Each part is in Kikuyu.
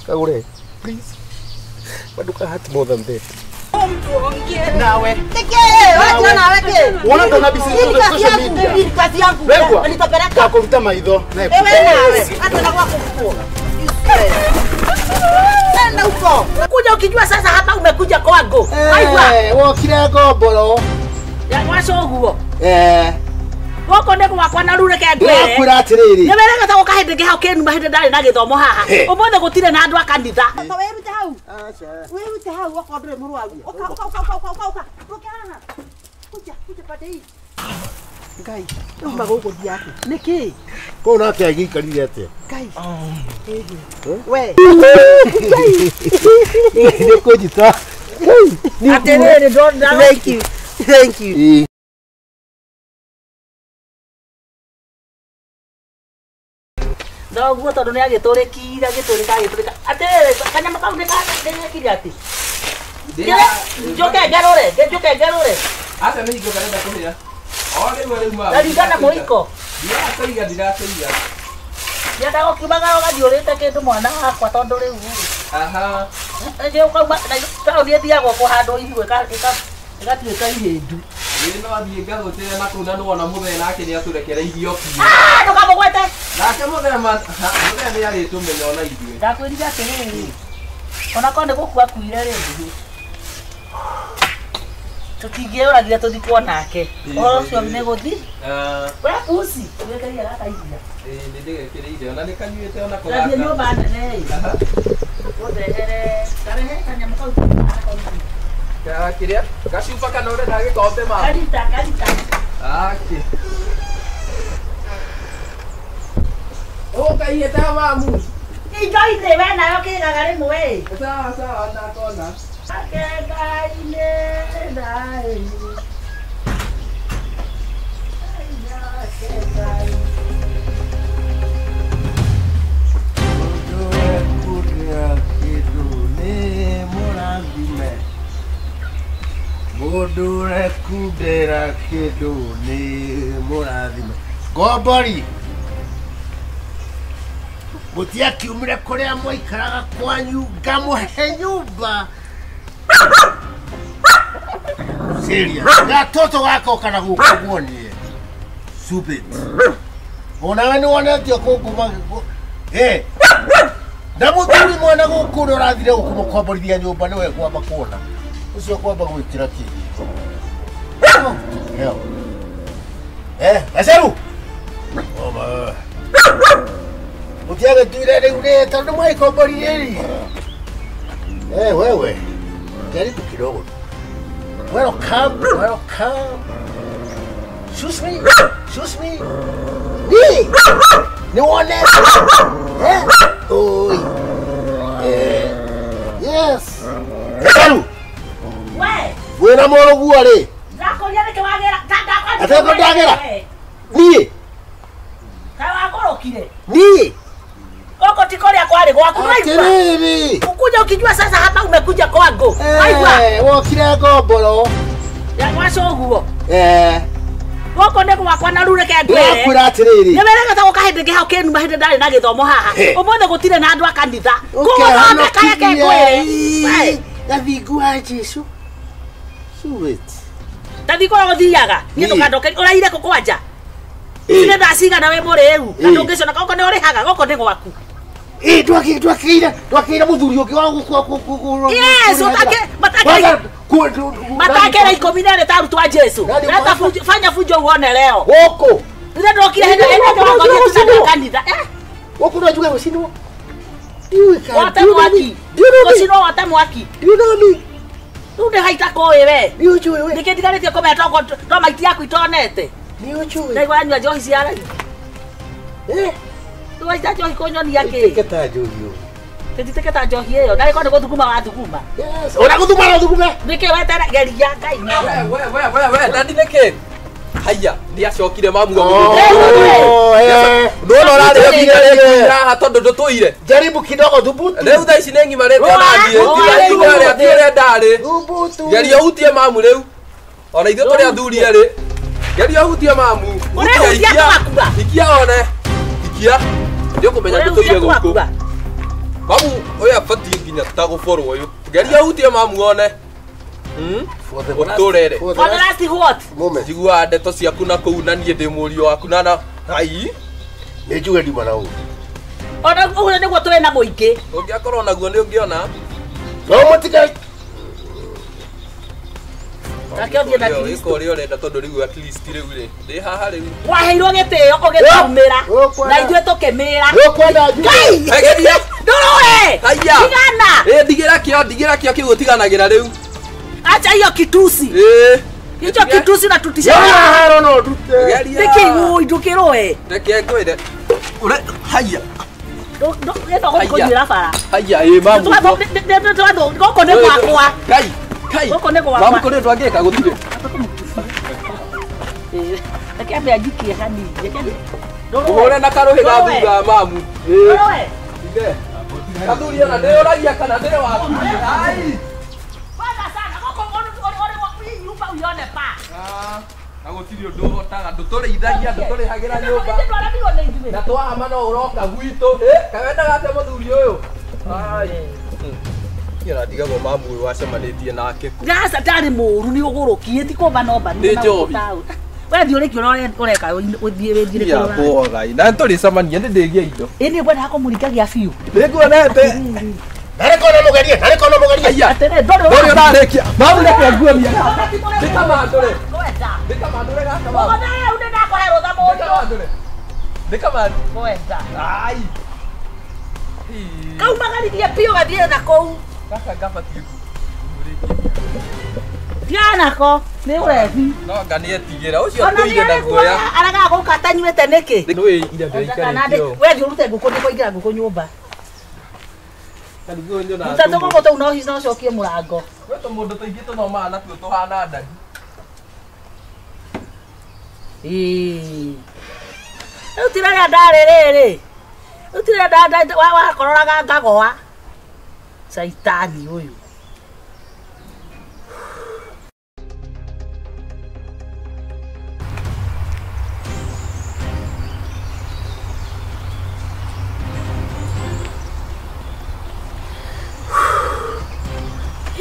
Kagure, please. Maduka hurt more than that. Nawe. Wona ndona bisi social media. Kazi yangu. Nitapeleka kuruta maitho. Wewe nawe. Hata na kwako huko. Nenda huko. Kuja ukijua sasa hapa umekuja kwangu. Eh, wokire gomboro. Ya waco guo. Eh. Goko nĩ gwakwa na rure ke ngwĩre. Ndĩrakwĩra atĩrĩrĩ. Nĩ werega ta gũka hĩndĩ hau kĩnuma hĩndĩ ndarĩ na gĩthomo haha. Ũmũthĩ gũtirĩ na andũ a kanitha. Ta wĩrute hau. Wĩrute hau okorwo ndũrĩ mũrwaru. Ũka ũka ũka ũka ũka ũka. Ũke haha. Kuja kuja pande hii. Ngai, uma gũgũthiĩ atĩa? Nĩkĩ? Kũu nake agĩikarire atĩa? Ngai. We. Nĩ kũnjita. Atĩrĩrĩ ndona. Thank you. Thank you. Noguo tondũ nĩ agĩtũrĩkire agĩtũrĩka agĩtũrĩka atĩrĩrĩ kanyamũ kau nĩ gekire atĩ njoke ngarũre njoke ngarũre aca nĩ hingo karenda kũhĩa o rĩu rĩu ma ndaringana mũiko ndirakũiga ndirakũiga ndiendaga ũkiumaga ũgathiũrĩte kĩndũ mwana wakwa tondũ rĩu aha ũkauma taũni ĩthiagwo kũhandwo ihu ĩgatuĩka ihĩndu. Ĩĩ no athiĩ ngathũtĩre na kũu na nĩwona mũthee nake nĩatũrekereirie o biũ. Ndũkamũgwete. Nake mũthee mũthee nĩarĩtũmenya ona ithuĩ. Ndakwĩrire atĩrĩrĩ, ona korwo nĩ gũkua akuire rĩ, tũtingĩũragire tũthikwo nake. Ũhoro ũcio nĩ gũthi. We uci, wĩkĩrĩire gaka iria. Ĩĩ nĩndĩgekĩrĩire ona nĩkanyuĩte ona ko gaka. Ndathiĩ nyũmba nene ĩ. Ũndehere karehe kanyamũ kau kĩrĩa gacuba kana ũrenda gĩkombe ma karita karita ake ũkaihĩte mamu indo-inĩ we nayo kĩgaga rĩmwe ĩ sawa sawa ndakona ake Ngai-inĩ naĩ Ngai kũrĩa kĩndũ nĩ mũrathime. Mũndũ ũrekundĩra kĩndũ nĩ mũrathime. Ngombori mũtiakiumire kũrĩa mwaikaraga kwanyu ngamũhe nyũmba. Serious. Gatoto gakoka na gũkũ guonie. Stupid. Onawe nĩ wonetio kũnguma. Eh. Na mũthuri mwana gũkũ ũrĩa ũrathire gũkũmũkomborithia nyũmba nĩwe ngwamba kuona. Ũcio kwamba gwĩkĩra kĩ? Hell. Eh, Gaceru. Oma. Mũtiagĩtuire rĩu rĩ tondũ mwaikomboririe rĩ. Eh, wewe. Jaribu kidogo. Welcome, welcome. Excuse me. Excuse me. Ni. Ni wone. Eh? Oi. Eh. Yes. Gaceru. We. Wĩna mũrũguo rĩ. Ndakũria nĩkĩ wagĩra? Ateko ndagĩra. Niĩ. Kaĩ wagũrũkire? Niĩ. Gũkũ ti kũrĩa kwarĩ gwaku waigua. Atĩrĩrĩ. Ũkuja ukijua sasa hapa umekuja kwangu. Waigua. Eh, wokire gomboro. Ya waco guo. Eh. Gũkũ nĩ gwakwa na rure ke ngwĩre. Ndĩrakwĩra atĩrĩrĩ. Nĩ werega ta gũka hĩndĩ hau kĩnuma hĩndĩ ndarĩ na gĩthomo haha. Ũmũthĩ gũtirĩ na andũ a kanitha. Kũgũthondeka reke ngwĩre. Gathingu wa Jesu. Sweet. Tathi kũrĩa gũthiaga. Niĩ ndũkandoke ũraire kũ kwanja. Nĩ thaa cigana wĩ mũrĩu. Na ndũngĩconoka gũkũ nĩ ũrĩhaga gũkũ nĩ gwaku. Eh, twakĩire mũthuri ũngĩ wa gũkũ. Yes, matakera 12 ta arutwo a Jesu. Leta fujo, fanya fujo uone leo. Gũkũ. Rĩrĩa ndokire hĩndĩ ĩrĩa ndĩrakorire tuna kanitha. Eh? Gũkũ no njuge gũcinwo. Wote mwaki. Gũcinwo wote mwaki. Do you know me? Rĩu nĩ haita kũĩ we. Nĩ ũnjũĩ we. Nĩkĩ ndigarĩtie kũmenya to maiti yaku itonete. Nĩ ũnjũĩ. Ndaigua anyua njohi cia raithi. Eh? Waita njohi kũnyonia kĩ? Tĩtĩke njohi ĩyo. Tĩtĩke ta njohi ĩyo. Narĩ korwo nĩ gũthuguma wathuguma. Yes. Ona gũthuguma no thugume. Nĩkĩ wetere geria Ngai. We we we we dadi nĩkĩ? Haiya, nĩacokire mamu Ndona ũrarĩ nginya haha tondũ ndũtũire. Jaribu kidogo thubutu. Rĩu thaa ici nĩ ng'imarĩte ona niĩ. Tiga ũrĩa ndarĩ. Thubutu. Geria ũhutie mamu rĩu. Ona ithuĩ tũrĩ athuri erĩ. Geria ũhutie mamu. Ũrehutia twakua. twakua. Ikia one. Ikia. Ndio kumenya ndũtũire gũkũ. Mamu ũyũ abatiĩ nginya ta gũborwo ũyũ. Geria hutie mamu one. Ũtũrere. For the last what? Moment. Njiguaga ndeto ciaku na kũu na niĩ ndĩ mũriũ waku na ai. Nĩ njuge nduma na ũũ. Ona ũguo nĩguo tũrĩ na mũingĩ. Ũngĩakorwo naguo nĩ ũngĩona. No mũtiga. Nake ũthiĩ na Kristo. Ĩka ũrĩa ũrenda tondũ rĩu at least rĩu rĩ. Ndĩ haha rĩu. Waheirwo gĩtĩo ũgĩtũmĩra. Na ithuĩ tũkĩmĩra. Ũkwenda njuge. Ngai! Geria. Ndũrũe! Haiya. Tigana! Ĩ ndigĩra kĩo kĩu ũtiganagĩra rĩu. Acha hiyo kitusi. Ĩ. Hicho kitusi na tutisha. Haro no ndute. Geria. Nĩkĩ ũĩ ndũkĩrũe? Reke ngwĩre. Ure haiya. Ĩno gũkũnyuĩra bara. Haiya ĩ mamu. Gũkũ nĩ gwakwa. Kai. Kai. Gũkũ nĩ gwakwa. Mamu kũrĩ ũndũ angĩka gũtirĩ. Reke ambe anjikie hanini. Ũhũre na karũhĩ ga thutha mamu. Ndũrũe. Ithe. Kathuri ona ndĩyũragia kana ndĩ waku. Ai. Bwana sana gũkũ ũrĩ nyumba uione pa. Na gũtirĩ ũndũ ũhotaga ndũtũrĩithagia ndũtũrĩhagĩra nyũmba. Ndwaramirwo nĩ ithuĩ. Na twahama no ũroka gwitũ. Kaĩ wendaga atĩa mũthuri ũyũ? Ai. Niĩ ndigagwo mamu ũyũ wacemanĩtie nake kũ. Gaca ndarĩ mũũru nĩ ũgũrũkie ti kũmba no mba. Nĩ njohi. We thiĩ ũrĩkie ũrĩa ũreka ũthiĩ wĩthiĩre Ia kũrora. kũogai. Na nĩtũrĩcemania nĩ ndĩgie indo. Ĩ niĩ ngwendaga kũmũringagia biũ. Nĩnguonete. Narĩ kona mũgerie, narĩ kona mũgerie. Haiya. Atĩrĩ ndũrĩ Ndũrĩ ũrarĩkia. Mamu reke nguonie gaka. Ndĩkamandũre. Kwenda. Ndĩkamandũre gaka mamu. Ũguo rĩu nĩndakũhe rũtha mũriũ. Ndĩkamandũre. Ndĩkamandũre. Kwenda. Ai. Kaumagaririe biũ gathiĩ na kũu. Gaka ngabatiĩ kũmũrĩkia. Tigana nako nĩ ũrebi. No anga nĩetigĩra ũcio Ona nĩ tũire na guoya. aragaga gũka atanyuĩte nĩkĩ? Nĩũĩ ira ndĩraikarĩtio. We thiĩ ũrute ngũkũ nĩkũingĩra ngũkũ nyũmba. Karigũ nyonaga Ruta tũgũkũ tũu no hihi no ũcokie mũrango. Gwĩ tũmũndũ tũingĩ tũthomaga natuo tũhana ndagi. Ĩĩ. Rĩu ti rĩrĩa ndarĩ rĩrĩ. Rĩu ti rĩrĩa wakororaga ngagoa. Caitani ũyũ.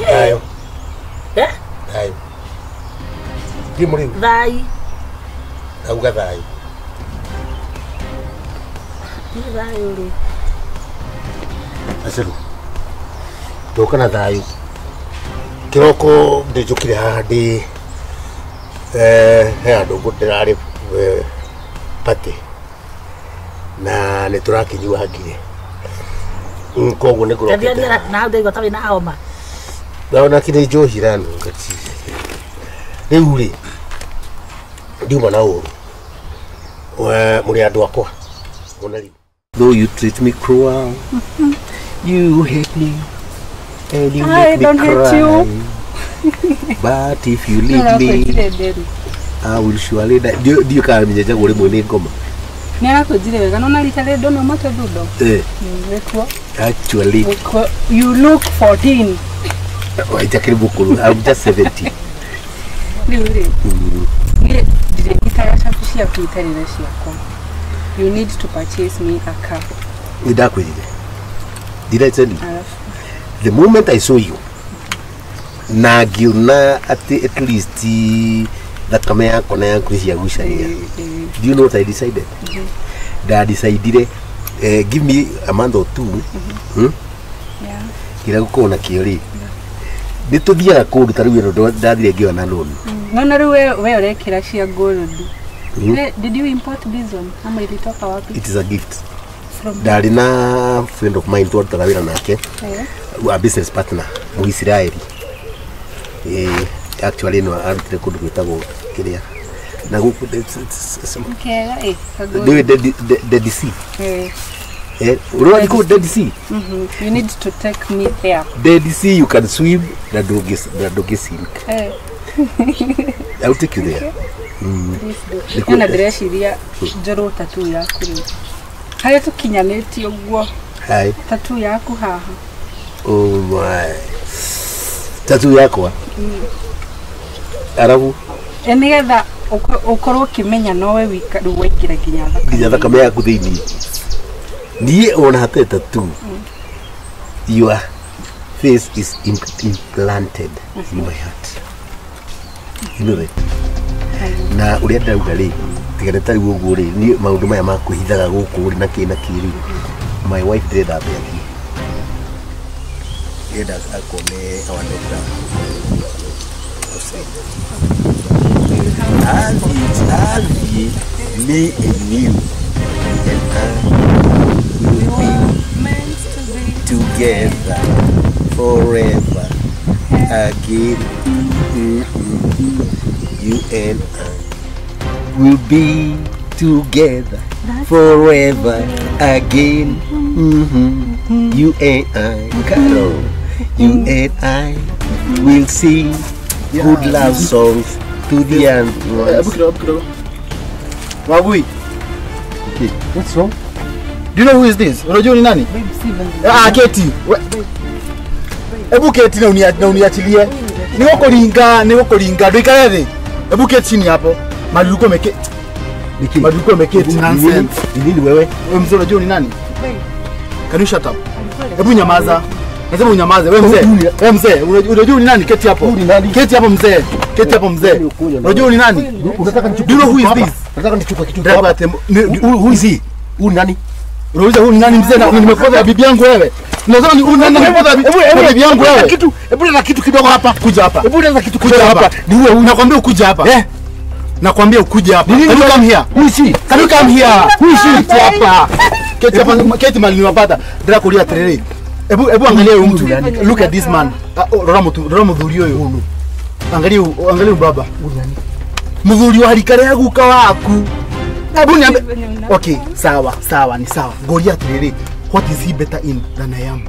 Thayũ. Eh? Thayũ. Thiĩ mũrĩu. Thai. Ndauga thayũ. Nĩ thayũ rĩ. Aceru. Ndoka na thayũ. Kĩroko ndĩnjũkire haha ndĩ he handũ ndĩrarĩ party na nĩ tũrakĩnyuangire. Koguo nĩ ngũrokete. Ndathiĩ na hau ndaigua ta wĩna homa. Ndona kĩrĩ njohi iranunga ti. Rĩu rĩ ndiuma na ũru. Mũrĩ andũ akwa. Ona rĩu. Though you treat me cruel, you hate me, and you I make me don't hate cry. you. But if you leave me, I will surely die. Ndiũ kana menyenjagwo rĩmwe nĩ ngoma. Nĩ arakũnjire wega no na rita rĩrĩ ndona umĩte thundo. Eh, Wĩkuo. actually, Wĩkuo. You look 14. waitakĩrĩ mũkũrũ. I'm just 70. Rĩu rĩ. Niĩ ndirĩnyitaga cabi ciaku itarĩ na ciakwa. You need to purchase me a car. Nĩ ndakwĩrire. Did I tell you? Alafu The moment I saw you, na ngĩona atĩ at least thakame yakwa na yaku nĩ ciagucania. Do you know what I decided? Ndadecidire give me a month or two, yeah. Kĩrĩa gũkorwo nakĩo rĩ nĩ tũthiaga kũndũ ta rĩu ĩno ndathire ngĩona loan. Naona rĩu we ũrekĩra cia gold. Did you import this one? Ama ilitoka wapi? It is a gift. From Ndarĩ na friend of mine twarutaga wĩra nake, a business partner Mũisiraeli. Actually no arutire kũndũ gwĩtagwo kĩrĩa na gũkũ Kega eh. Ka gold. Nĩũĩ Dead Sea? Eh. Ũrĩ wathiĩ kũu Dead Sea? Mhm. You need to take me there. Dead Sea you can swim na ndũngĩ sink. Eh. I will take you there. Please do. Nĩ na ndĩreciria njorwo tattoo yaku rĩu. Harĩa tũkinyanĩtie ũguo Hi. tattoo yaku haha. Oh my. Tattoo yakwa. Arabu. Nĩgetha Ukorwo ukimenya nowe wika riu waingĩra nginya thakame. Nginya thakame yaku thĩinĩ. Niĩ ona hatarĩ tattoo. Your face is implanted in my heart. You know that. Na ũrĩa ndauga rĩ, tiga nĩ ta rĩu ũguo rĩ, niĩ maũndũ maya ma kwĩhithaga gũkũ rĩ na kĩ na kĩ rĩ, my wife ndĩrenda ambe athiĩ. Ndĩrenda akone our doctor outside. Athiĩ, me and you and I will be together forever again. You and I will be together forever again. You and I, Carol, you and I will sing good love songs to the end. Wagui. Okay. What's wrong? Do you know who is this? Unajua ni nani? Ah, Keti. Ebu keti na uniachilie. Ni wako linga. Ndoikare thĩ. Ebu keti chini hapo. Maluko meke. Maluko meketi nonsense. Ni nini wewe? Wewe mzee unajua ni nani? Can you shut up? Ebu nyamaza. Nasema unyamaze wewe mzee. Wewe mzee, unajua ni nani? Keti hapo. Keti hapo mzee. Keti hapo mzee. Unajua ni nani? Unataka nichukue. Do you know who is this? Unataka nichukue kitu hapa. Who is he? Huyu nani? Unauliza huyu ni nani mzee na nimefuata bibi yangu wewe? Unasema ni huyu nani nimefuata bibi yangu wewe? Kitu, hebu leta kitu kidogo hapa. Kuja hapa. Hebu leta kitu Kuja hapa. Ni huyu. Nakwambia ukuje hapa. Eh? Nakwambia ukuje hapa. Can you come here? Who is he? Can you come here? Who is he? Keti hapa. Keti hapa. Keti mali niwapata. Ndira kulia terere. Hebu angalia huyu mtu. Look at this man. Rora muthuri uyu. Angalia angalia baba. Muthuri wa rikare ya guka waku. Hebu niambe. Okay, sawa, sawa, ni sawa. Ngoria atiriri, what is he better in than I am?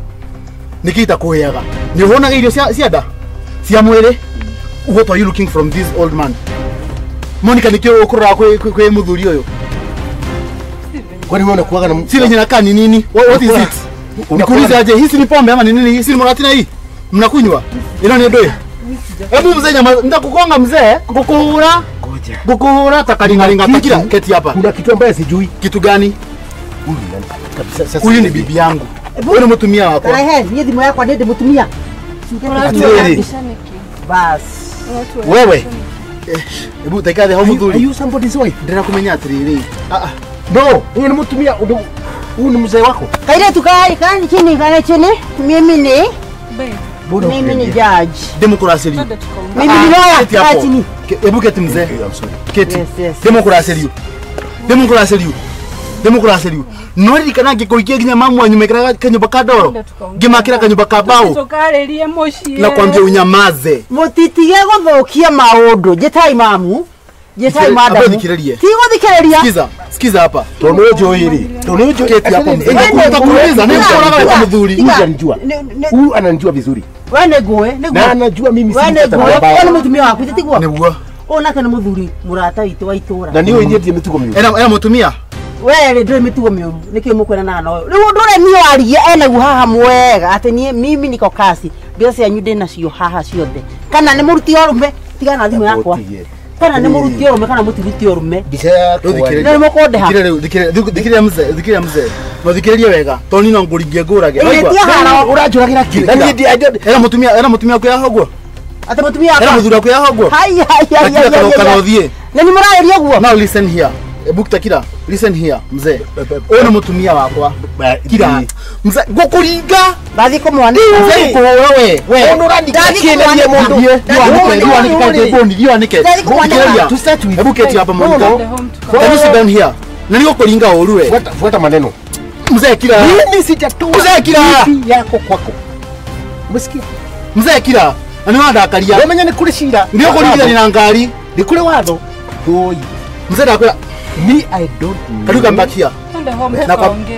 Niki itakuheaga? Ni uhonaga irio cia nda? Cia mwĩrĩ? What are you looking from this old man? Monica niki ukurora kwi muthuri uyu? Kwani wewe unakuaga na si lenye nakaa ni nini? What is it? Nikuulize aje, hii si ni pombe ama ni nini? Hii si ni muratina hii? Mnakunywa? Ino ni ndui? Hebu mzee nyama, nitakugonga mzee, ngukuhura. Ngoja. Ngukuhura takaringaringa takira keti hapa. Kuna kitu ambaye sijui. Kitu gani? Huyu ni nani? Kabisa sasa. Huyu ni bibi yangu. Huyu ni mtumia wako. Ehe, niĩ thimũ yakwa nĩ ndĩmũtumia. Bas. Wewe. Hebu taikathe hau muthuri. Are you somebody's wife? Ndĩrakumenya atiriri. Ah ah. No, huyu ni mtumia, huyu ni mzee wako. Kairetu kai kai chini kai chini. Mimi ni mimi ni judge. Democracy. Mimi ni lawyer. Kai chini. Hebu keti mzee. Keti. Democracy. Democracy. Democracy. No ririkana ngĩkũikia nginya mamu wanyu mekĩraga kanyũmba ka ndoro ngĩmakĩra kanyũmba ka mbaũ tũkarĩrie mũciĩ nakwambia unyamaze mũtitige gũthũkia maũndũ njĩtai mamu njĩtai madamu thikĩrĩrie ti gũthikĩrĩria sikiza sikiza hapa Tondũ ũnjũĩ rĩ tondũ ũnjũĩ keti hapo mzee nitakuuliza nĩ ũkoraga mũthuri huyu ananijua huyu ananijua vizuri we nĩ ngũĩ nĩ na anajua mimi si we nĩ ngũĩ we nĩ mũtumia waku tiguo nĩguo ũyũ nake nĩ mũthuri mũrata witũ wa itũra na niĩ ũnyendie mĩtugo mĩũru ena mũtumia we rĩ ndũrĩ mĩtugo mĩũru nĩkĩo mũkwenanaga na ũyũ rĩu ũndũ ũrĩa niĩ warie enaguo haha mwega atĩ niĩ mimi niko kasi mbeca cianyu ndĩnacio haha ciothe kana nĩ mũruti ũrũme tigana na thimũ yakwa kana nĩ mũruti ũrũme kana mũtiruti ũrũme mbica yakwa nĩ mũkũndĩha thikĩrĩria mzee thikĩrĩria mzee no thikĩrĩrie wega tondũ niĩ no ngũringie ngũrage ũranjũragĩra kĩ na niĩ ena mũtumia waku yaha ũguo atĩ mũtumia wakwa ena mũthuri waku yaha ũguo hai hai hai hai kana ũthiĩ na nĩ mũrarĩria ũguo now listen here Ebu takira listen here mzee uyu ni mutumia wakwa kira mzee ngukuringa ndathi kumwana mzee ko wewe we ũrandikĩrĩrie mũndũ thiĩ wanĩke to start with Ebu keti hapa Monica can you sit down here na nigukuringa ũru we fuata maneno mzee kira mimi sitatoa mzee kira yako kwako umesikia mzee kira na nĩ wandakaria wamenya nĩ kũrĩ cira nĩ ũkũringithania na ngari nĩ kũrĩ watho thũi mzee ndakwĩra Me, I don't know. Can you come back here?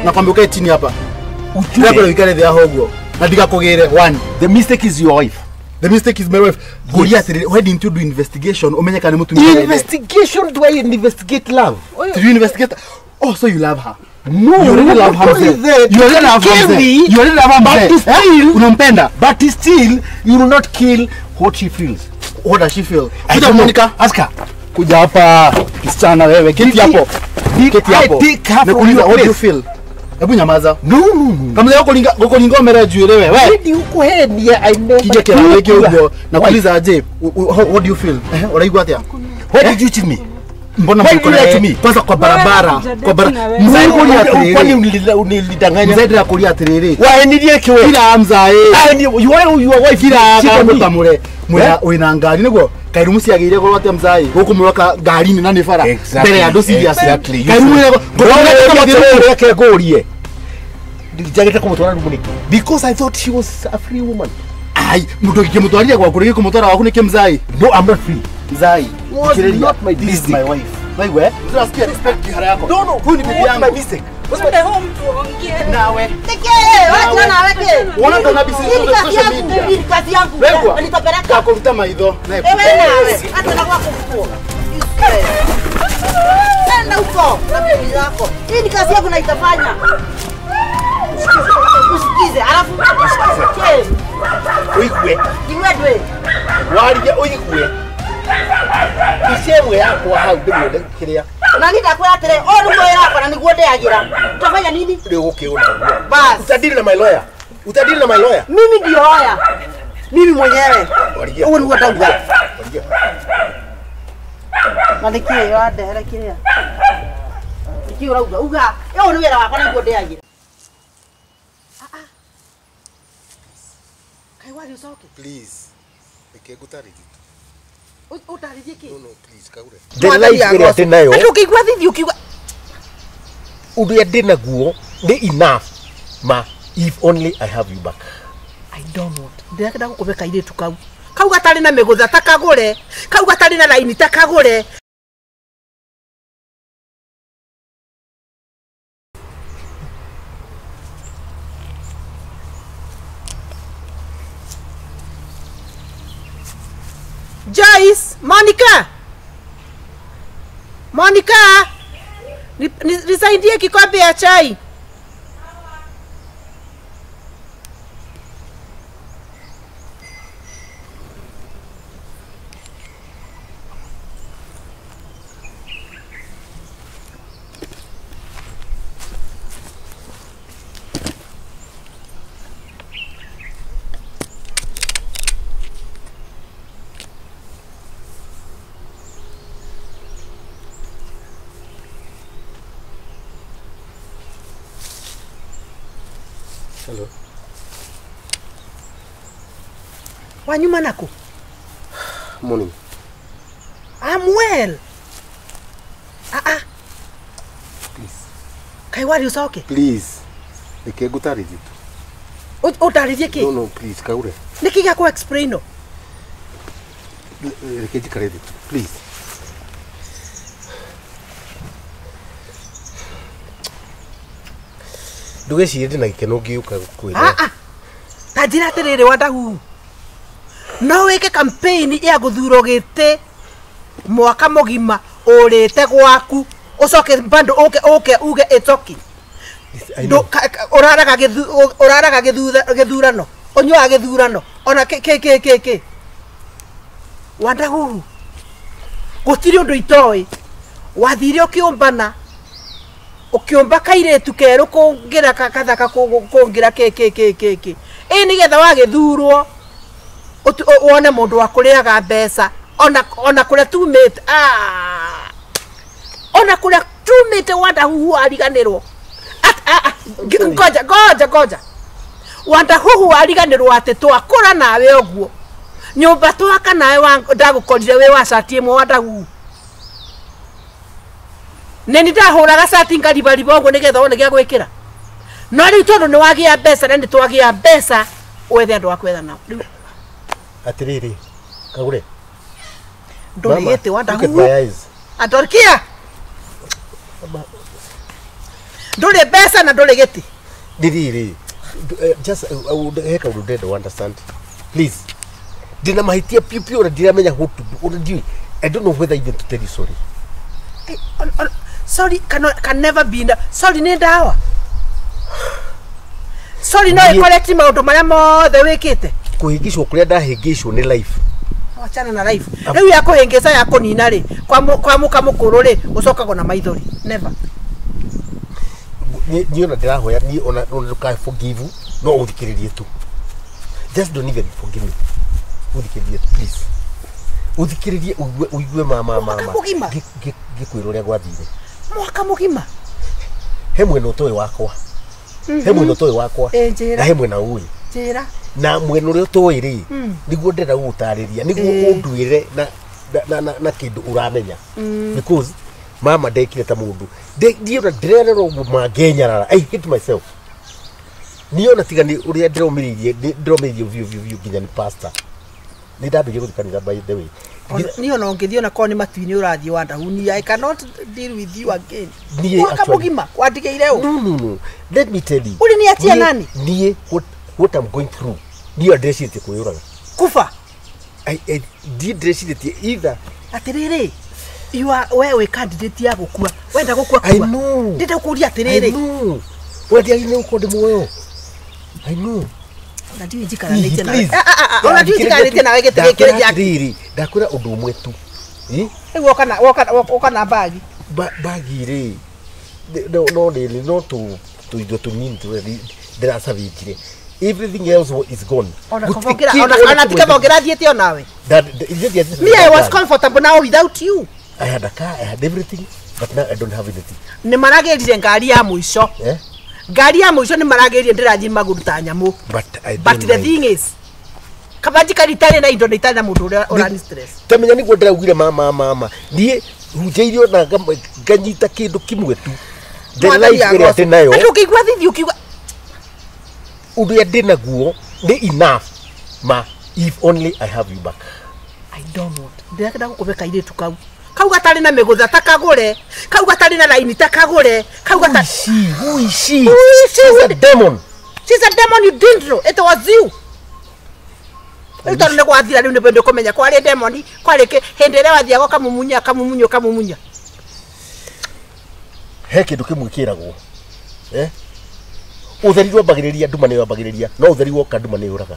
Nakwambia ukae chini hapa. Ujue uikale thĩ haho ũguo. Na ndigakũgĩre one. The mistake is your wife. The mistake is my wife. Ngoria atĩrĩrĩ, why didn't you do investigation? Umenye kana nĩ mũtumia. Investigation? Do I investigate love? Did you investigate? Oh, so you love her. No, you already love her. You already love her. You already love her. But still, unampenda. But still, you will not kill what she feels. What does she feel? Kuja Monica, ask her. Kuja hapa msichana wewe. Keti hapo. Keti hapo. Nakuuliza what do you feel? Hebu nyamaza. No no no. Kama leo kulinga mere juu wewe. Wewe. Ndi ukuhenia I never. Kije kira ugo. Nakuuliza aje? What do you feel? Unaigua atia? Why did you cheat me? Mbona mko na to me? Kwanza kwa barabara, kwa barabara. Mzee kulia atiriri. Kwani unilidanganya? Mzee ndira kulia atiriri. Waenirie kiwe. Kila mzae. You are your wife kila akamutamure. Mwena wina ngari niguo kairumu ciagĩire goro atĩa mzai gũkũ mwaka ngari-inĩ na nĩ bara mbere ya andũ serious. Exactly. Kairumu reke ngũrie. Njagĩte kũmũtwara rumu nĩkĩ? Because I thought she was a free woman. Ai, mũndũ ũngĩkĩmũtwarire gwaku rĩngĩ kũmũtwara waku nĩkĩ mzai? No, I'm not free. Mzai, not my this is my wife. Wewe, tunasikia respect kihara yako. No, no, huyu ni bibi yangu. My mistake. Twende home tuongee. Nawe. Teke, wacha nawe ke. Unaona ndo nabi social media. Hii kazi yangu. Nitapeleka. Kakuruta maitho. Wewe nawe, hata na kwako huko. Nenda huko na bibi yako. Hii ni kazi yangu na itafanya. Usikize, alafu usikize. Uikwe. Iwedwe. Warie uikwe. Icemwe yakwa hau ndimwende kiria. Na ni ndakwira atire, o niguo yakwa na niguo ndeagira. Utafanya nini? Ndio gukiona. Bas. Utadili na my lawyer. Utadili na my lawyer. Mimi ndio lawyer. Mimi mwenyewe. Uguo niguo ndauga. Na niki wandehere kiria. Niki urauga uga, yo ni wira wakwa niguo ndeagira. Ah ah. Kai wari ucoke. Please. Reke ngutarĩrie. Utarĩrie kĩ? No no please Kagure. The life ĩrĩa ndĩ nayo. Andũ ũkĩigua thithi ũkiuga ũrĩa ndĩ naguo nĩ enough ma if only I have you back. I don't want. Ndĩrenda gũkũbe kairĩtu kau. Kau gatarĩ na mĩgũtha ta kagũre. Kau gatarĩ na raini ta kagũre. Joyce, Monica. Monica. Nisaidie kikombe ya chai. Hello. Wanyuma nako? Morning. I'm well. Ah ah. Please. Kai wari ucoke? Please. Reke ngutarĩrie tu. Utarĩrie kĩ? No no please Kagure. Nĩkĩ gĩa kũ explain no? Reke njikare thĩ tu. Please. Ndugecirie ndĩ na gĩkeno ngĩũka gũkwĩra. Ah ah. Ta njĩra atĩrĩrĩ Wandahuhu. No wĩke campaign ya gũthurwo gĩtĩ mwaka mũgima ũrĩte gwaku ũcoke bado ũke ũke uge ĩtoki. Ũraraga gĩthurano ũnyuaga gĩthurano ona kĩ kĩ kĩ kĩ. Wandahuhu gũtirĩ ũndũ itoĩ. Wathire ũkĩũmbana ukiomba kairetu keru kungira kathaka kungira ke ke ke ke ke ĩ nigetha wagĩthurwo wone mũndũ wa kũrĩaga mbeca ona kũrĩa tumĩte ona kũrĩa tumĩte Wandahuhu ariganĩrwo. Ngoja ngoja ngoja. Wandahuhu ariganĩrwo atĩ twakũra nawe ũguo nyũmba twaka nawe ndagũkorire wĩ wa cati ĩmwe Wandahuhu. Nĩ ndahũraga cati ngaribariba ũguo nĩgetha wone gĩa gwĩkĩra. No rĩu tondũ nĩ wagĩa mbeca na nĩ twagĩa mbeca wethe andũ a kwetha nao. Rĩu atĩrĩrĩ Kagure. Ndũrĩ gĩtĩ Wandahuhu. Andorkia. Ndũrĩ mbeca na ndũrĩ gĩtĩ. Ndiriri. Just he kaũndũ ndĩrenda understand. Please. Ndĩna mahĩtia piũ piũ na ndiramenya what to do. Ona ndiũĩ. I don't know whether even to tell you sorry. Sorry can never be. Sorry nĩ ndawa. Sorry no ĩkoreti maũndũ marĩa mothe wĩkĩte. Kũhĩngĩcwo kũrĩa ndahĩngĩcwo nĩ life. Wachana na life. Rĩu ya kũhĩngĩca ya kũnina rĩ, kwa mũka mũkũrũ rĩ, ũcokagwo na maithori. Never. Niĩ ona ndĩrahoya niĩ ona ndũkae forgive no ũthikĩrĩrie tu. Just don't even forgive me. Ũthikĩrĩrie tu please. Ũthikĩrĩrie ũigue mama. Mwaka mũgima. Ngĩkwĩra ũrĩa gwathire. Mwaka mũgima. He mwena ũtoĩ wakwa. He mwena ũtoĩ wakwa. Na he mwena ũĩ. Njĩra. Na mwena ũrĩa ũtoĩ rĩ, nĩguo ndĩrenda gũgũtarĩria, nĩguo ũnduĩre na kĩndũ ũramenya. Because mama ndekire ta mũndũ. Ndiĩ ona ndĩrerera ũguo mangenyarara. I hate myself. Niĩ ona tiga nĩ ũrĩa ndĩromĩrĩirie biũ nginya nĩ pastor. Nĩ ndambĩrĩria gũthiĩ kanitha by the way. Niĩ ona ũngĩthiĩ ona korwo nĩ matu-inĩ ũrathiĩ Wandahuni, I cannot deal with you again. Mwaka mũgima wandigĩire ũ? No. Let me tell you. Ũriniachia nani? Niĩ what I'm going through. Niĩ ndĩrecirĩtie kwĩyũraga. Kufa? Ndiĩ ndĩrecirĩtie either. Atĩrĩrĩ, you are we wĩ candidate ya gũkua. Wenda gũkua kua. I know. Ndĩrenda gũkũria atĩrĩrĩ. I know. Wendiagĩrĩire nĩ gũkorwo ndĩ muoyo. I know. Na ndiũĩ njikaranĩtie nawe. Ona ndiũĩ njikaranĩtie nawe gĩtĩ gĩkĩ gĩa atĩrĩrĩ, ndakwĩra ũndũ ũmwe tu. Rĩu woka na bagi. Bagi rĩ, no rĩrĩ no tũindo tũnini ndĩracabĩtire. Everything else is gone. Ona tika ũngĩrathiĩte onawe. Me, I was comfortable now without you. I had a car, I had everything, but now I don't have anything. Nĩ maragĩrire ngari ya mũico. Ngari ya mũico nĩ maragĩrire ndĩrathiĩ magũrũ ta nyamũ. But the thing is, kaba njikari itarĩ na indo na itarĩ na mũndũ ũrĩa ũrani stress. Tamenya nĩguo ndĩraugire mama. Niĩ hunjĩirio na nganyita kĩndũ kĩmwe tu. The life ĩrĩa ndĩ nayo. Andũ ũkĩigua thithi ũkiuga ũrĩa ndĩ naguo nĩ enough ma if only I have you back. I don't want. Ndĩrenda gũkũbe kairĩtu kau. Kau gatarĩ na mĩgũtha ta kagũre. Kau gatarĩ na raini ta kagũre. Kau gatarĩ. Who is she? Who is she? She's a demon. She's a demon you didn't know. It was you. Rĩu tondũ nĩ gwathira rĩu nĩ kũmenya kwarĩ demon, kwarĩ kĩ hĩndĩ ĩrĩa wathiaga ũkamumunya kamumunya kamumunya. He kĩndũ kĩmwe kĩragwo. Ũtheri wambagĩrĩria nduma nĩ wambagĩrĩria, no ũtheri woka nduma nĩ yũraga.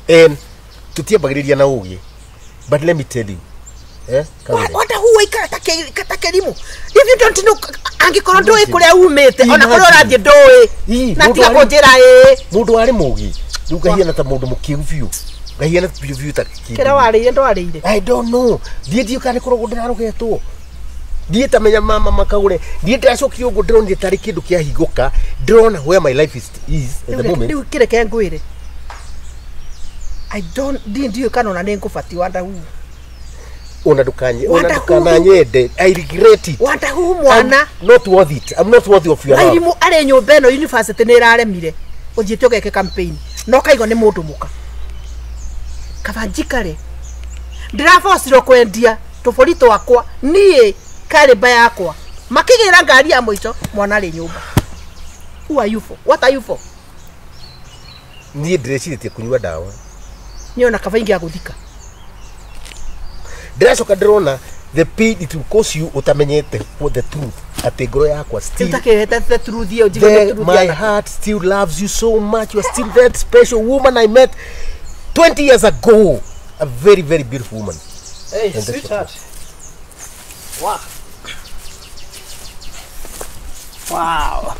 And tũtiambagĩrĩria na ũgĩ. But let me tell you. Wanda huwa ta kĩrimũ. If you don't know, angĩkorwo ndũĩ kũrĩa umĩte, ona kũrĩa ũrathiĩ ndũĩ. Na tiga kũnjĩra ĩĩ. Mũndũ warĩ mũgĩ, rĩu ngahiana ta mũndũ mũkĩgu biũ. Ngahiana biũ biũ ta kĩndũ. Kĩrĩa warĩire ndwarĩire. I don't know. Ndiĩ ndiũ kana nĩ kũrogwo ndĩrarogetwo. Ndiĩ tamenya mama makagũre. Ndiĩ ndĩracokire ũguo ndĩronire tarĩ kĩndũ kĩahingũka. Ndĩrona where my life is at the moment. Rĩu kĩreke ngwĩre. I don't ndiũ kana ona nĩ ngũbatiĩ Wandahuhu. Ona ndũkananyende. I regret it. Wandahuhu mwana. I'm not worth it. I'm not worthy of your love. Mairimũ arĩ nyũmba ĩno university nĩ ĩraremire. Ũthiĩte ũgeke campaign. Na ũkaigwo nĩ mũndũ mũka. Kaba njikare. Ndĩrabocirwo kwendia tũbũri twakwa niĩ karĩmba yakwa. Makĩgĩra ngari ya mũico mwana arĩ nyũmba. Who are you for? What are you for? Niĩ ndĩrecirĩtie kũnyua ndawa. Niĩ ona kaba ingĩagũthika. Ndĩracoka ndĩrona the pain it will cause you utamenyete for the truth atĩ ngoro yakwa still the truth ĩyo njige the truth. My heart still loves you so much. You are still that special woman I met 20 years ago. A very, very beautiful woman. Hey, sweetheart. Wow. Wow.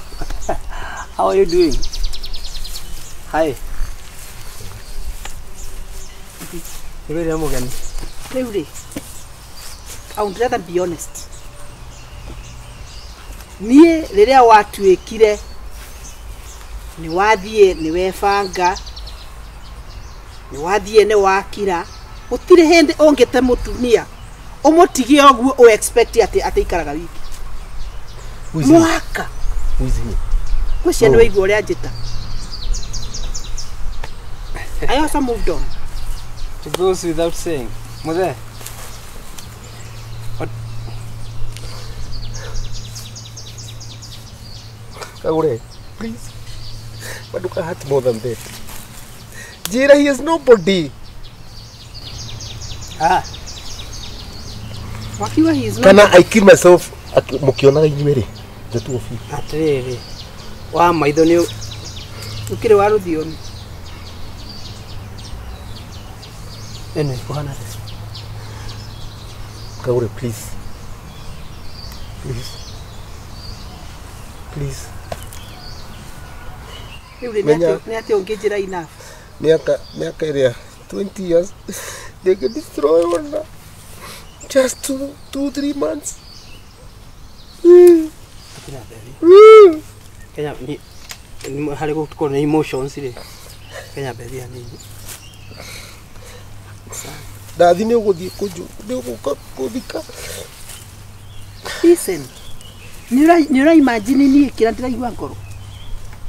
How are you doing? Hi. Rĩu rĩ, I would rather be honest. Niĩ rĩrĩa watuĩkire nĩ wathiĩ nĩ webanga, nĩ wathiĩ nĩ wakira, gũtirĩ hĩndĩ ũngĩte mũtumia ũmũtigie ũguo ũ expect atĩ atĩikaraga wiki. Mwaka. Ngwĩciria nĩ waigua ũrĩa njĩta. I also moved on. It goes without saying. Mother. What? Kagure, please. Maduka hurt more than that. Jira, he is nobody. Ah. Wakiwa he is nobody. Kana I kill myself mukionaga inyuĩ the two of you. Atiriri. Wa maitho ni ukire wa rũthiomi. Anyway, kuhana atĩa? Kagure, please. Please. Please. Rĩu rĩ nĩ atĩa ũngĩnjĩra enough? Miaka ĩrĩa 20 years they can destroy one just 2 3 months. Kenya ni harĩ gũkorwo na emotions rĩ. Kenya bethi hanini. Ndathi nĩ ũgũthiĩ kũnju nĩ ũgũka kũthika. Listen. Nĩ ũra imagine niĩ kĩrĩa ndĩraigua ngoro.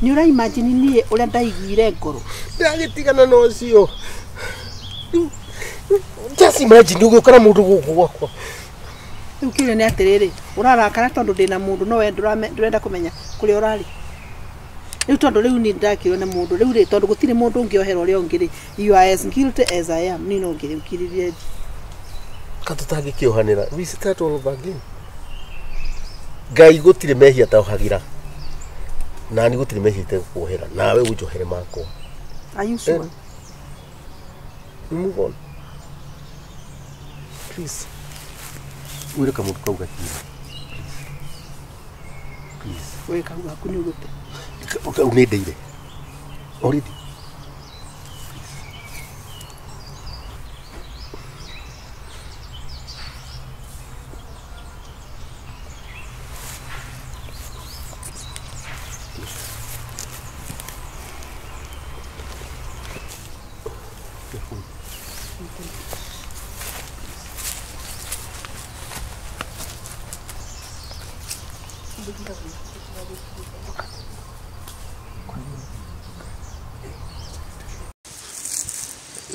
Nĩ ũra imagine niĩ ũrĩa ndaiguire ngoro. Ndagĩtigana na ũcio. Just imagine ũgĩũkora mũndũ gũkũ gwakwa. Rĩu kĩũria nĩ atĩrĩrĩ, ũrarakara tondũ ndĩna mũndũ no we ndũrenda kũmenya kũrĩa ũrarĩ. Rĩu tondũ rĩu niĩ ndakĩrwo nĩ mũndũ rĩu rĩ tondũ gũtirĩ mũndũ ũngĩohera ũrĩa ũngĩ rĩ, you are as guilty as I am. Niĩ no ngĩrĩkiririe. Katũtangĩkĩohanĩra, we start all over again. Ngai gũtirĩ mehia taohagĩra. Nani gũtirĩ mehia itegũkuohera, nawe ũnjohere makwa. Are you sure? We move on. Please. Wĩre kamũndũ kau gakinya. Please. We kau gaku nĩ ũgũte. Kau nĩ ndeire. Already.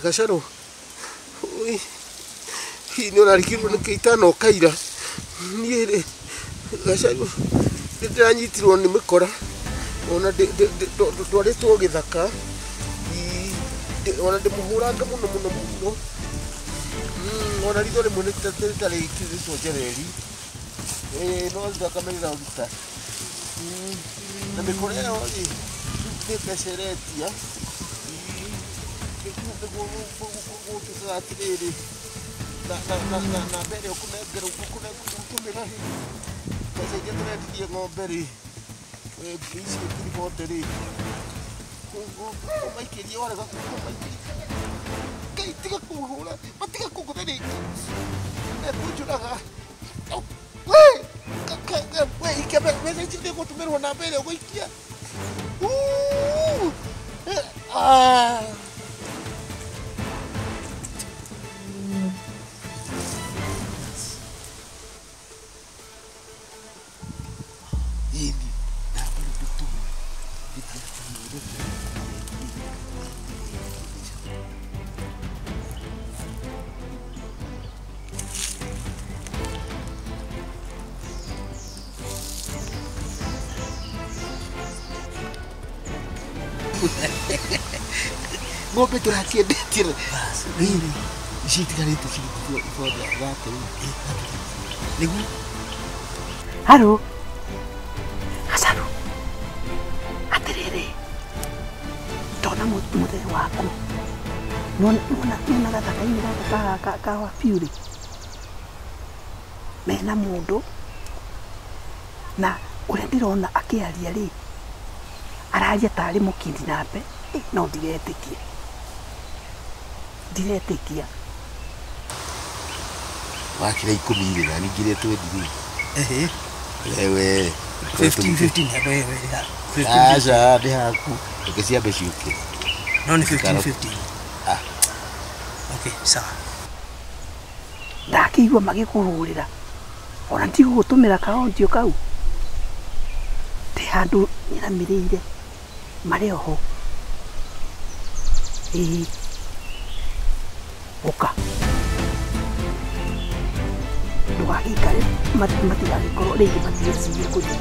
Gacaro, hihi nĩ ũrarigirwo nĩ kĩ itanoka ira? Niĩ rĩ, Gacaro, nĩ ndĩranyitirwo nĩ mĩkora, ona ndwarĩtwo gĩthaka, ona ndĩmũhũranga mũno mũno mũno, ona ritho rĩmwe rĩtarĩkĩrĩtwo njereri, no thakame ĩraruta. Na mĩkora ĩyo rĩ, nĩ ĩteceretia. Gũtuĩkaga atĩrĩrĩ, na mbere ũkũnengera ũkũnengera rĩ, mbeca iria tũrendirie ng'ombe rĩ, icio ngiri 40 rĩ, ũmaikĩrie warega kũmaikĩria. Ngai tiga kũhũra, matiga kũngũtha rĩngĩ. Mekũnjũraga. We ikia mbeca icio nĩgũtũmĩrwo na mbere ũgũikia. Ng'ombe tũraciendetie rĩrĩ ici itigarĩte ciringi 30 nĩguo. Haro Gacaru, atĩrĩrĩ, ndona mũthee waku nona gathaka-inĩ gaka ka Wabiũ rĩ, mena mũndũ na ũrĩa ndĩrona akĩaria rĩ, araria tarĩ mũkindinape, no ndiretĩkia. Ndiretĩkia. Wakĩra 10 rĩ, na ningĩ 20 rĩ. Ehe. Wewe 15 15 wewe. Aca nĩ haku. Reke ciambe ciũke. No nĩ 15 15. Ah. Okay, sawa. Ndakĩigua magĩkũhũrĩra. Ona ndigũgũtũmĩra kaondio kau. Ndĩ handũ nyiramĩrĩire marĩ oho. Ĩĩ. Ũka. Ndũgagĩikare matigagĩkorwo rĩngĩ matigĩcirie kũthiĩ.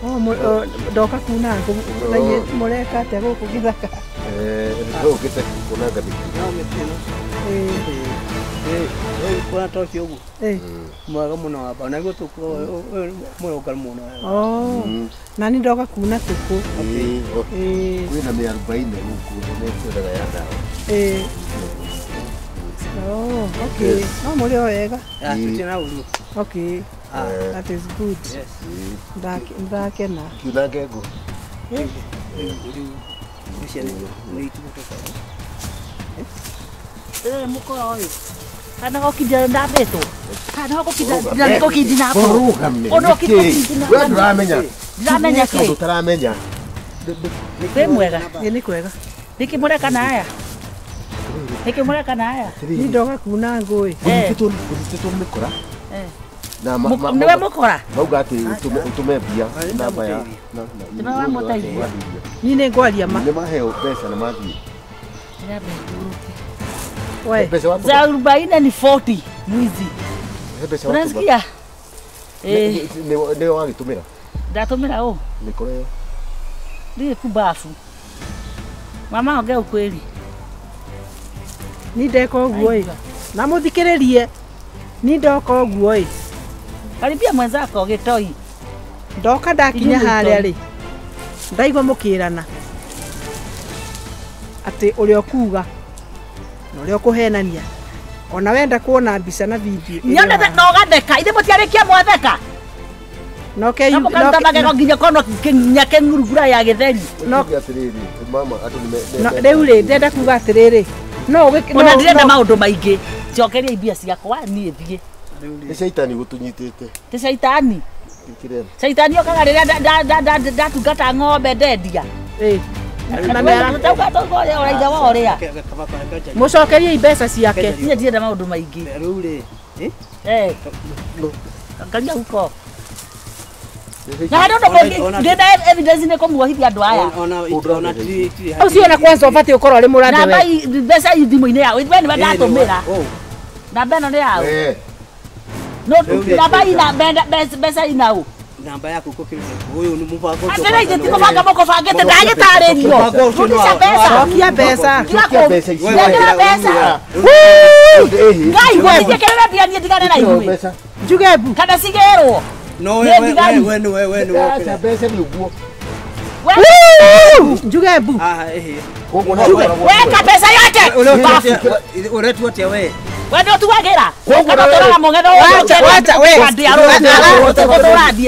Oh, ndoka kuna ngũ mũreka atĩa gũkũ gĩthaka? Ũkĩte kunanga mĩtĩ. No mĩtĩ ĩno. Kuna ta ũcio ũguo. Mwega mũno wamba. Na guo tũkũ mũrũngaru mũno. Oh. Na nĩ ndoka kuna tũkũ. Kwĩna mĩarubaine gũkũ nĩ ya ndawa. Oh, okay. No mũrĩ o wega. Tũtirĩ na ũru. Okay. That is good. Yes. Ndakena. Kiunange ngũ. Mũkora ũyũ. Kana gũkinda ndambĩtwo. Kana gũkinda nĩgũkinda nako. Ũrũgame. We ndũramenya. Ndiramenya kĩ? Ũndũ ũtaramenya. Wĩ mwega. Ĩ nĩ kwega. Nĩkĩ mũreka na aya? Nĩkĩ mũreka na aya? Ni ndoka kuna ngũ. Ngũnyitĩtwo nĩ mĩkora. Nĩwe mũkora? Mauga atĩ ũtũme mbia namba ya Nĩwe wamũteithia. Niĩ nĩ ngwaria ma. Nĩ maheo mbeca na mathiĩ. We. Za 40 ni 40 mwizi. Unasikia? Nĩwe wagĩtũmĩra? Ndatũmĩra ũ? Mĩkora ĩyo. Ndiĩ kubafu. Mama ongea ukweli. Ni ndeka ũguo ĩ. Na mũthikĩrĩrie. Ni ndoka ũguo ĩ. Karibia mwenzako gĩtoi. Ndoka ndakinya harĩa rĩ. Ndaigua mũkĩrana. Atĩ ũrĩa ũkuga na ũrĩa ũkũhenania. Ona wenda kuona mbica na video. Nyonete no gatheka. Ithe mũtiarĩkia mwatheka. No ke no magego nginya kono nginya kengurugura ya gĩtheri. No atĩrĩrĩ mama andũ nĩ rĩu rĩ ndenda kuga atĩrĩrĩ. No ona ndirenda maũndũ maingĩ. Njokeria mbia ciakwa niĩ thiĩ. Nĩ caitani gũtũnyitĩte. Ti caitani. Caitani okaga rĩrĩa ndatungata ng'ombe ndendia. Mũcokerie mbeca ciake. Niĩ ndirenda maũndũ maingĩ. Rĩu rĩ. Angalia huko. Na harĩ ũndũ kũngĩ ndĩna evidence nĩ kũmuohithia andũ aya. Ũcio na kwanza ũbatiĩ ũkorwo ũrĩ mũrathe we. Namba mbeca i thimũ-inĩ yao. We nĩwe ndatũmĩra. Namba ĩno nĩ yao. No namba ina mbeca ina ũ? Namba yaku kũkĩrĩte. Ũyũ nĩ mũbango ũcio. Atĩrĩ ithe ti mũbango mũkũbangĩte ndagĩtarĩrio. Rudisha mbeca. Cokia mbeca. Cokia mbeca ici. Nengera mbeca. Ngai gwĩtĩkĩrĩra mbia niĩ ndigane na inyuĩ. Njuge mbu. Kana cigĩrwo. No we we we we we. Acha mbeca nĩ ũguo. Njuge mbu. Weka mbeca yote. Ũretua atĩa we? We ndũtuagĩra. Kana ũtũraga mũng'etho Wacha we.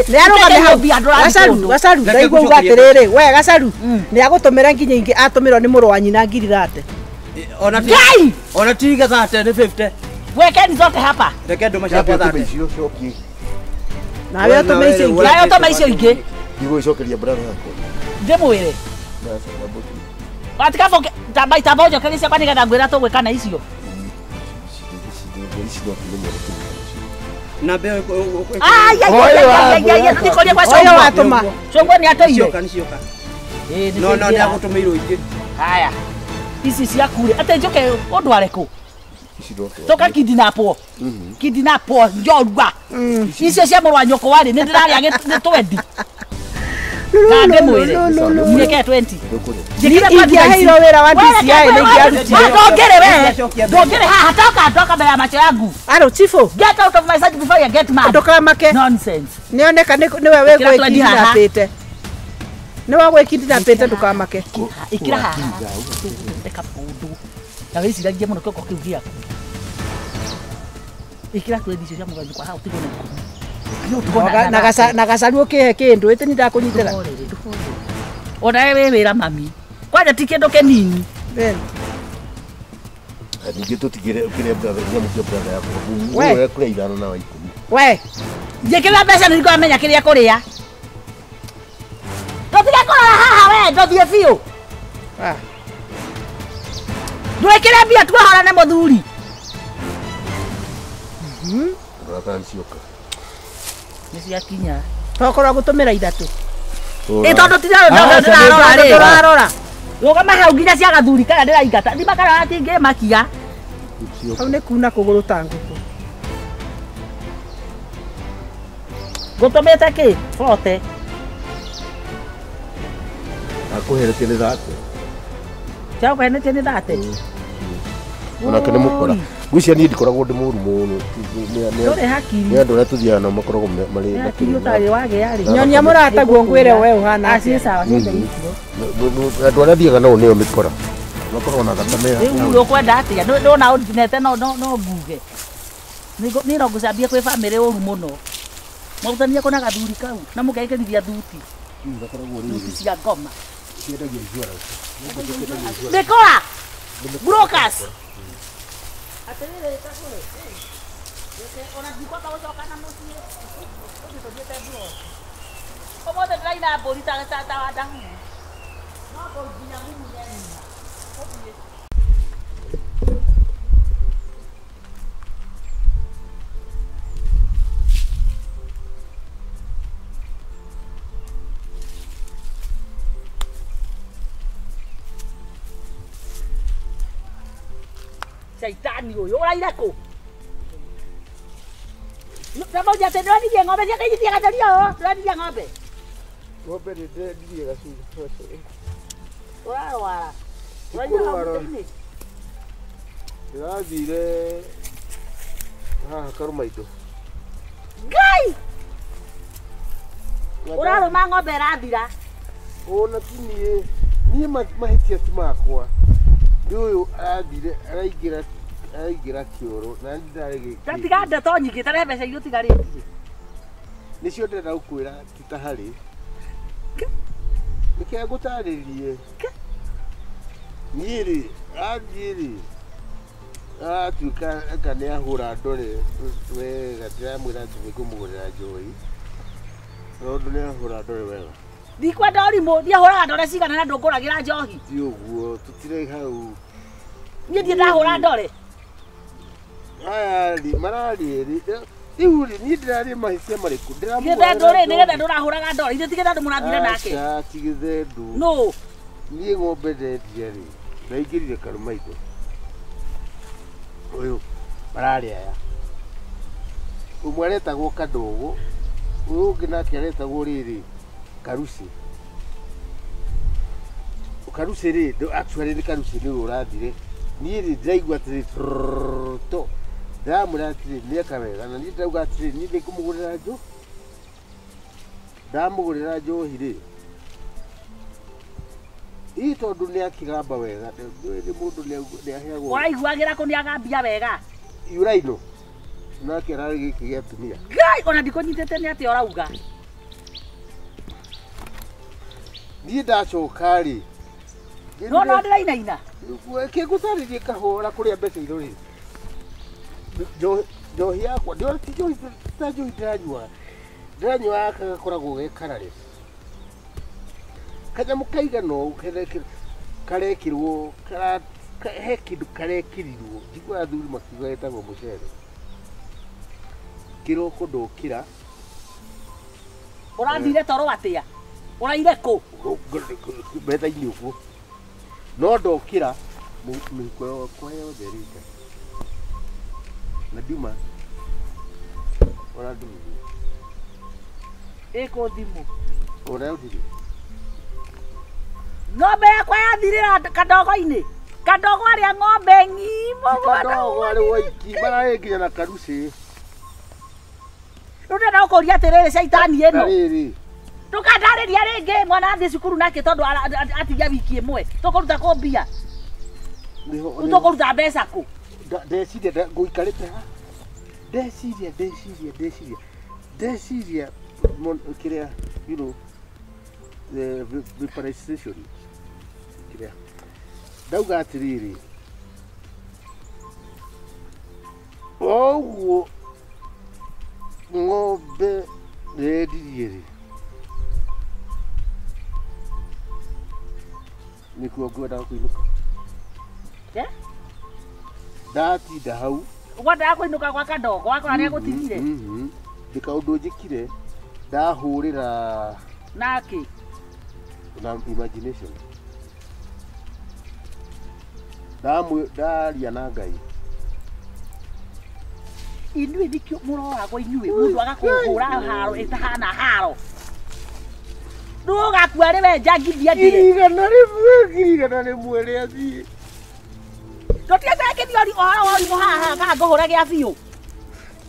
Nĩarũgame hau. Gacaru, Gacaru, ndaigua uga atĩrĩrĩ, we Gacaru, nĩagũtũmĩra nginya ingĩ atũmĩrwo nĩ mũrũ wa nyina ngiri 30. Ona ti ona ti 30 nĩ 50. Wekeni zote hapa. Reke ndũma ciakwa 30. Icio cokie. Nawe ũtũme icio ingĩ. Nawe ũtũme icio ingĩ. Ndigũgĩcokeria brother yakwa. Ndĩmwĩre. Watikaboke tamba itamba ũnjokerie ciakwa nĩgetha ngwĩra tũgwĩka na icio. Na mbeo Ai ai ai ai ndikorie kwa Ũyũ watũma. Cũngwa nĩ atũire. Cioka nĩ cioka. No no nĩ agũtũmĩirwo ingĩ. Haya. Ici ciaku rĩ atĩ njũke ũndware kũ? Toka kidnapo. Kidnapo njorua. Icio cia mũrũ wa nyũkwa rĩ nĩ ndĩrarĩa nĩ 20. Na ndĩmwĩre. Njĩke 20. Ingĩaheirwo wĩra wa DCI nĩ ingĩarutire. Ndũngĩrĩ we. Ndũngĩrĩ haha toka ndoka mbere ya macho yangu. Aro chifu. Get out of my sight before you get mad. Ndũkamake. Nonsense. Nĩoneka nĩwe wĩgwĩkindinapĩte. Nĩwe wĩgwĩkindinapĩte ndũkamake. Ikĩra haha. Reka mũndũ. Na wĩciragie mũno kĩongo kĩu gĩaku. Ikĩra 20 icio cia mũgwanjũ kwa hau tigwo na 10. Na Gacaru ũkĩhe kĩndũ ĩtĩ nĩ ndakũnyitĩra. Ona we wĩ wĩra mami. Kwanja ti kĩndũ kĩnini. Ningĩ tũtigĩre ũkĩrĩa brother nyamũ cia brother yakwa. Ũrĩa kũrĩa 5 na wa 10. We. Njĩkĩra mbeca nĩ ngwamenya kĩrĩa kũrĩa. Ndũtige kũrora haha we ndũthiĩ biũ. Ndwĩkĩre mbia tuohorane mũthuri. Rora kana nĩ cioka. Nĩ ciakinya. Tokorwo gũtũmĩra 3. Ĩ tondũ ndĩrarora rĩ. Ndũrarora. Rũgama hau nginya cia gathuri kana ndĩraingata. Thima kana atingĩmakia. Hau nĩ kuna kũgũrũ ta ngũkũ. Ngũtũmĩte kĩ? 40. Akuheretie nĩ thate. Chakuhenetie nĩ thate. Onake nĩ mũkora. Ngwĩciria niĩ ndikoragwo ndĩ mũru mũno. Ndũrĩ hakiri. Nĩ andũ arĩa tũthiaga nao makoragwo marĩ hakiri ũtarĩ wagĩa rĩ. Nyonia mũrataguo ngwĩre we ũhana atĩa. Sawa ciothe icio. Andũ arĩa thiaga nao nĩo mĩkora. Makoragwo na thakame. Rĩu ũkwenda atĩa? Ndona ũndinete no nguge. Nĩ no ngũcambia kwĩ bamĩrĩ ũru mũno. Mwarutanire kũ na gathuri kau na mũkekĩrithia thuti. Thuti cia ngoma. Ciendagia insurance. Mĩkora! Brokers! Atĩrĩrĩ takũrĩ. Ona ndikwamba gũcoka na mũciĩ. Ũthiĩ tũthiĩte mburoko. Ũmũthĩ ndĩraina mbũri ta wandahu. No nginya ngumunye nyina. Ũthiĩ. Shaitani ũyũ ũraire kũ? Tamauja atĩ ndĩronirie ng'ombe ciake ithiaga njũria ũũ, ndĩronirie ng'ombe. Ng'ombe nĩ ndĩrendirie gacunjĩ. Ũrarwara. Ũraire hau. Ndĩrathire haha Karũmaindo. Ngai! Ũrarũma ng'ombe ĩrathira. Ona ti niĩ, niĩ mahĩtia ti makwa. Ũyũ arathire araingĩra kĩoro na ndarĩ. Tatiga ndeto nyingĩ tarehe mbeca iria ũtigarĩtie. Nĩcio ndĩrenda gũkwĩra ti ta harĩ. Nĩkĩo ngũtarĩrie. Niĩ rĩ, athiĩ rĩ, atuĩka anga nĩ ahũra ndore wega, ndĩramwĩra atĩ nĩngũmũgũrĩra njohi. Tondũ nĩ ahũra ndore wega. Ndikwenda ũrimũ, ndiahũraga ndore cigana na ndũngũragĩra njohi. Ti ũguo, tũtirĩ hau. Niĩ ndirĩ ndahũra ndore. Aya rĩ, mararĩ erĩ. Rĩu rĩ, niĩ ndĩrarĩ mahĩtia marĩkũ? Gĩthendũ rĩ, nĩ gĩthendũ ũrahũraga ndore. Ithuĩ ti gĩthendũ mũrathire nake. Aca, ti gĩthendũ. Nũ? Niĩ ng'ombe ndendia rĩ, ndaingĩrire Karũmaindo. Ũyũ, mararĩ aya. Ũmwe aretagwo Kandogo, ũyũ ũngĩ nake aretagwo rĩrĩ, Karuci. Karuci rĩ, actually nĩ Karuci nĩwe ũrathire. Niĩ rĩ, ndĩraigua atĩrĩ to. Ndamwĩra atĩrĩ nĩeka wega na niĩ ndauga atĩrĩ niĩ nĩngũmũgũrĩra njohi. Ndamũgũrĩra njohi rĩ, ii tondũ nĩakĩgamba wega, nĩ mũndũ nĩaheagwo. Ũraiguagĩra kũ nĩagambia wega? Yuraino nake ararĩ gĩkĩ gĩa atumia. Ngai, ona ndikũnyitĩte nĩ atĩa ũrauga. Niĩ ndacoka rĩ, no no ndĩrainaina. Kĩngũtarĩrie kahora kũrĩa mbeca irorĩ. Njohi yakwa, ti njohi ta njohi ndĩranyua. Ndĩranyua gaka gakoragwo ge kararĩ. Kanyamũ kaigana ũũ karekĩrwo, he kĩndũ karekĩrirwo. Njiguaga athuri makiuga getagwo mũcere. Kĩroko ndokĩra. Ũrathire toro atĩa? Ũraire kũ? Metha-inĩ ũguo. No ndokĩra, mĩhuko yakwa yothe ĩrĩ nja. Na ndiuma ona ndururu. Ĩkũ thimũ. Ona ndirĩ. Ng'ombe yakwa yathirĩra kandogo-inĩ. Kandogo arĩa ng'ombe ng'ima. Kandogo arĩ waiki, mararĩ nginya na Karuci. Rĩu ndĩrenda gũkũria atĩrĩrĩ caitani ĩno. Na rĩrĩ. Ndũkandarĩria rĩngĩ mwana athiĩ cukuru nake tondũ atigia wiki ĩmwe. Tũkũruta kũ mbia? Rĩu tũkũruta mbeca kũ? Ndeciria ngũikarĩte haha. Ndeciria kĩrĩa, you know, the vaporization kĩrĩa. Ndauga atĩrĩrĩ, oguo ng'ombe ndendirie rĩ, nĩkuo ngwendaga kũinũka. Ndatinda hau. Ũkwendaga kũinũka gwa Kandogo, wakora nĩegũtigire? Ndĩ kaũndũ njĩkire, ndahũrĩra nake na imagination. Ndaria na Ngai. Inyuĩ nĩkĩo mũroragwo inyuĩ, mũndũ agakũhũra haro ĩtahana haro. Rĩu ũgakua rĩ we njangithia ndĩe. 100,000 rĩa thiĩ. Tũtiĩte kĩthiori ũhoro wa ũrimũ haha kana ngũhũre gĩa biũ.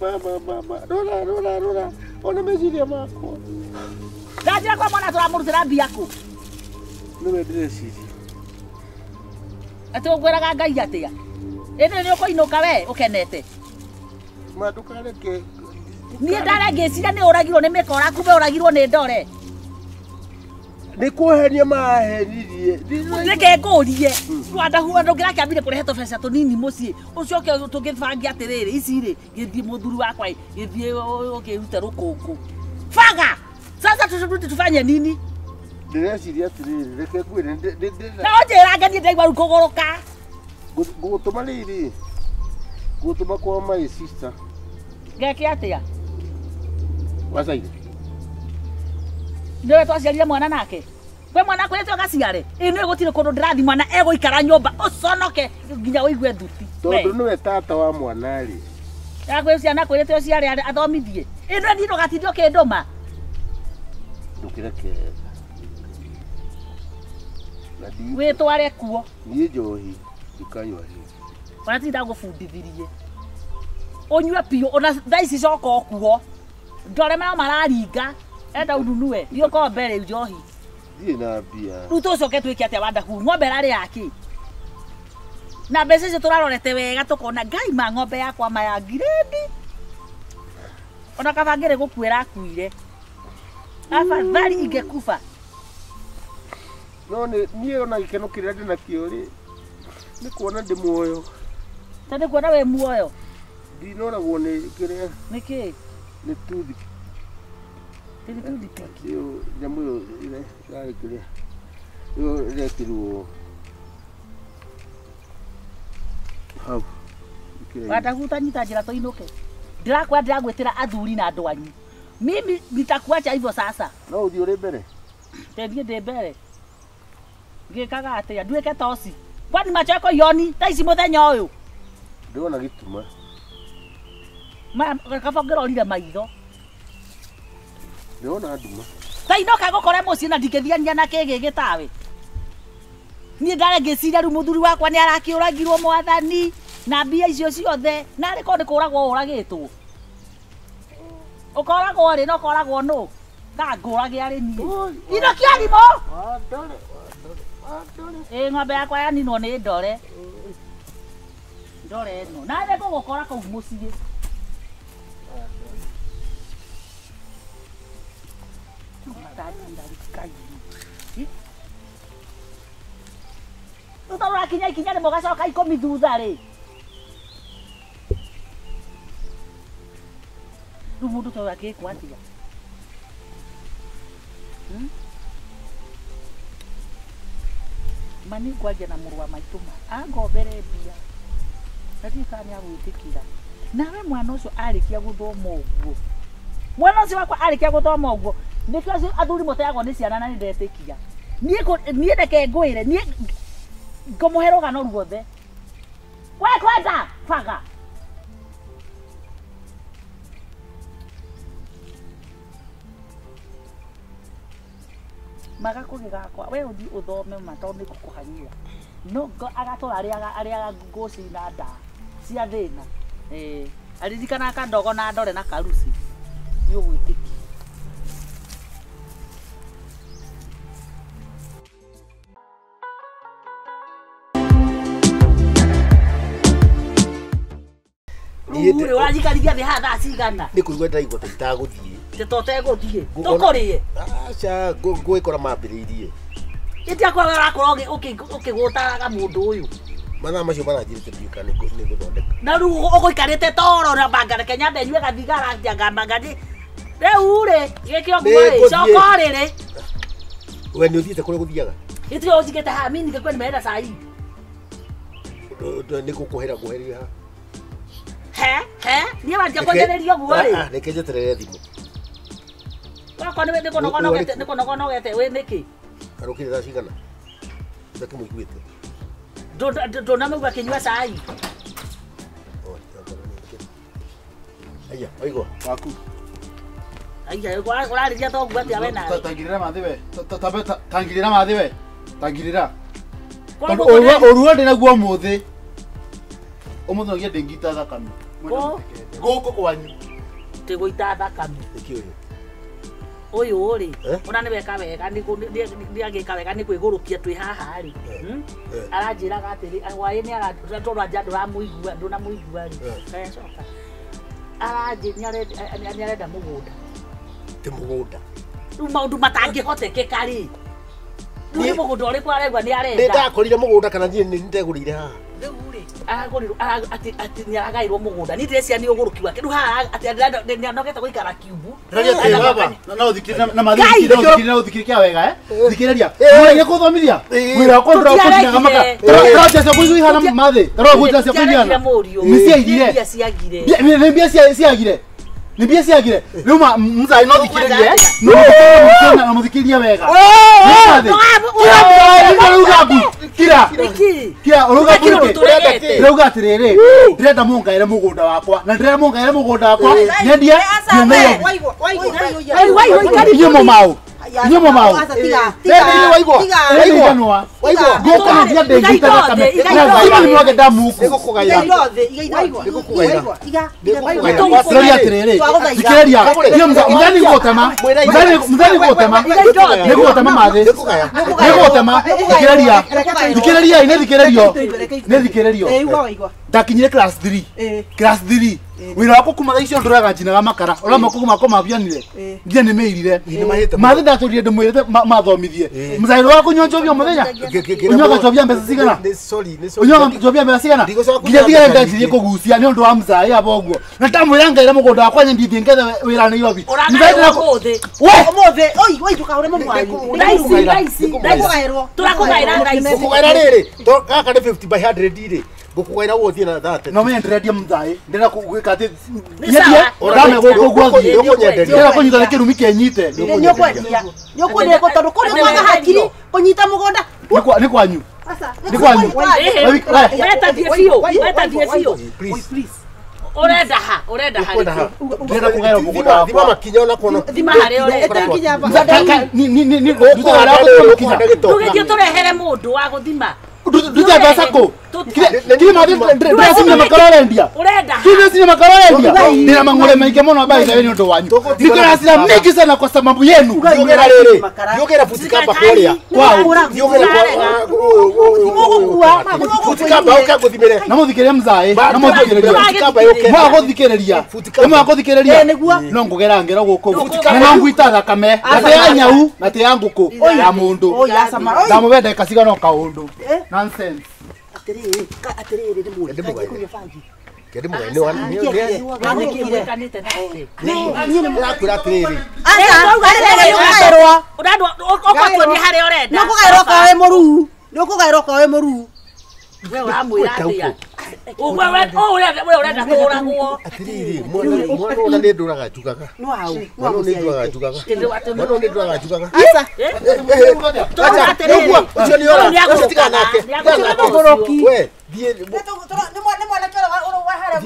Mama rora rora rora ona meciria makwa. Ndanjĩra kwa mwana tũramũrutĩra mbia kũ? Nĩwe ndĩreciria. Atĩ ũngwĩraga Ngai atĩa? Ĩndĩ nĩ ũkũinũka we ũkenete. Ma ndũkareke. Niĩ ndare ngĩciria nĩ ũragirwo nĩ mĩkora kumbe ũragirwo nĩ ndore. Nĩ kũhenia mahenirie. Reke ngũrie. Rwanda ndũngĩrakĩambire kũrehe tũbeca tũnini mũciĩ. Ũcoke tũgĩbange atĩrĩrĩ ici rĩ gĩthiĩ mũthuri wakwa gĩthiĩ ũkĩrute rũkũngũ. Baga! Sasa tufanye nini? Ndĩreciria atĩrĩrĩ reke ngwĩre Na ũnjĩra ngeniĩ ndaigua rĩu kũgũrũka. Ngũgũtũma rĩrĩ. Ngũgũtũma kwa my sister. Ngeke atĩa? Wacaire. Nĩwe twaciarire mwana nake. Kwĩ mwana akwĩrĩte ũgaciare. Ĩ nĩwe gũtirĩ kũndũ ndĩrathiĩ mwana egũikara nyũmba ũconoke nginya ũigue thuti. Tondũ nĩwe tata wa mwana rĩ. Akwĩ ciana akwĩrĩte ũciare athomithie. Ĩ nĩwe niĩ ndũgatinde ũkĩndũma. Ndũkĩreke. Wĩtware kuo. Niĩ njohi ndikanyua rĩngĩ. Ona ti ndagũbundithirie. Ũnyue biũ ona thaa ici coka o kuo. Ndore mao mararinga. Enda ununue. Thiĩ ũkombe rĩu njohi. Thiĩ na mbia. Rĩu tũcoke twĩke atĩa Wandahu? Ng'ombe ĩrarĩ yakĩ? Na mbeca icio tũrarorete wega tũkona Ngai ma ng'ombe yakwa ma ya ngirĩndi. Ona kaba ngĩrĩ gũkua ĩrakuire. Afadhali ingekufa. No niĩ ona gĩkeno kĩrĩa ndĩ nakĩo rĩ nĩ kuona ndĩ muoyo. Ta nĩ kuona wĩ muoyo. Ndinoragwo nĩ kĩrĩa. Nĩ kĩ? Nĩ tuthi. Nĩ tuthi. Ĩyo nyamũ ĩyo ĩrarĩ kĩrĩa. Ĩyo ĩrekĩrwo hau. Wandahu tanyita njĩra tũinũke. Ndĩrakwĩra ndĩragwĩtĩra athuri na andũ anyu. Mimi nitakuacha hivyo sasa. No ũthiĩ ũrĩ mbere. Ndĩthiĩ ndĩ mbere. Ngĩkaga atĩa? Nduĩke toci. Kwani macho yako yoni thaa ici mũthenya ũyũ? Ndĩrona gĩtuma. Ma kaba ngĩrorire maitho. Ndĩrona nduma. Ta inoka gũkore mũciĩ na ndingĩthiania na kĩgĩ gĩtawe. Niĩ ndare ngĩciria rĩu mũthuri wakwa nĩ arakĩũragirwo mwathani na mbia icio ciothe na arĩ korwo nĩ kũragwo ũragĩtwo. Ũkoragwo rĩ na ũkoragwo nũ? Ngangũrage arĩ niĩ. Inokia arimũ! Ĩ ng'ombe yakwa yaninwo nĩ ndore. Ndore ĩno. Na nĩ ngũgũkora kũu mũciĩ. Rĩu tondũ ũrakinya ikinya rĩmwe ũgacoka 10 thutha rĩ. Rĩu mũndũ ta ũyũ angĩkwo atĩa? Ma nĩ ngwaria na mũrũ wa maitũ ma angombere mbia na ndiũĩ kana nĩ agwĩtĩkĩra. Nawe mwana ũcio arĩkia gũthoma ũguo, mwana ũcio wakwa arĩkia gũthoma ũguo, nĩkĩo acio athuri mũteagwo nĩ ciana na nĩ ndetĩkia. Niĩ reke ngwĩre, niĩ ngũmũhe rũgano ruothe. We kwenda baga. Maga kũgĩ gakwa we ũthiĩ ũthome ma tondũ nĩ ngũkũhanyĩra. No agatũra arĩaga ngũci na ndaa cia thĩna. Aririkanaga kandogo na ndore na karuci. Nĩ ũgwĩtĩkia. Rĩu ũranjikarithia thĩ haha thaa cigana? Nĩ kũigua ndĩraigua ta itagũthiĩ. Atĩ to ũtegũthiĩ? Tũkũrĩe? Aca, ngũgĩkora mambĩrĩirie. Ĩti akorwo ũrakorwo ũkĩgũtaraga mũndũ ũyũ. Mathaa macio maranjĩrĩte ndiũĩ kana nĩ ngũthondeka. Na rĩu ũgũikarĩte toro na banga reke nyambe nyue gathigara ngamba ndĩ. Rĩu rĩ, gĩkĩ ũguo rĩ, coka ũrĩrĩ. We nĩ ũthiĩte kũrĩa ũgũthiaga? Ĩtiga ũnjigĩte haha, mimi ningekuwa nimeenda saa hii. Nĩ ngũkũhera ngũherie haha. He, niĩ wanjia kũnjereria ũguo rĩ. Reke njeterere thimũ. Wakwa nĩ kũnogonogete wĩ nĩkĩ? Arũkire thaa cigana? Ndakĩmũiguĩte. Ndũnamũigua akĩnyua cai. Aya, waigua waku. Aiya ũrarĩria thoguo atĩa we nawe? Tangirira mathi we. Tangirira mathi we. Tangirira. Ũruo ndĩ naguo ũmũthĩ. Ũmũthĩ no nginya ndĩngita thakame. Gũkũ kwanyu. Tĩgũita thakame. Nĩkĩ ũyũ? Ũyũ rĩ, ona nĩ weka wega nĩ agĩka wega nĩ kwĩgũrũkia twĩ haha rĩ. Aranjĩraga atĩrĩ, hwaĩ nĩ tondũ anja ndũramũigua, ndũnamũigua rĩ. Kayacoka. Aranjĩ nĩ arenda mũgũnda. Ti mũgũnda. Rĩu maũndũ matangĩhotekeka rĩ. Rĩu nĩ mũgũnda ũrĩkũ araigua nĩ arenda? Nĩ ndakorire mũgũnda kana niĩ nĩ ndegũrĩire haha. Rĩu rĩ, aragũrirwo atĩ nĩ aragaĩrwo mũgũnda. Niĩ ndĩreciria nĩ ũgũrũki wake. Rĩu haha atĩ nĩ anogete gũikara kiumbu. Baba, na ũthikĩrĩrie na mathi na ũthikĩrĩrie kĩa wega eh? Thikĩrĩria. Mũrĩire kũthomithia. Wĩra wakwa ndũrakũndinaga maka. Tũracia ciaku ihana mathi. Tũragũnja ciaku ihana. Nĩ ciaigire. Nĩ mbia ciagire. Nĩ mbia ciagire. Rĩu mzai no thikĩrĩrie. No na mũthikĩrĩrie wega. Kira. Kira ũrauga ndĩrauga atĩrĩrĩ, ndĩrenda mũngaĩre mũgũnda wakwa na ndĩrenda mũngaĩre mũgũnda wakwa nyendie inyuĩ mũmaũ inyuĩ mũmaũ gũkũ no nginya ndĩngita thakame na thima nĩ mwage ndamuku ndĩraria atĩrĩrĩ thikĩrĩria mũthani gũtema mũthani gũtema nĩ gũtema mathĩ nĩ gũtema thikĩrĩria thikĩrĩria nĩ thikĩrĩrio nĩ thikĩrĩrio ndakinyire class 3 class 3 wĩra wakwa kuma thaa icio ndũraga njinaga makara ũrĩa moko makwa mabianire nginya nĩ mĩirire mathĩ ndatũrire ndĩmwĩrĩte mathomithie mũcairo wa kũnyua njohi o mũthenya ũnyuaga njohi mbeca cigana ũnyuaga njohi mbeca cigana nginya thigare ndanjirie kũgucia nĩ ũndũ wa mũcai aba ũguo na ndamwĩra ngaĩre mũgũnda wakwa nyendithie ngethe wĩra Nairobi ũmũthĩ oi oi ndũkahũre mũmwanyu tũrakũgaĩra thaa ici ngũkũgaĩra rĩrĩ gaka nĩ 50 by 100 rĩ ngũkũgaĩra ũguo thiĩ na 30 no menye ndĩrendia mũthaĩ ndĩrenda gwĩka atĩ nyendie ndame gũkũ ũguo thiĩ ndĩrenda kũnyita nĩ kĩrumi kĩnyite nĩũkwendia nĩũkwendia tondũ kũrĩ kwaga hakiri kũnyita mũgũnda nĩ kwanyu nĩ kwanyu wetandie biũ ũrenda ha ũrenda ha ndĩrenda kũgaĩrwo mũgũnda wakwa thima makinya ona kuona thima harĩa ũrenda ndũgĩthiĩ tũrehere mũndũ wa gũthima Nduta mbeca kũ? Kiri mathi ndĩracinia makara ũrendia. Kiri makara ũrendia. Ndĩna mang'ũrĩ maingĩ mũno by the way nĩ ũndũ wanyu. Niko na hasira mingi sana kwa sababu yenu. Ndiũgera rĩrĩ. Ndiũgera futikamba kũrĩa. Kwao. Ndiũgera futikamba ũke ngũthimĩre. Na mũthikĩrĩrie mzaĩ. Na mũthikĩrĩrie. Futikamba yũke. Mwaga gũthikĩrĩria. Mwaga gũthikĩrĩria. No ngũgera ngero gũkũ. Na ngwita thakame. Na ti ya nyau na ti ya ngũkũ. Ya mũndũ. Ndamũhe ndagĩka cigana o kaũndũ. Nonsense. Atiriri, atiriri ndi mũndũ. Kũnyua bangi. Kende mũgai nĩ wa nĩ ndĩrakwĩra atĩrĩrĩ. Aca, ũrendwo ũgatuonia harĩa ũrenda. Nĩ ũkũgaĩrwo okorwo wĩ mũruu. Nĩ ũkũgaĩrwo okorwo wĩ mũruu. We ũramwĩra atĩa? We ũrenda tũũragwo. Atĩrĩrĩ, mwana ona nĩ ndũraga njugaga. Mwana nĩ ndũraga njugaga. Mwana nĩ ndũraga njugaga. Aca. Aca, ũcio nĩ ora. Ũcio tigana nake. We, thiĩ Nĩ mwanake ũrĩa wa harĩa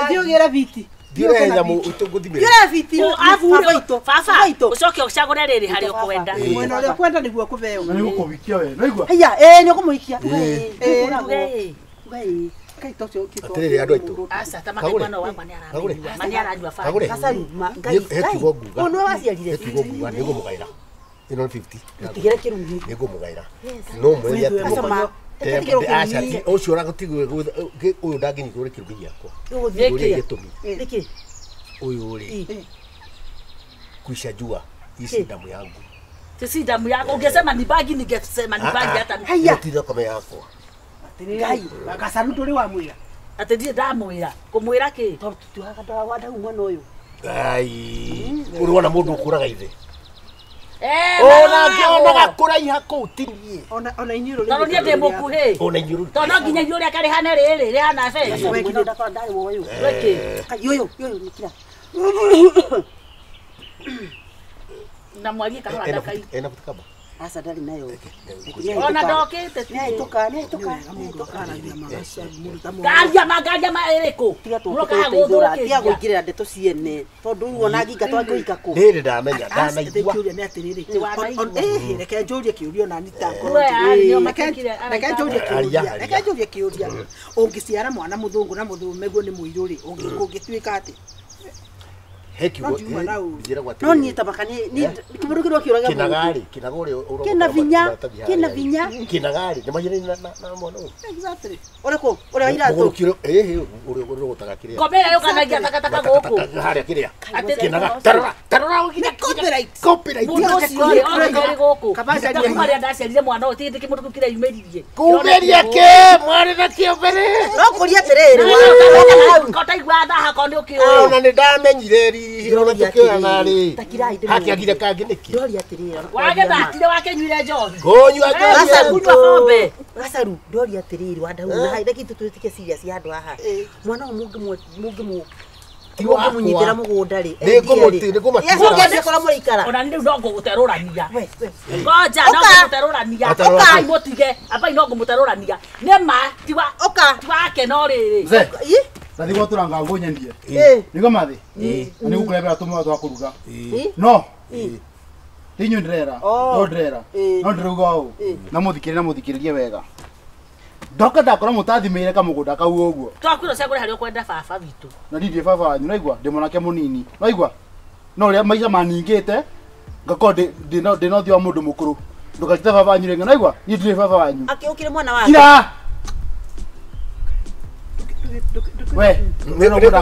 Thiĩ ũgĩre viti. Thiĩ ũrehe nyamũ ngũthimĩre. Thiĩ viti. Baba, ũcoke ũcagũre rĩrĩ harĩa ũkwenda. Mwena ũrĩa ũkwenda nĩguo ũkũheo. Na nĩ gũkũhikia we. Nĩwaigua? Haiya, ĩĩ nĩ ũkũmũhikia. Atĩrĩrĩ andũ aitũ. Aca, ta makai mwana wakwa nĩ aranyua. Ma nĩ aranyua Kagũre. bangi. He kiugo nguga. Ũyũ nĩwe waciarire. He kiugo nguga nĩ ngũmũgaĩra. Ĩno nĩ 50. Tigĩre kĩrumi. Nĩ ngũmũgaĩra. No mwĩre atĩrĩrĩ. Aca, ũcio ũragũtigwo ũyũ ndangĩnyitwo nĩ kĩrumi gĩakwa. Ũrĩa gĩtũmi. Nĩkĩ? Ũyũ rĩ. Kuisha jua hii damu yangu. Si damu yako. Ungesema ni bangi ningesema ni bangi hata. Haiya. Ti thakame yakwa. Ngai, gacaru ndũrĩ wamwĩra. Atĩ ndirĩ ndamwĩra. Kũmwĩra kĩ? Tondũ tũtiugaga ndora ndau mwana ũyũ. Ai, ũrĩ wona mũndũ ũkũraga ithe. Ona ngĩonaga kũraiha kũu ti niĩ. Ona inyuĩ Tondũ niĩ ndĩ mũkuhĩ. Ona inyuĩ. Tondũ no nginya inyuĩ rĩake rĩhane rĩrĩ rĩhana bengi. Mwena ndakora ndarĩ woyũ. Rwĩkĩ? Kai ũyũ, ũyũ nĩkira. Na mwarie kahora ndakai. Ena futikamba. Aca ndarĩ nayo. Ona ndokĩte nĩahĩtũka nĩahĩtũka. Ngaria ma ngaria ma ĩrĩkũ? Tiga tũgũteithũra tiga kũingĩrĩra ndeto ciene tondũ rĩu ona nginga twangĩhika kũ. Ndĩrĩ ndamenya ndanaigua. Kĩũria nĩ atĩrĩrĩ, reke njũrie kĩũria ona niĩ ta reke njũrie kĩũria, reke njũrie kĩũria. Ũngĩciara mwana mũthũngũ na mũthũmeguo nĩ mũirũ rĩ, ũngĩtuĩka atĩ? No niĩ tabaka ni kĩmũndũ kĩrĩa kĩũraga kinagari kinagori kina vinya kina vinya kinagari nĩ mahiana na mwana ũyũ. Exactly. Ũrĩkũ ũrĩa wa iratũ ĩhĩ ũrĩa ũrogotaga kĩrĩa komera yũkanagia takataka gũkũ harĩa kĩrĩa kinaga tarora tarora ũgina copyright copyright mũndũ ũcio rĩ orĩ gũkũ harĩa ndaciarire mwana ũyũ ti kĩmũndũ kĩu kĩreyumĩririe kumĩria kĩ mwarĩ na kĩo mbere no kũria atĩrĩrĩ kotaigua thaha ko nĩ ũkĩũĩ ona nĩ ndamenyire hakiagire kangĩ nĩkĩ ndoria atĩrĩrĩ wagethatire wakenyuire njohi ngũnyua njohi kunyua pombe gacaru ndoria atĩrĩrĩ wandau na hai reke tũtuĩke serious handũ haha mwana ũyũ mũngĩmũ mũnyitĩra mũgũnda rĩ nĩngũmũtigĩra kũrĩa mũrĩikara ona nĩ rĩu no ngũgũterũrania ngoja no ngũgũterũrania ũkai mũtige ambai no ngũmũterũrania nĩ ma tiwa tiwake no rĩrĩ Ndathi gwatũra ngũ nyendie nĩguo mathi na nĩgũkũrehera tũmwe twa kũruga no ti inyuĩ ndĩrera no ndĩrera no ndĩrauga ũũ na mũthikĩrĩrie na mũthikĩrĩrie wega ndoka ndakora mũtathimĩire kamũgũnda kau ũguo twakwĩrwo cagũre harĩa ũkwenda baba witũ na niĩ ndirĩ baba wanyu naigua ndĩ mwanake mũnini naigua no ũrĩa maica maningĩte ngakorwo ndĩna ũthiũ wa mũndũ mũkũrũ ndũkanjĩte baba wanyu rĩngĩ naigua niĩ ndirĩ baba wanyu akĩũkire mwana wake kira we ndĩrauga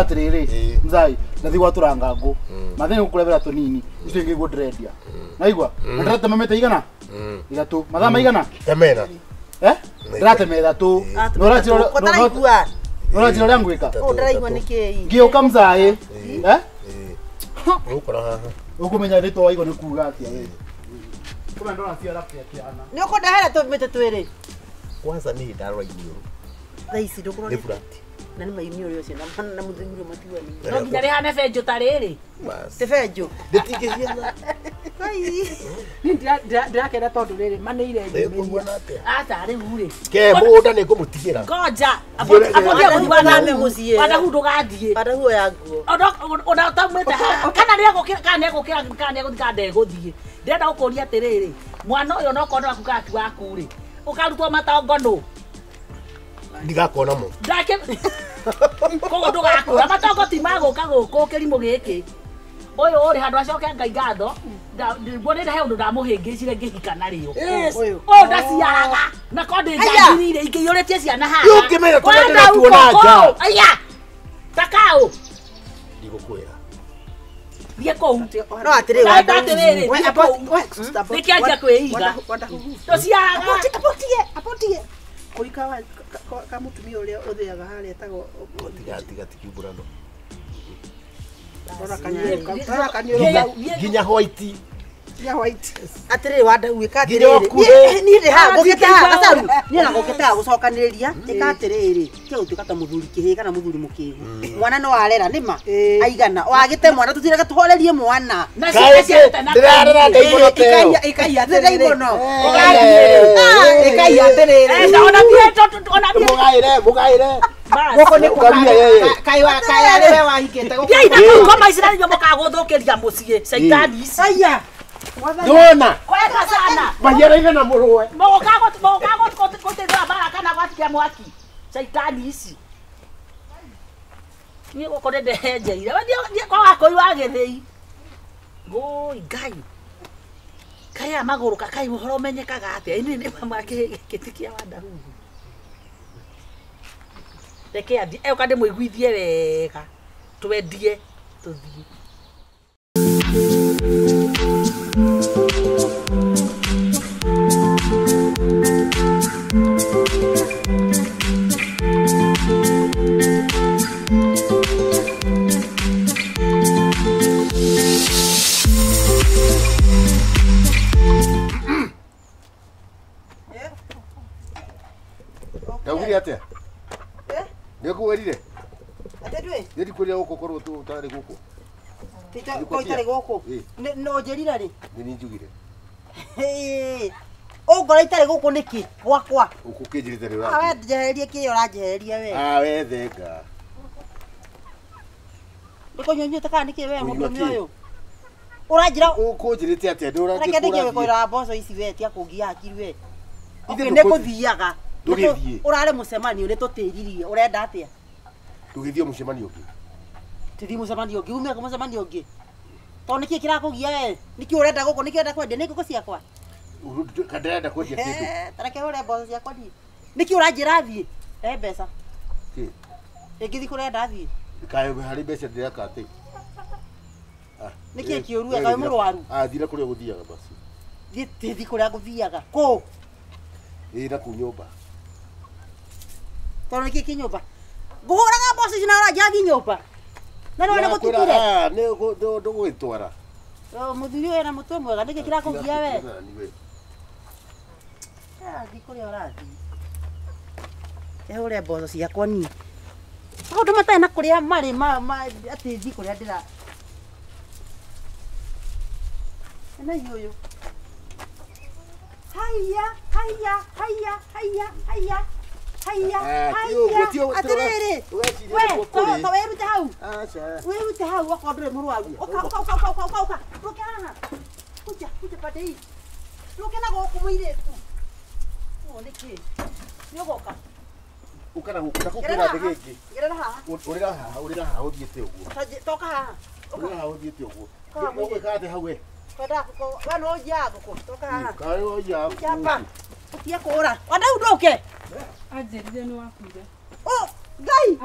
atĩrĩrĩ mzai ndathi gwatũra ngangũ mathĩ nĩgũkũrehera tũnini icio ingĩ guo ndĩrendia naigua na ndĩratema mĩtĩ igana ithatũ mathaa maigana temena ndĩratema ithatũ ũranjĩra ũrĩa ngwĩka ndĩraigua nĩkĩĩ ngĩũka mzai ũkũmenya rĩtwa waigua nĩ kuga atĩa we kũmenya ndũraciara kĩana nĩ ũkũndehera tũmĩtĩ twĩrĩ kwanza nĩ ndarora iniũrũ thaa ici ndũkũrora nĩ burati na nĩ mainiũrũ ũcio na mũthuri matiwani no nginya rĩhane benjũ ta rĩrĩ ti benjũ ndĩtingĩhiana niĩ ndĩrakena tondũ rĩrĩ manĩire nyumĩria aca rĩu rĩ ke mũgũnda nĩ ngũmũtigĩra ngoja mũciĩ wadahu ndũgathiĩ wadahu oya nguo ona ũtaumĩte haha kana nĩegũkĩra kana nĩegũkĩra kana nĩegũthiĩ kana ndegũthiĩ ndĩrenda gũkũria atĩrĩrĩ mwana ũyũ onokorwo nĩ waku kana ti waku rĩ ũkarutwo matongo nũ ndigakona mo ndake koguo ndũgakũra matongo ti magũka gũkũ kĩrimũ gĩkĩ ũyũ ũrĩ handũ acoke Ngai ngatho nguonire he ũndũ ndamũhĩngĩcire ngĩhika narĩo ũyũ ndaciaraga na ko ndĩnjagirire ingĩiyũrĩtie ciana haha ũngĩmenya tũrĩa ndĩratuona nja aya ta kaũ ndigũkwĩra thiĩ kũu no atĩrĩrĩ nĩkĩanjia kwĩiga tũciaraga apotige kũika ka mũtumia ũrĩa ũthĩaga harĩa etagwo tiga tiga tikiumburano nginya white nginya white atĩrĩrĩ wandau ĩka atĩrĩrĩ niĩ ndĩ haha ngũkĩte haha gacaru niĩ na ngũkĩte haha gũcokanĩrĩria ĩka atĩrĩrĩ tiga gũtuĩka ta mũthuri kĩhĩ kana mũthuri mũkĩgu mwana no arera nĩma aigana wagĩte mwana tũtireke tũhorerie mwana ndĩrarera ndaimono teo ĩkai atĩrĩrĩ ĩkai atĩrĩrĩ mũgaĩre mũgaĩre gũkũ nĩ kaĩ arĩ we wahikĩte gũkũ thiĩ na kũu ngoma ici na nĩguo mũkagũthũkĩria mũciĩ caitani ici aya ndona kwega sana mahiana igana mũrũwe mũgũka gũteithũra mbara kana gwatikia mwaki caitani ici niĩ gũkũ nĩ ndehenjeire kwa wakũi wa gĩthĩi ngũi Ngai kaĩ aya magũrũka kaĩ ũhoro ũmenyekaga atĩa ĩnĩ nĩ mama gĩtĩ kĩa Wandahuhu reke athiĩ eũka ndĩmũiguithie wega twendie tũthiĩ. Ndaugire atĩa? Nĩngũwĩrire? Atĩ ndwĩ? Nĩ ndikwĩrire gũkũ korwo ũtarĩ gũkũ. Ko itarĩ gũkũ. No njĩrire rĩ? Nĩ njugire. Ũngora itarĩ gũkũ nĩkĩ? Gwakwa. Ũkũkĩnjĩrĩte rĩ ũrathiĩ. We njehererie kĩrĩa ũranjehereria we. We thenga. Nĩ kũnyua nyuĩte kana nĩkĩ we mũndũrũme ũyũ? Ũranjĩra ũkũnjĩrĩte atĩa ndĩ ũrathiĩ kũrathiĩ. Reke ndĩkie gũkũra mboco ici we tia kũngia hakiri we. Nĩ kũthiaga. Ndũgĩthiĩ. Ũrarĩ mũcemanio nĩ tũtĩririe. Ũrenda atĩa? Ndũgĩthiĩ mũcemanio ũngĩ. Tũthiĩ mũcemanio ũngĩ. Ume mũcemanio ũngĩ. Tondũ nĩkĩ kĩrakũgia we? Nĩkĩ ũrenda gũkũ? Nĩkĩ ũrenda kwendia? Nĩ ngũkũ ciakwa? Ndĩrenda kwendia kĩndũ. Ta reke hũre mboco ciakwa niĩ. Nĩkĩ ũranjĩra thiĩ? He mbeca. Kĩ? Ĩngĩthiĩ kũrenda thiĩ. Kaĩ harĩ mbeca ndĩreka atĩ. Nĩkĩ kĩũru we kaĩ mũrwaru? Thira kũrĩa ũgũthiaga basi. Thiĩ thiĩ kũrĩa ngũthiaga. Kũ? Ĩĩ na kũu nyũmba. Tondũ nĩkĩ kĩ nyũmba? Ngũhũraga mboco ici na ũranjĩra thiĩ nyũmba. Na nĩ gũtukire. Nĩ ndũgũgĩtwara. Mũthuri ũyũ ena mũtwe mwega nĩkĩ kĩrakũgia we? Thiĩ kũrĩa ũrathiĩ. Hũre mboco ciakwa niĩ. Maũndũ matarĩ na kũrĩa marĩ atĩ thiĩ kũrĩa ndĩra. Ena ũyũ. Haiya haiya haiya haiya haiya haiya haiya atĩrĩrĩ. We ta wĩrute hau. Wĩrute hau okorwo ndũrĩ mũrwaru. Ũka ũka ũka ũka ũka ũka. Ndũke haha. Kuja kuja pande hii. Ndũke na gũkũ mũirĩtu. Ũũ nĩkĩ? Nĩ ũgoka. Ũka na gũkũ na kũu kĩrathi gĩkĩ. Gerera haha. Ũrĩra haha ũrĩra haha ũthiĩte ũguo. Toka haha. Ũrĩra haha ũthiĩte ũguo. Ũgwĩka atĩa hau we? Kwenda ngũkũ. We no ũnjiaga ngũkũ. Toka haha. Kaĩ ũnjiaga ngũkũ. Hapa. Ũtige kũũra. Wandau ndũke. Anjĩrire nĩ wakuire. Oh, Ngai.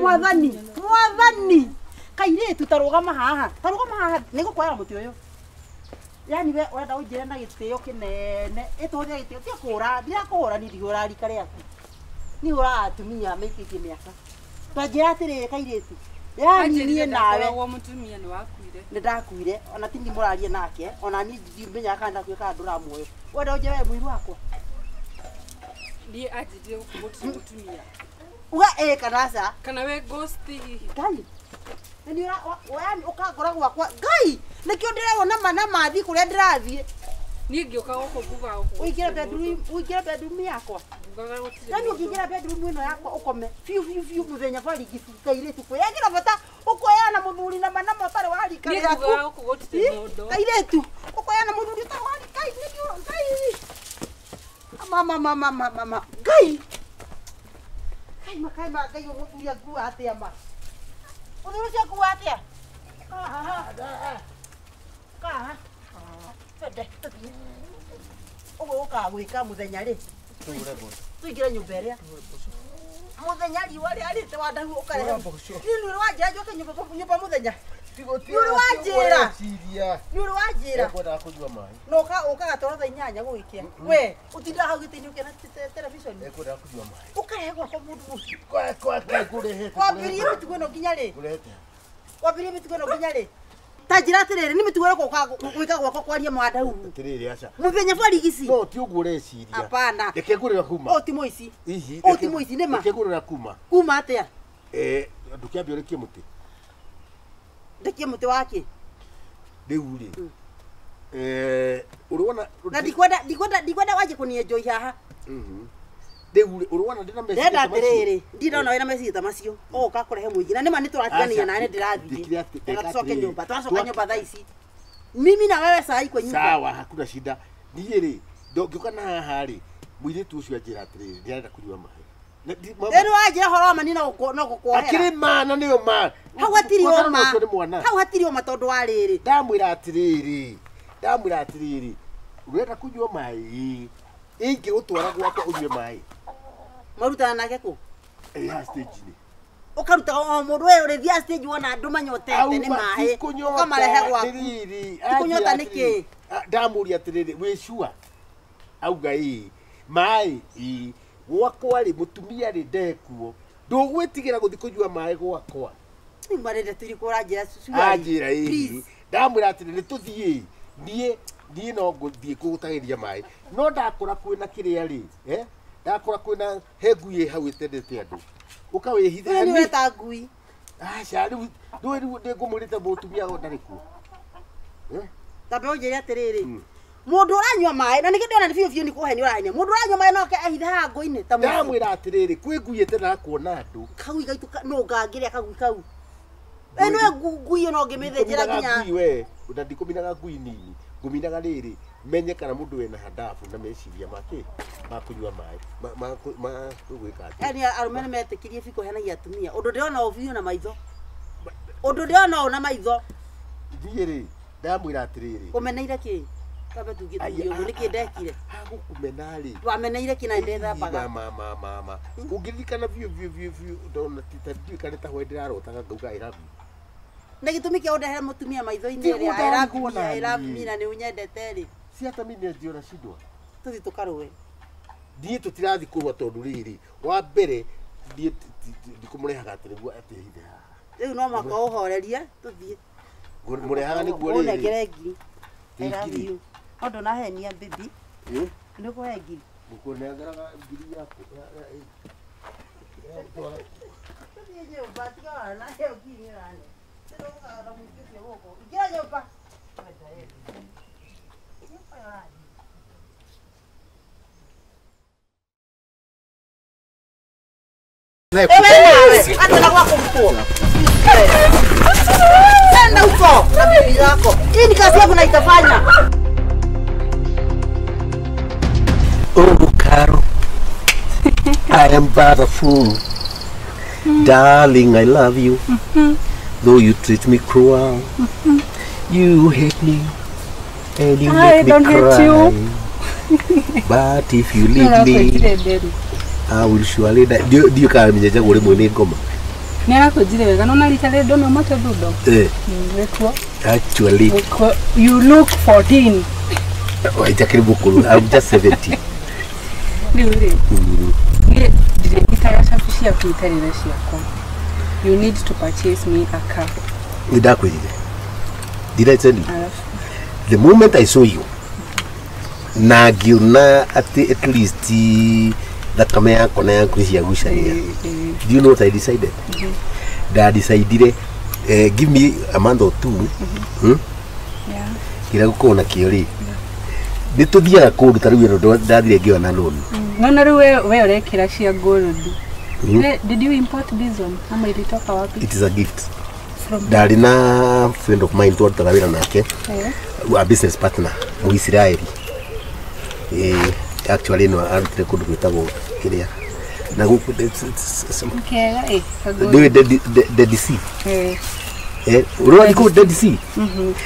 Mwathani, mwathani. Kairĩtu ta rũgama haha. Ta rũgama haha nĩ ngũkũoera mũtĩ ũyũ. Yaani we ũrenda ũnjĩre na gĩtĩo kĩnene. Ĩtũhũthĩre gĩtĩo. Tiga kũũra. Ndirakũhũra niĩ ndihũraga rika rĩaku. Niĩ hũraga atumia maikĩtie mĩaka. Ta njĩra atĩrĩrĩ kairĩtu. Yaani niĩ nawe. Anjĩrire mũtumia nĩ wakuire. Nĩ ndakuire. Ona ti niĩ mũraria nake. Ona niĩ ndimenyaga kana ndakuire kana ndũra muoyo. Wenda ũnjĩre we mũiru wakwa. Niĩ anjĩrire gũkũ gũtirĩ mũtumia. Uga ĩĩ kana aca. Kana we ghost hihi. Ngai. Nĩ ũra ũkangora gwakwa. Ngai. Nĩkĩo ndĩrerwo na mathiĩ kũrĩa ndĩrathiĩ. Niĩ ngĩũka gũkũ ngugaga gũkũ. Ũingĩre bedroom, ũingĩre bedroom yakwa. Ngugaga gũtirĩ. Yaani ũngĩingĩra bedroom ĩno yakwa ũkome biũ biũ biũ mũthenya barigi kairĩtu kwĩyagĩra bata ũkoyana mũthuri na mana ũtarĩ wa rika Niĩ rĩaku. ngugaga gũkũ gũtirĩ mũndũ. Kairĩtu ũkoyana mũthuri ũtarĩ wa rika nĩkĩo Ngai. Mama mama mama mama Ngai. Ngai makai ma Ngai ũmũthuri angua atĩa ma. Mũthuri ũcio angua atĩa? Kaha. Kaha. Twende tũthiĩ. Ũguo ũkaga gwĩka mũthenya rĩ. Tũingĩre nyũmba ĩrĩa. Mũthenya riũa rĩarĩte wandahu ũkarehe. Niĩ nĩ ũrĩ wanjĩra njoke nyũmba mũthenya. Nĩ ũrĩ wanjĩra. Nĩ ũrĩ wanjĩra. Ekwendaga kũnyua maĩ. Na ũkaga toro thaa inyanya gũgĩkĩa. We ũtindaga hau gĩtĩ-inĩ ũkĩona television. Ekwendaga kũnyua maĩ. Ũkarehe gwakwa mũndũ ũcio. Kwa ngũrehete. Wambirie mĩtugo ĩno nginya rĩ? Ngũrehete. Wambirie mĩtugo ĩno nginya rĩ? Ta njĩra atĩrĩrĩ nĩ mĩtugo ĩrĩkũ ũkaga gwĩka gwakwa kwaria mwandau. Atĩrĩrĩ aca. Mũthenya barigici. No ti ũguo ũreciria. Hapana. Reke ngũrĩra kuma. Ũyũ ti mũici. Hihi. Ũyũ ti mũici nĩ ma. Reke ngũrĩra kuma. Kuma atĩa? Ndũkĩambe ũrekie mũtĩ. Ndekie mũtĩ wake. Rĩu rĩ. Ũrona na ndikwenda wanjie kũnienjoi haha. Rĩu rĩ ũrona ndĩna meciria Ndenda ta macio. atĩrĩrĩ ndĩrona wĩna meciria ta macio ũgũka kũrehe mũingĩ na nĩma nĩtũratigania nawe nĩndĩrathiĩ. Na tũcoke nyũmba twacoka nyũmba thaa ici. Mimi na wewe saa hii kwa nyumba. Sawa hakuna shida. Niĩ rĩ ndũngĩũka na haha rĩ mũirĩtu ũcio anjĩra atĩrĩrĩ ndĩrenda kũnyua maĩ. Rĩu wanjĩra ũhoro wa ma niĩ no gũkuohera. Akĩrĩ ma na nĩyo ma. Hau hatirĩ ũma. Hau hatirĩ ũma tondũ wa rĩrĩ. Ndamwĩra atĩrĩrĩ ũrenda kũnyua maĩ ingĩgũtwara gwakwa ũnyue maĩ. Marutana nake kũ? Ĩ stage-inĩ. Ũkaruta o mũndũ we ũrĩthiaga stage wona andũ manyotete nĩ maĩ. Ũkamarehe gwaku. Ti kũnyota nĩkĩ? Ndamũria atĩrĩrĩ wĩ sure? Auga ĩĩ. Maĩ ĩĩ. Gwakwa rĩ mũtumia rĩ ndekuo. Ndũgwĩtigĩra gũthiĩ kũnyua maĩ gwakwa. Marenda tũrĩ kũranjĩra Anjĩra ĩĩ. Ndamwĩra atĩrĩrĩ nĩ tũthiĩ. Niĩ no ngũthiĩ kũgũtagĩria maĩ. No ndakora kwĩna kĩrĩa rĩ, ndakora kwĩna he ngui ĩ hau ĩtendete andũ. Ũkawĩhitha. Nĩ ũreta ngui. Aca rĩu ndũĩ rĩu ndĩngũmũrĩte mũtumia o ndarĩ kuo. Tambe ũnjĩre atĩrĩrĩ. Mũndũ ũranyua maĩ na nĩkĩo ndĩrona nĩ biũ biũ nĩ kũhenia ũrahenia. Mũndũ ũranyua maĩ no oke ehithe haha ngũ-inĩ ta mũciĩ. Ndamwĩra atĩrĩrĩ kwĩ ngui ĩtĩraga kuona andũ. Kagui gaitũ no ngangĩrĩa kagui kau. We nĩwe ngui ĩno ngĩmĩthĩnjĩra nginya. Ngui we, na ndikũminaga ngui nini. Ngũminaga rĩrĩ menye kana mũndũ wĩna handabu na meciria make ma kũnyua maĩ ma gwĩka atĩa. Yaani arũme nĩ metĩkirie biũ kũhenagia atumia. Ũndũ ndĩrona ũũ biũ na maitho. Ũndũ ndĩrona ũũ na maitho. Niĩ rĩ ndamwĩra atĩrĩrĩ. Ũmeneire kĩ? Tambe tuge tuge ũguo nĩkĩ ndekire? Hagũkũmena rĩ. Wameneire kĩ na ndethambaga? Ma. Ũngĩririkana biũ biũ biũ biũ ndona ti ndiũĩ kana ta hwaĩ ndĩrarotaga ngauga I love you. Na gĩtũmi kĩa ũndehere mũtumia maitho-inĩ rĩ, I love me, I love me na nĩ ũnyendete rĩ. Si hata mimi ndio nashindwa. Tũthiĩ tũkarũe. Niĩ tũtirathiĩ kũrũa tondũ rĩrĩ wa mbere niĩ ndikũmũrehaga atĩ nĩguo atĩ hithe haha. Rĩu no mũhaka ũhorerie tũthiĩ. Mũrehaga nĩguo rĩrĩ. Ũnengere ngiri. I love you. No ndũnahenia baby. Nĩ ũkũhe ngiri. Ngũkũnengeraga ngiri yaku. Tũthiĩ nyũmba tiga wana heo ngiri nĩ ũrane. Tũrũgaga na mũingĩ ũcio gũkũ. Ingĩra nyũmba. Nenda huko na bibi yako. Hii ni kazi yangu na itafanya. Oh, Caro, I am but a fool. Darling, I love you. Though you treat me cruel, you hate me and you I make me don't cry. hate you. But if you leave me, I will surely die. Do you call me Jaja Gore Mwene Ngoma? Nĩarakwĩnjire wega no na rita rĩrĩ ndona umĩte thundo. Wĩkuo. Actually, you look 14. Waitakiri bukuru. I'm just 70. Rĩu rĩ, niĩ ndirĩnyitaga cabi ciaku itarĩ na ciakwa. You need to purchase me a car. Nĩndakwĩrire. Did I tell you? The moment I saw you, na ngĩona atĩ at least thakame yakwa na yaku nĩciagucania. Do you know what I decided? Ndadecidire give me a month or two. Yeah. Kĩrĩa gũkorwo nakĩo rĩ, nĩ tũthiaga kũndũ ta rĩu ĩno ndathire ngĩona loan. No na rĩu we ũrekĩra cia gold. Did you import this one? Ama ilitoka wapi? It is a gift. From Ndarĩ na friend of mine twarutaga wĩra nake, a business partner Mũisiraeli. Actually no arutire kũndũ gwĩtagwo kĩrĩa na gũkũ Kega eh. Ndĩũĩ Dead Sea. Ũrona kũu Dead Sea?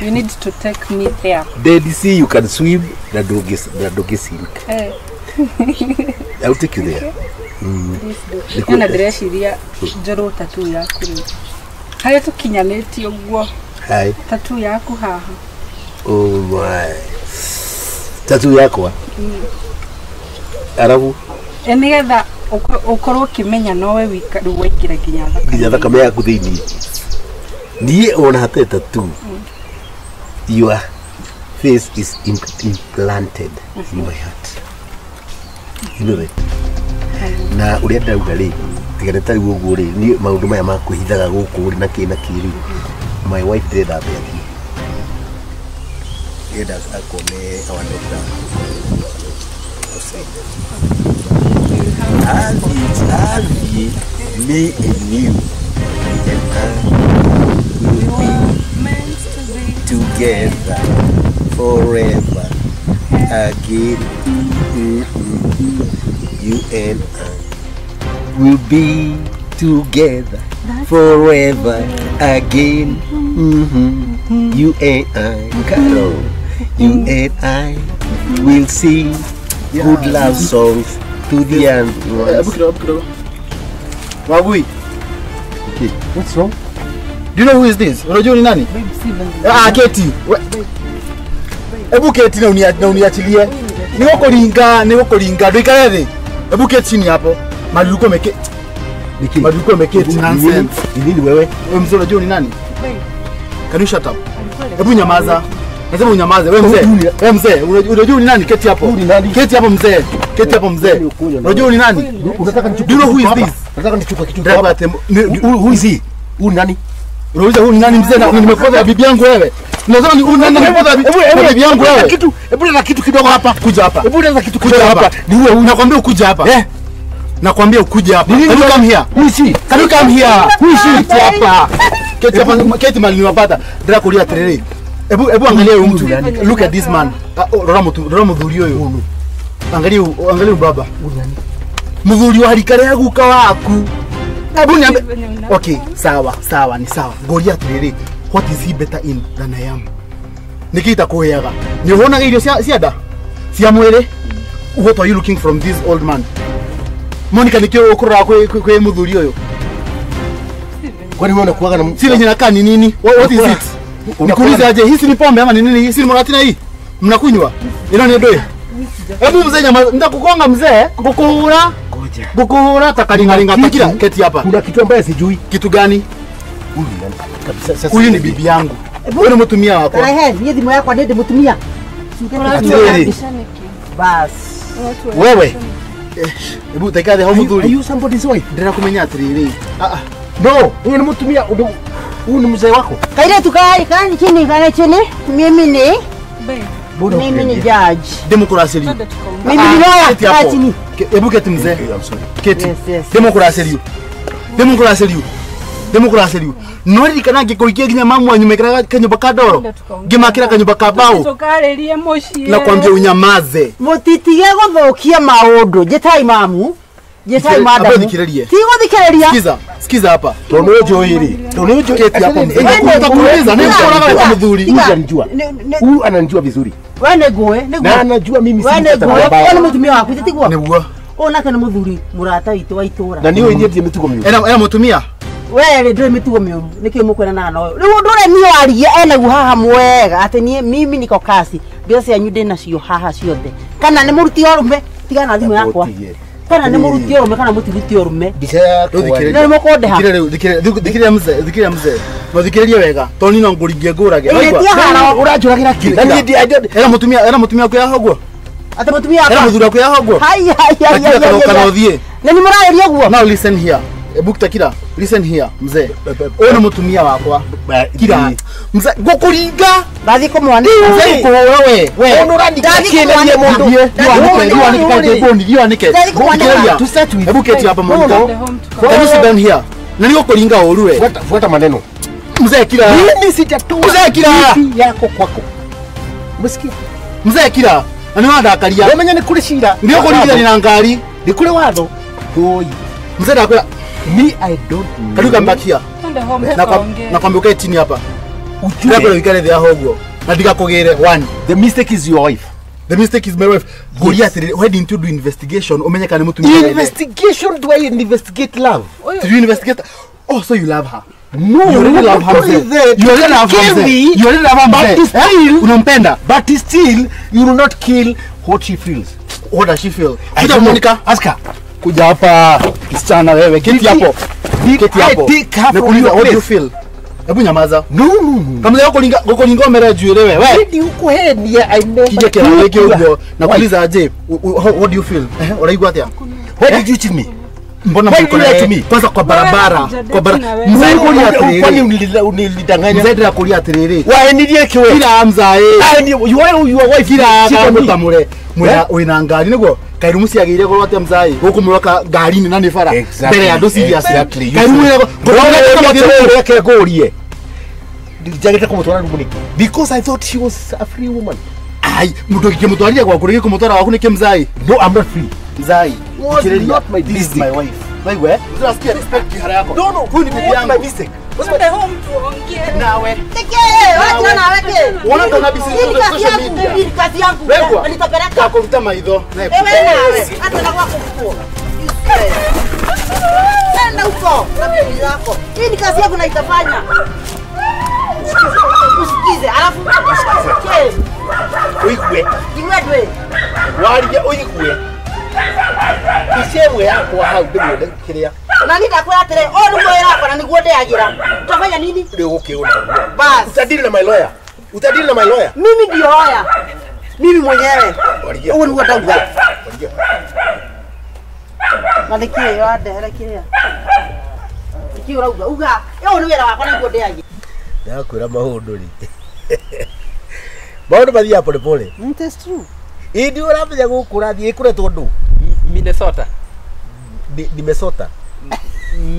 You need to take me there. Dead Sea you can swim na ndũngĩ sink. I will take you there. Please do. Na ndĩreciria njorwo tattoo yaku rĩu. Harĩa tũkinyanĩtie ũguo. Hai. Tattoo yaku haha. Oh my. Tattoo yakwa. Arabu. Nĩgetha ũkorwo ũkĩmenya nowe wika rĩu waingĩra nginya thakame. Nginya thakame yaku thĩinĩ. Niĩ ona hatarĩ tattoo. Your face is implanted in my heart. You know that? Na ũrĩa ndauga rĩ, tiga nĩ ta rĩu ũguo rĩ, niĩ maũndũ maya ma kwĩhithaga gũkũ rĩ na kĩ na kĩ rĩ, my wife ndĩrenda ambe athiĩ. Ndĩrenda akone our doctor. Athiĩ, me and you and I will be together forever again. You and I will be together forever again. You and I, Carol, you and I will sing good love songs to the end. Wagui. Okay. What's wrong? Do you know who is this? Unajua ni nani? Ah, Keti. Ebu Keti na uniachilie. Nĩgũkũringa, nĩgũkũringa. Ndũikare thĩ. Ebu keti chini hapo. Mali ulikuwa umeketi. Mali ulikuwa umeketi. Nonsense. Ni nini wewe? Wewe mzee unajua ni nani? Can you shut up? Ebu nyamaza. Nasema unyamaze. Wewe mzee. Wewe mzee, unajua ni nani? Keti hapo. Keti hapo mzee. Keti hapo mzee. Unajua ni nani? Unataka nichukue? Do you know who is this? Unataka nichukue kitu hapa? Who is he? Huyu nani? Unauliza huyu nani mzee na nimekuwa bibi yangu wewe. Unasema ni huyu nani nimekuwa bibi yangu wewe. Kitu, hebu leta kitu kidogo hapa. Kuja hapa. Hebu leta kitu kidogo hapa. Ni wewe nakwambia ukuje hapa. Eh? Nakwambia ukuje hapa. Can you come here? Who is she? Can you come here? Who is she? Hapa. Keti hapa, keti mali niwapata. Ndira kulia terere. Hebu angalia huyu mtu. Look at this man. Rora muthuri uyu. Angalia angalia baba. Muthuri wa rika rĩa guka waku. Hebu niambe. Okay, sawa, sawa ni sawa. Ngoria atiriri, what is he better in than I am? Niki itakuheaga. Ni uhonaga irio cia nda? Cia mwĩrĩ? What are you looking from this old man? Monica nikio ukurora kwi muthuri uyu. Kwani wewe unakuaga na si venye nakaa ni nini? What is it? Nikuulize aje, hii si ni pombe ama ni nini? Hii si ni muratina hii? Mnakunywa? Ino ni ndui. Hebu mzee nyama, nitakugonga mzee, ngukuhura. Ngoja. Ngukuhura takaringaringa takira keti hapa. Kuna kitu ambaye sijui. Kitu gani? Huyu nani? Kabisa sasa. Huyu ni bibi yangu. Huyu ni mtumia wako. Ehe, niĩ thimũ yakwa nĩ ndĩmũtumia. Bas. Wewe. Hebu taikathe hau muthuri. Are you somebody's wife? Ndĩra kũmenya atiriri. Ah ah. No, huyu ni mtumia, huyu ni mzee wako. Kairetu kai kai chini kana chini. Mimi ni mimi ni judge. Democracy. Mimi ni lawyer. Kaa chini. Hebu keti mzee. I'm sorry. Keti. Yes. Democracy. Democracy. Democracy. No ririkana ngĩkũhikia nginya mamu wanyu mekĩraga kanyũmba ka ndoro. Ngĩmakĩra kanyũmba ka mbaũ. Tũkarĩrie mũciĩ. Nakwambia unyamaze. Mũtitige gũthũkia maũndũ. Njĩtai mamu. Njĩtai madamu. Thikĩrĩrie. Ti gũthikĩrĩria. Sikiza, sikiza hapa. Tondu njũĩ rĩ. Tondu njũĩ keti hapo mzee. Nitakuuliza nini unaona kama mdhuri? Huyu ananijua. Huyu ananijua vizuri. Wewe nĩ ngũĩ, nĩ ngũĩ. Na anajua mimi si Wewe nĩ ngũĩ. Wewe nĩ mũtumia waku tiguo? Nĩguo. Ũyũ nake nĩ mũthuri mũrata witũ wa itũra. Na niĩ nyendie mĩtugo mĩũru. Ena mũtumia? We rĩ ndũrĩ mĩtugo mĩũru nĩkĩo mũkwenanaga na ũyũ. Rĩu ũndũ ũrĩa niĩ waria enaguo haha mwega atĩ niĩ mimi niko kasi mbeca cianyu ndĩnacio haha ciothe. Kana nĩ mũruti ũrũme tigana na thimũ yakwa. Kana nĩ mũruti ũrũme kana mũtiruti ũrũme. Mbica yakwa. Nĩ mũkũndĩha. Thikĩrĩria mzee, thikĩrĩria mzee. No thikĩrĩrie wega. Tondũ niĩ no ngũringie ngũrage. Ũranjũragĩra kĩ? Na niĩ Era mũtumia waku yaha ũguo? Atĩ mũtumia wakwa. Era mũthuri waku yaha ũguo? Hai hai hai hai. Kana ũthiĩ. Na nĩ mũrarĩria ũguo? Now listen here. Hebu takira, listen here mzee. Ũyũ nĩ mũtumia wakwa. Kira. Mzee ngũkũringa. Ndathiĩ kũmwanĩka. Mzee ngũkũhũra we. We. Ũndũ ũrandikĩrĩria mũndũ. Thiĩ wanĩke. Hebu keti hapa Monica. Can you sit down here? Na nĩ gũkũringa ũru we. Fuata maneno. Mzee kira. Mimi sitatoa. Mzee kira. Yako kwako. Umesikia? Mzee kira. Na nĩ wandakaria. Wamenya nĩ kũrĩ cira. Nĩ ũkũringithania na ngari. Nĩ kũrĩ watho. Oi. Mzee ndakwĩra Me, I don't know. Can you come back here? Nakwambia ukae chini hapa. Ujue. Uikare thĩ haha ũguo. Na ndigakũgĩre one. The mistake is your wife. The mistake is my wife. Ngoria atĩrĩrĩ, why didn't you do investigation? Umenye kana nĩ mũtumia. Investigation? Do I investigate love? Did you investigate? Oh, so you love her? No, you really love her. You really love her. You really love her. But still, unampenda. But still, you will not kill what she feels. What does she feel? Kuja Monica, ask her. Kuja hapa msichana wewe, keti hapo. Keti hapo. Nakuuliza what do you feel? Hebu nyamaza. No no no. Kama leo kulinga omere njuĩrĩ we. We. Ndi ukuhenia I never. Kije kira weke uguo. Nakuuliza aje, what do you feel? Uraigua atia? Why did you cheat me? Mbona mko kwanza kwa barabara, kwa barabara. Mzee kulia atiriri. Kwani unilidanganya? Mzee ndira kulia atiriri. Waenirie kiwe. Kira mzae. You are your wife kira gamutamure. Mwena wina ngari niguo. Kairumu ciagĩire goro atĩa mzai gũkũ mũroka ngari-inĩ na nĩ bara mbere ya andũ serious. Kairumu reke ngũrie njagĩte kũmũtwara rumu nĩkĩ? Because I thought she was a free woman. Ai mũndũ ũngĩmũtwarire gwaku rĩngĩ kũmũtwara waku nĩkĩ mzai? No, I'm not free. Mzai, was not my this is my wife. Wewe unasikia respect kihara yako. No no, huyu ni bibi yangu. Twende home tuongee. Nawe. Teke, wacha nawe ke. Wana ndona bisi social media. Hii kazi yangu. Nitapeleka. Kakuruta maitho. Wewe nawe. Hata na kwako huko. Tena huko na bibi yako. Hii ni kazi yangu na itafanya. Usikize, alafu usikize. Uigue. Iwe dwe. Warie uigue. Icemwe yakwa hau ndimwende kiria. Na ni ndakwira atire, o niguo wĩra na niguo ndeagira. Utafanya nini? Ndio gũkĩũna. Bas. Utadili na my lawyer. Utadili na my lawyer. Mimi ndio lawyer. Mimi mwenyewe. Ũguo niguo ndauga. Na nĩkĩĩ wandehere kĩrĩa? Nĩkĩĩ Niki urauga uga ũyũ nĩ wĩra wakwa nĩguo ndĩagie. Ndakwĩra maũndũ rĩ. Maũndũ mathiaga pole pole. It is true. Ĩndĩ ũramenya gũkũ ũrathiĩ ĩkũretwo ndũ? Minnesota. Nimesota.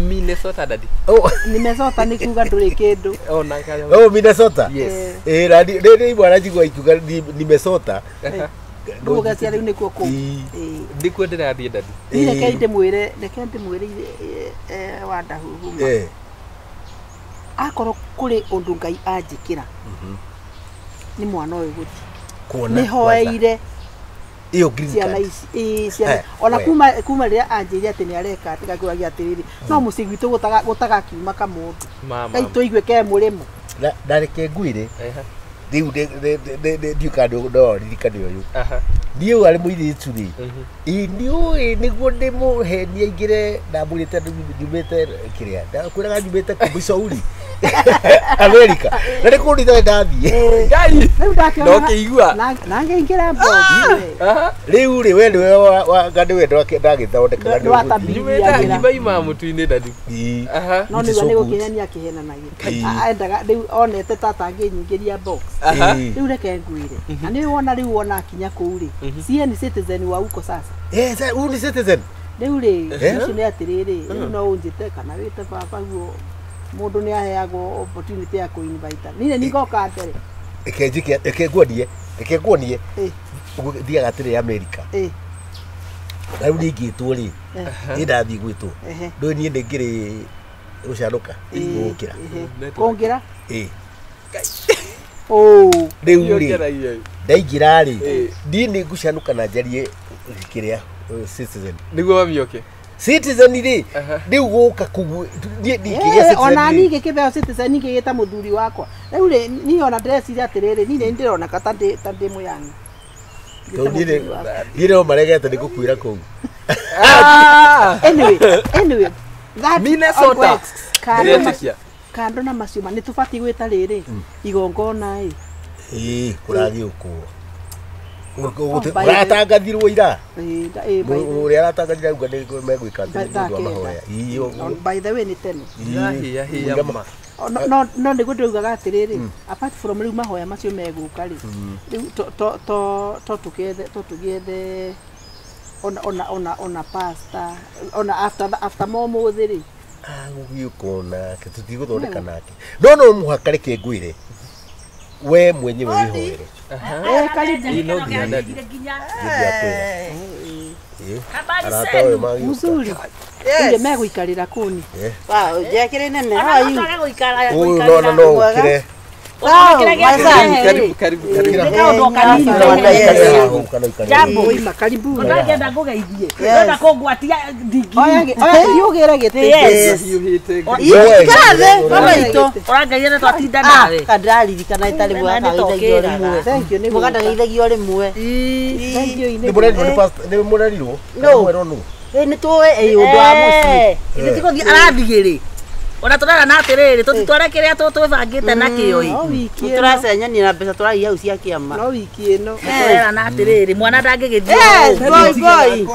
Minnesota daddy. Oh, Nimesota nĩ kuga ndũrĩ kĩndũ. Oh na kaya. Oh, Minnesota. Yes. Eh, na rĩ mwana njigua ikiuga nimesota. Ndũgũgecia rĩu nĩkuo kũu. Ndikuo ndĩrathiĩ daddy. Niĩ reke ndĩmwĩre, reke ndĩmwĩre Wandahuhuma. Akorwo kũrĩ ũndũ Ngai anjĩkĩra. Nĩ mwana ũyũ gũthiĩ. Nĩ hoeire. Iyo green card. Ciana ici, ciana. Ona kuma rĩrĩa anjĩire atĩ nĩ areka atigakũragia atĩrĩrĩ, no mũciĩ gwitũ gũtagakiuma kamũndũ. Ngai tũigue ke mũrĩmo. Na reke ngwĩre. Rĩu ndiũĩ kana no ririkane ũyũ. Niĩ ũyũ arĩ mũirĩtu rĩ, ĩ nĩũĩ nĩguo ndĩmũhenie aingĩre ndamwĩrĩte nyumĩte kĩrĩa ndakwĩraga nyumĩte Missouri America na nĩ kũndũ itarĩ ndathiĩ. Ngai rĩu ndakĩona no kĩigua na ngĩingĩra box. Rĩu rĩ we nĩwe nĩwe ndagĩthondekaga nyumĩte ngimaima mũtu-inĩ daddy. No nĩguo nĩ gũkĩhenia akĩhenanagia. Endaga rĩu onete tata angĩnyingĩria box. Rĩu reke ngwĩre. Na nĩ wona rĩu wona akinya kũu rĩ, sie ni citizen wa huko sasa. Eh, sasa huyu ni citizen. Rĩu rĩ, ũcio nĩ atĩrĩrĩ, rĩu no ũnjĩte kana wĩte baba guo mũndũ nĩ aheagwo opportunity ya kũ-invite. Niĩ nĩ ngoka mbere. Reke njike, reke nguonie, reke nguonie. Thiaga atĩrĩ America. Na rĩu ningĩtwo rĩ, niĩ ndathiĩ gwĩtwo. Ndũĩ niĩ nĩ ngĩrĩ gũcanũka, gũkĩra. Kũngĩra? Ĩĩ. Oh, rĩu rĩ, ndaingĩra rĩ, niĩ nĩ ngũcanũka na njarie kĩrĩa citizen. Nĩguo mami oke. Citizen rĩ, rĩu gũka kũu niĩ ndingĩgĩa citizen. Ona niĩ ngĩkĩheo citizen ngĩgĩta mũthuri wakwa. Rĩu rĩ, niĩ ona ndĩreciria atĩrĩrĩ, niĩ nĩ ndĩroneka ta ndĩ mũyani. Tondũ niĩ no maregete nĩ gũkuĩra kũu. Anyway, that Minnesota. Kando na macio nĩ tũbatiĩ gwĩta rĩrĩ igongona ĩ. Ĩĩ, kũragĩũkwo. Ũratangathirwo ira. Ũrĩa aratangathire auga nĩ megwĩka atĩ nĩ ũndũ wa mahoya. By the way nĩ tene. No nĩguo ndĩraugaga atĩrĩrĩ, apart from rĩu mahoya macio megũka rĩ, rĩu to tũgĩethe ona pastor ona after momũthĩ rĩ. Agũgĩũka nake tũtigũthondeka nake. No no mũhaka reke ngwĩre we mwenyewe wĩhoere. Karibu. Mzuri. Ile megũikarĩra kũni. Wow, njekĩrĩ nene. How are you? Ũyũ no no ũkĩre. Karibu karibu karibu. Jambo. Oima karibu. Ndagenda ngũgeithie. Ndenda kũngwatia ndingiri. Oya yugĩre gĩtĩ. Yes. Ikara thĩ baba itũ. Ũrangeithia nĩ twatinda nawe. Kandaririkana itarĩ mwaka rĩmwe. Thank you nĩ mũgandageithagia rĩmwe. Thank you nĩ mũrerirwo nĩ pastor nĩ mũrerirwo? Mwĩrwo nũ? Nĩ tũĩ ũndũ wa mũciĩ. Ithuĩ tigũthiĩ arathiĩ rĩ. Ona tũrera na atĩrĩrĩ tũtitware kĩrĩa twĩbangĩte nakĩo ĩ. Tũracenyania na mbeca tũragia hau cia kĩama. No wiki ĩno. Tũrera na atĩrĩrĩ mwana ndangĩgĩthiĩ. Yes, boy boy.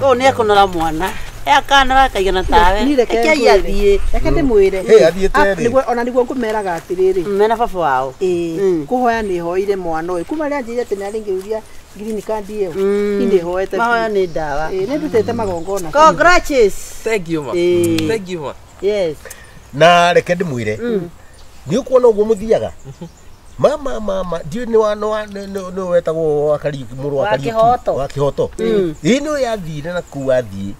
Ũũ nĩ ekũnora mwana. Akana gakaigana tawe. Reke athiĩ. Reke ndĩmwĩre. Hey, athiĩte rĩ. Ona nĩguo ngũmeraga atĩrĩrĩ. Mena baba wao. Ĩĩ. Kũhoya nĩ hoire mwana ũyũ. Kuma rĩrĩa anjĩrire atĩ nĩ arĩngĩũria green card ĩyo. Niĩ nĩ hoete. Mahoya nĩ ndawa. Ĩĩ, nĩ ndutĩte magongona. Congratulations. Thank you ma. Thank you ma. Yes. Na reke ndĩmwĩre nĩ ũkuona ũguo mũthiaga mama mama ndiũĩ nĩ wa nĩ wetagwo wa Kariuki mũrũ wa Kariuki wa Kĩhoto ĩĩ nĩ yathire na kũu athiĩ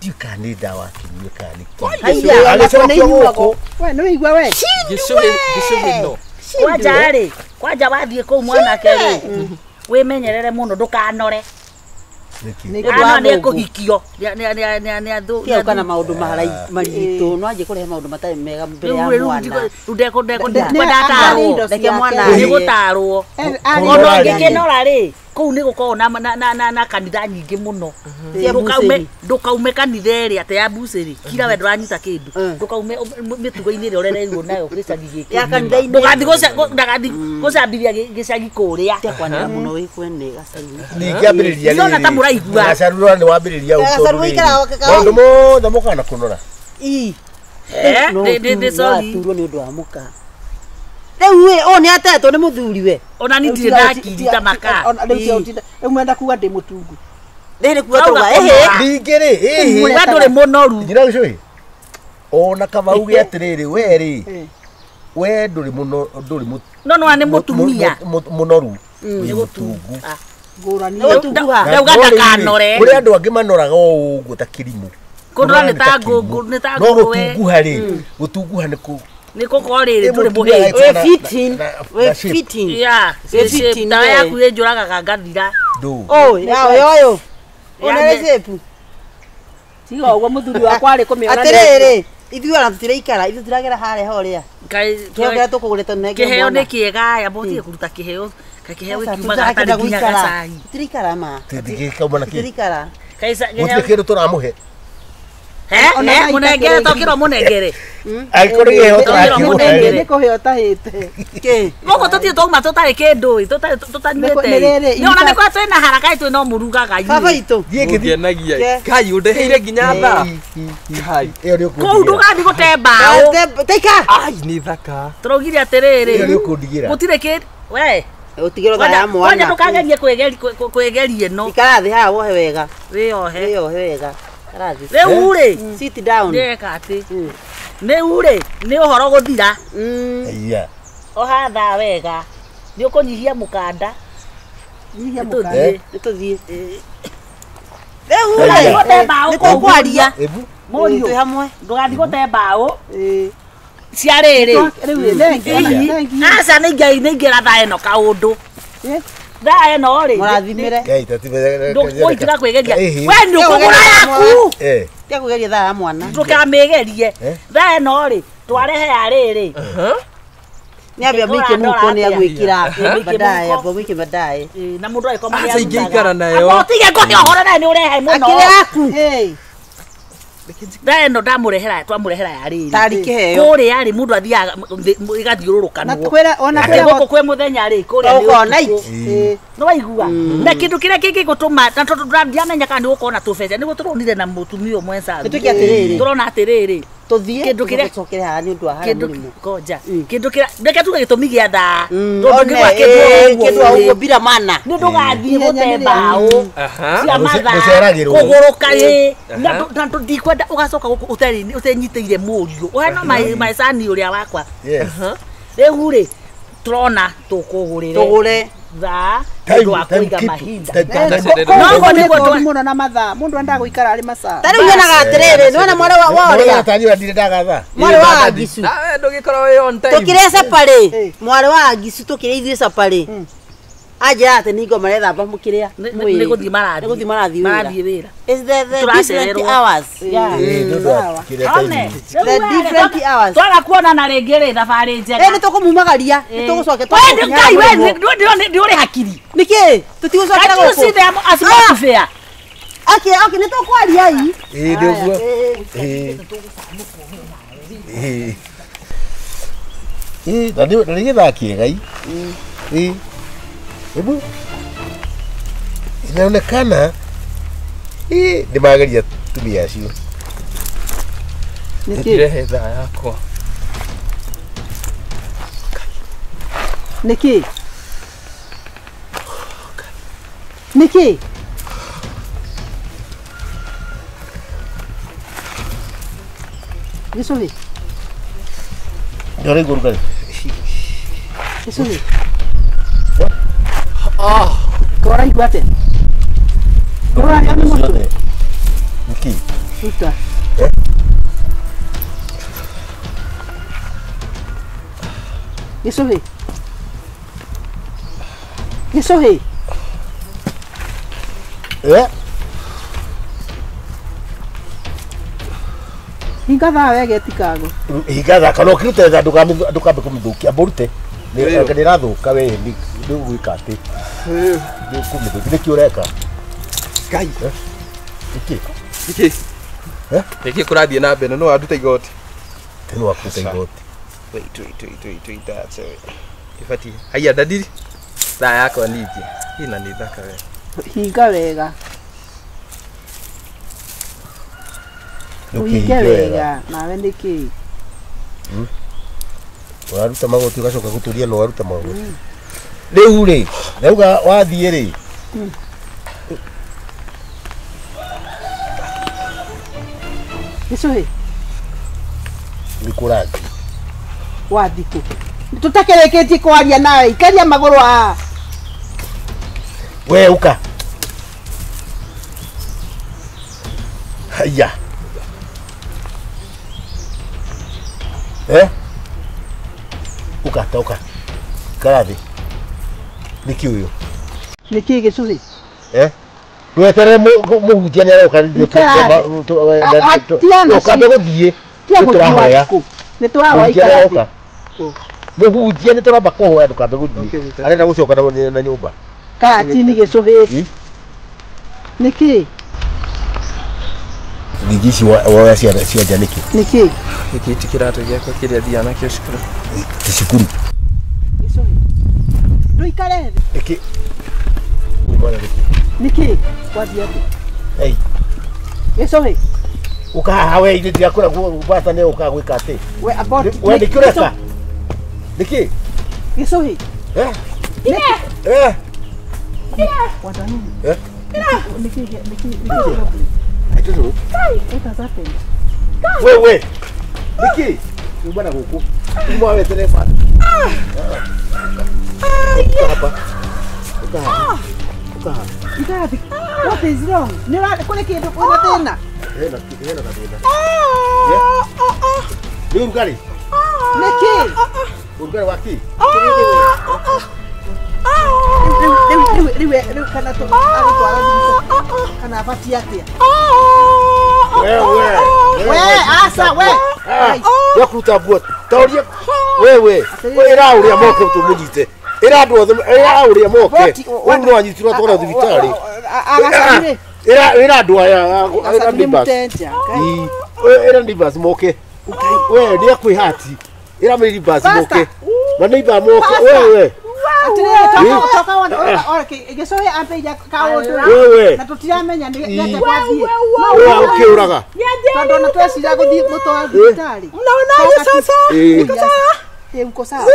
ndiũĩ kana nĩ ndawa akĩnyua kana nĩ kĩ. Agĩcokio gũkũ. We nĩ wĩigua we. Gĩcũhĩ no. Kwanja rĩ, kwanja wathiĩ kũu mwanake rĩ, wĩmenyerere mũno ndũkanore. Nĩ ekũhikio nĩ Kĩo kana maũndũ maritũ no anjie kũrehe maũndũ matarĩ mega mbere ya mwana. Rĩu ndekwendatarwo. Reke mwana nĩ gũtarwo. Ona ũngĩkĩnora rĩ, kũu nĩ gũkoragwo na kanitha nyingĩ mũno. Ndũkaume kanitha ĩrĩa atĩ ya bucĩrĩ, kira we ndũranyita kĩndũ. Ndũkaume mĩtugo-inĩ ĩrĩa ũrereirwo nayo gĩcagi gĩkĩ. Ndũgathiĩ gũcambithia gĩcagi kũrĩa. Tia kwanĩra mũno wĩ kwene gacaru. Ningĩambĩrĩria Ndĩrona ta mũraigua. Gacaru nĩ wambĩrĩria ũũ tondũ rĩrĩ, maũndũ mothe mũkaga na kũnora. Ii. Ndi sorry. Turwo ni undu wa muka. Riu we o ni atetwo ni muthuri we. Ona ni ndire ndakirita maka. Ona riu riu mwenda kuga ndi mutungu. Ndire kuga tuga ehe. Ningĩ rĩ ĩhĩ. We ndũrĩ mũnoru. Njĩra gĩcũhĩ. Ona kaba uge atĩrĩrĩ we rĩ. We ndũrĩ mũno ndũrĩ mũtu. No no nĩ mũtumia. Mũnoru. Nĩ mũtungu. Ngũrani. Ndauga ndakanore. Kũrĩ andũ angĩ manoraga o ũguo ta kĩrimũ. Kũnora nĩ ta ngũngũ nĩ ta ngũrwe. No gũtunguha rĩ gũtunguha nĩ kũ nĩ kũkorwo rĩrĩ ndũrĩ mũhĩnju. We fitting. We fitting. Yeah. We ndawa yaku ĩnjũragaga ngathira. Oh, ya yoyo. Ona shape. Tiga ũguo mũthuri wakwa arĩ kũmĩona. Atĩrĩrĩ, ithuĩ ona tũtiraikara, ithuĩ tũragera harĩa horĩa. Kĩheo kĩrĩa tũkũgũrĩte nengere mwana. Kĩheo nĩ kĩega ya mũtige kũruta kĩheo. Kĩheo gĩkiumaga hatarĩ nginya gacai. Tũtiraikara ma. Tũtingĩkauma na kĩ. Tũtiraikara. Gũtirĩ kĩndũ tũramũhe. He, mũnengere tokĩrwo mũnengere. Angĩkorwo kĩheo tũrakĩmũhe. Nĩ kũheo ũtahĩte. Kĩ? Gũkũ tũtirĩ twauma tũtarĩ kĩndũ ĩ, tũtanyuĩte ĩ. Nĩ ona nĩ kwa twĩna haraka twĩ no mũrugaga inyuĩ. Baba itũ. Ngenagia. Kai ũndeheire nginya thaa. Kai. Kũu ndũgathiĩ gũte mbaũ. Taika. Ai nĩ thaka. Tũraugire atĩrĩrĩ. Ĩyo nĩ ũkũndigĩra. Gũtirĩ kĩndũ. We. Ũtigĩrwo thaa ya mwana. Kwanja ndũkagerie kwĩgeria ĩno. Ikara thĩ haha wohe wega. Wĩyohe. Wĩyohe wega. Rĩu rĩ sit down. Ndĩreka atĩ rĩu rĩ nĩ ũhoro gũthira. Iya. Oha thaa wega. Nĩ ũkũnyihia mũkanda. Nyihia mũkanda. Nĩ tũthiĩ. Rĩu rĩ nĩ tũkwaria. Mũriũ twĩ hamwe. Ndũgathiĩ gũte mbaũ. Cia rĩrĩ. Aca nĩ ingĩra thaa ĩno kaũndũ. Thaa ĩno rĩ mũrathimĩre. Ndũkũitiga kwĩgeria. We nĩ ũkũgũra yaku. Tiga kwĩgeria thaa ya mwana. Ndũkamĩgerie. Thaa ĩno rĩ twarehe ya rĩrĩ. Nĩ ambia mĩike mũhuko nĩ agwĩkĩra baadaye, ambia mĩike baadaye. Na mũndũ agĩkorwo Aca ingĩikara nayo. Ũtige kũhe ũhoro nawe nĩ ũrehe mũno. Akĩrĩ yaku. Thaa ĩno ndamũrehera twamũrehera ya rĩrĩ. Tarĩ kĩheo. Kũrĩa rĩ mũndũ athiaga ĩgathiũrũrũkanwo. Na kwĩra gũkũ kwĩ mũthenya rĩ kũrĩa nĩ ũtukũ. Nĩ waigua. Na kĩndũ kĩrĩa kĩngĩgũtũma na tondũ ndiamenya kana nĩ gũkorwo na tũbeca nĩguo tũronire na mũtumia ũmwe Nsangu. Nĩtwĩke atĩrĩrĩ. Tũrona atĩrĩrĩ. Tũthiĩ kĩndũ kĩrĩa tũcokere haha nĩ ũndũ wa harĩa mũrĩmo. Ngoja. Kĩndũ kĩrĩa reke tuge gĩtũmi gĩa thaa. Tondũ kĩndũ o ũguo bila mana. Nĩ ndũgathiĩ gũte mbaũ cia mathaa kũgũrũka ĩ na ndikwenda ũgacoka gũkũ ũtenyitĩire mũriũ. Ũhe no maecani ũrĩa wakwa. Rĩu rĩ tũrona tũkũgũrĩre. Tũgũre. Thaa nĩ ũndũ wa kũiga mahinda. No nĩguo mũno na mathaa. Mũndũ endaga gũikara arĩ masaa. Ta rĩu nyonaga atĩrĩrĩ, nĩwona mwarĩ wa ũrĩa. Mwarĩ wa Angicu. Nawe ndũgĩkorwo wĩ on time. Tũkĩrĩa caparĩ. Mwarĩ wa Angicu tũkĩrĩa ithuĩ caparĩ. Anjĩra atĩ nĩ ngoma marethamba mũkĩrĩa. Nĩ gũthiĩ marathiĩ. Nĩ gũthiĩ marathiĩ wĩra. Marathiĩ wĩra. It's the different hours. Yeah. The different hours. Twaga kuonana rĩngĩ rĩ thabarĩ njega. Nĩ tũkũmumagaria. Nĩ tũgũcoka. We Ngai we ndũrĩ hakiri. Nĩkĩ? Tũtigũcokera gũkũ. Can't you see them as not fair? Okay, okay, nĩ tũkwaria ii. Ĩĩ nĩguo. Ĩĩ. Ĩĩ, na nĩ gĩthaa kĩega ii. Ĩĩ. Hebu inaonekana hii ni mageria tumia acio. Nĩkĩ thaa yakwa. Nĩkĩ? Nĩkĩ? Gĩcũhĩ. Ndĩraigua ũrugarĩ. Gĩcũhĩ. Ũraigua atĩa? Ũrarĩa nĩ mũtwe? Nĩkĩ? Ruta. Gĩcũhĩ. Gĩcũhĩ. Hinga thaa wega ĩtikagwe. Hinga thaa kana ũkĩrute thaa ndũkambe kũmĩthũkia amba ũrute. Nĩ ĩrathũka we nĩ ũgwĩka atĩ. Nĩ ũkũmĩthũkia nĩkĩ ũreka? Ngai. Nĩkĩ? Nĩkĩ? Nĩkĩ kũrathiĩ na mbere no wandute igoti. No wakũruta igoti. Wait wait wait wait wait that's it. Ibati. Haya dadiri. Thaa yakwa ningĩ. Ina nĩ thaka we. Hinga wega. Ũhinge wega nawe nĩkĩ? Ũraruta magoti ũgacoka gũtũria no waruta magoti. Rĩu rĩ, ndauga wathiĩ rĩ. Gĩcũhĩ. Nĩ kũrathiĩ. Wathiĩ kũ? Tũtakĩrĩkĩtie kwaria nawe, ikaria magũrũ haha. We uka. Haya. Eh? Uka toka. Karathi. Niki uyu. Niki gĩcũhĩ? Eh? Wetere mũhunjia nĩ aroka ũkambe gũthiĩ. Nĩ Nĩ tũrahoya ikara. Mũhunjia nĩ tũramba kũhoya ndũkambe gũthiĩ. Arenda gũcoka na nyũmba. Kati nĩ gĩcũhĩ. Nĩkĩ? Ningĩ ici woya cia nja nĩkĩ? Nĩkĩ? Gĩkĩ ti kĩratũ gĩakwa kĩrĩa thiaga nakĩo cukuru. Ti cukuru. Gĩcũhĩ. Ndũikare thĩ. Nĩkĩ? Umaga nĩkĩ? Nĩkĩ? Wathiĩ atĩa? Ei. Gĩcũhĩ. Ũka haha we ithuĩ ndirakũra gwata nĩ ũkaga gwĩka atĩ. We abort. We nĩkĩ ũreka? Nĩkĩ? Gĩcũhĩ. Eh? Eh? Eh? Nĩkĩ? Nĩkĩ? I don't know. What has happened? Wewe. Niki. Uma na gũkũ. Uma wetere bata. Uka hapa. Uka hapa. Uka hapa. Ikara thĩ. What is wrong? Nĩ kũrĩ kĩndũ kwĩna thĩna? Hena hena gathĩna. Nĩ ũrugarĩ? Nĩkĩ? Ũrugarĩ wa kĩ? Rĩu kana agũtwara thibitarĩ kana abatiĩ atĩa? Wewe. We asa we. Wakuruta nguo. Taurie wewe. Ĩra ũrĩa moke tũmũnyite. Ĩra andũ othe ĩra ũrĩa moke. Ũyũ no anyitirwo atwarwo thibitarĩ. Agacarire. Ĩra andũ aya ĩra neighbors. Ĩra neighbors moke. We nĩ akwĩhati. Ĩra neighbors moke. Ma neighbor moke wewe. Atirĩrĩ toka wona gĩcũhĩ ambĩiria kaũndũ na tũtiramenya nĩ atĩa gwathiĩ. Wewe ũkĩũraga. Tondũ ona tweciria gũthiĩ mũtwara thibitarĩ. Mnaonaje sasa? Niko sawa? Uko sawa.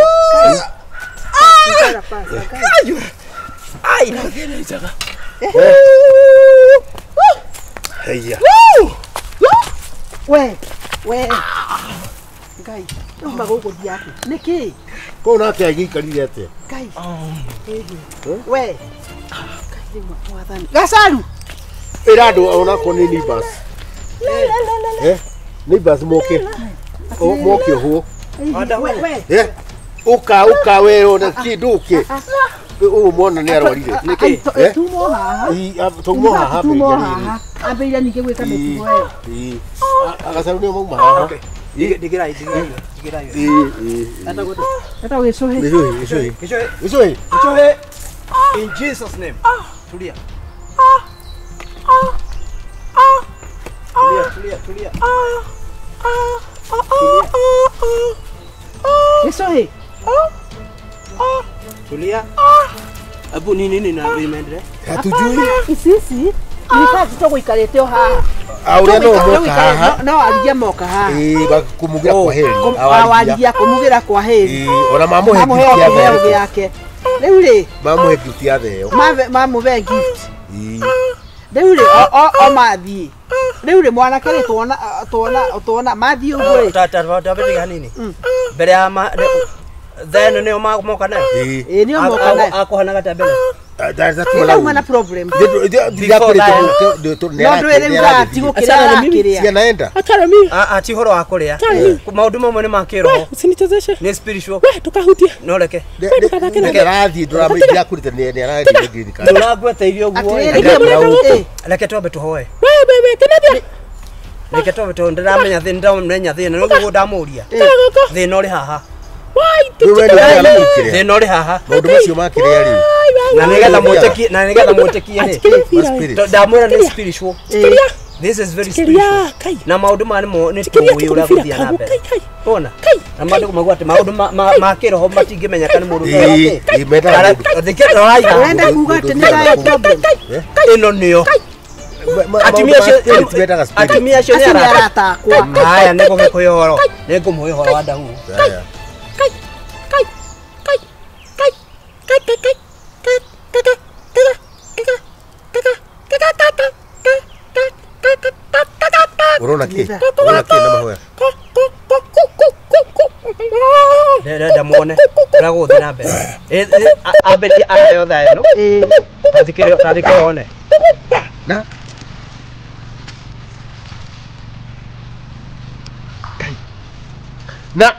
Ai, thĩna njega. Haya. We we Ngai, uma gũkũ thiĩ atĩa? Nĩkĩ? Kũu nake agĩikarire atĩa? Ngai. We. Ngai rĩu mwathani. Gacaru. Ĩra andũ onakorwo nĩ neighbors. Eh? Neighbors moke. Moke ũhwo. We. Ũka ũka we ona kĩndũ ũke. Ũyũ mwana nĩ arwarire. Nĩkĩ? Tumo haha. Tumo haha. Tumo haha. Ambĩrĩria ningĩ gwĩka mĩtugo ĩyo. Agacaru nĩo mauma haha. Ndigirai ndigirai. Etagwo gĩcũhĩ. Gĩcũhĩ. Gĩcũhĩ. Gĩcũhĩ. In Jesus name. Tulia. Tulia, tulia, tulia. Gĩcũhĩ. Tulia. Abu ni nini na imeendelea? Hatujui. Ici nĩ tũgũikarĩte o haha. Auria no moka haha. No arigia moka haha. Ĩĩ kũmugĩra kwa heri. Awarigia kũmugĩra kwa heri. Ĩĩ ona mamũhe gift ya theo gĩake. Rĩu rĩ mamũhe gift ya theo. Mamũhe gift. Ĩĩ. Rĩu rĩ o mathiĩ. Rĩu rĩ mwanake rĩ tuona tuona tuona mathiĩ ũguo rĩ. Tata hanini. Mbere ya then nĩo moka nayo. Ĩĩ nĩo moka nayo. Akũhanaga ta mbere. Ndauma na problem. Naenda. Achana mimi. Ah, ti horo wa kuria. Maundu mamwe ni ma kiroho. Usinichezeshe. Ni spiritual. We tukahutie. No reke. Ndĩrathiĩ ndũramenya kurite nĩ arathiĩ ngirikana. Ndũrangwete irio guo. Reke twambe tũhoe. We we kinathia. Reke twambe tũhoe ndĩramenya thĩna ndĩramenya thĩna no guo ndamũria. Thĩna ũrĩ haha. Thĩna ũrĩ haha. Maũndũ macio ma kĩrĩa rĩ. Na nigetha mwĩtĩkie na nigetha mwĩtĩkie rĩ. Ndamwĩra nĩ spiritual. This is very spiritual. Na maũndũ maya nĩmo nĩ tũĩ ũrĩa gũthiĩ na mbere. Ona? Na maũndũ maguo atĩ maũndũ ma kĩroho matingĩmenyeka nĩ mũndũ. Ĩĩ mendaga Ũrenda kuga atĩ nĩ problem. Ĩno nĩyo. Atumia acio nĩ arata akwa. Haya nĩ ngũgĩkũhe ũhoro. Nĩ ngũmũhe ũhoro wa ndahu. Kai kai kai kai kai kai kai kai kai kai. Urona kĩ? Urona kĩ na mahoya? Ndĩrenda muone ũrĩa gũgũthiĩ na mbere. Ambĩrĩrie aheo thaa ĩno. Tathikĩrĩria wone. Na na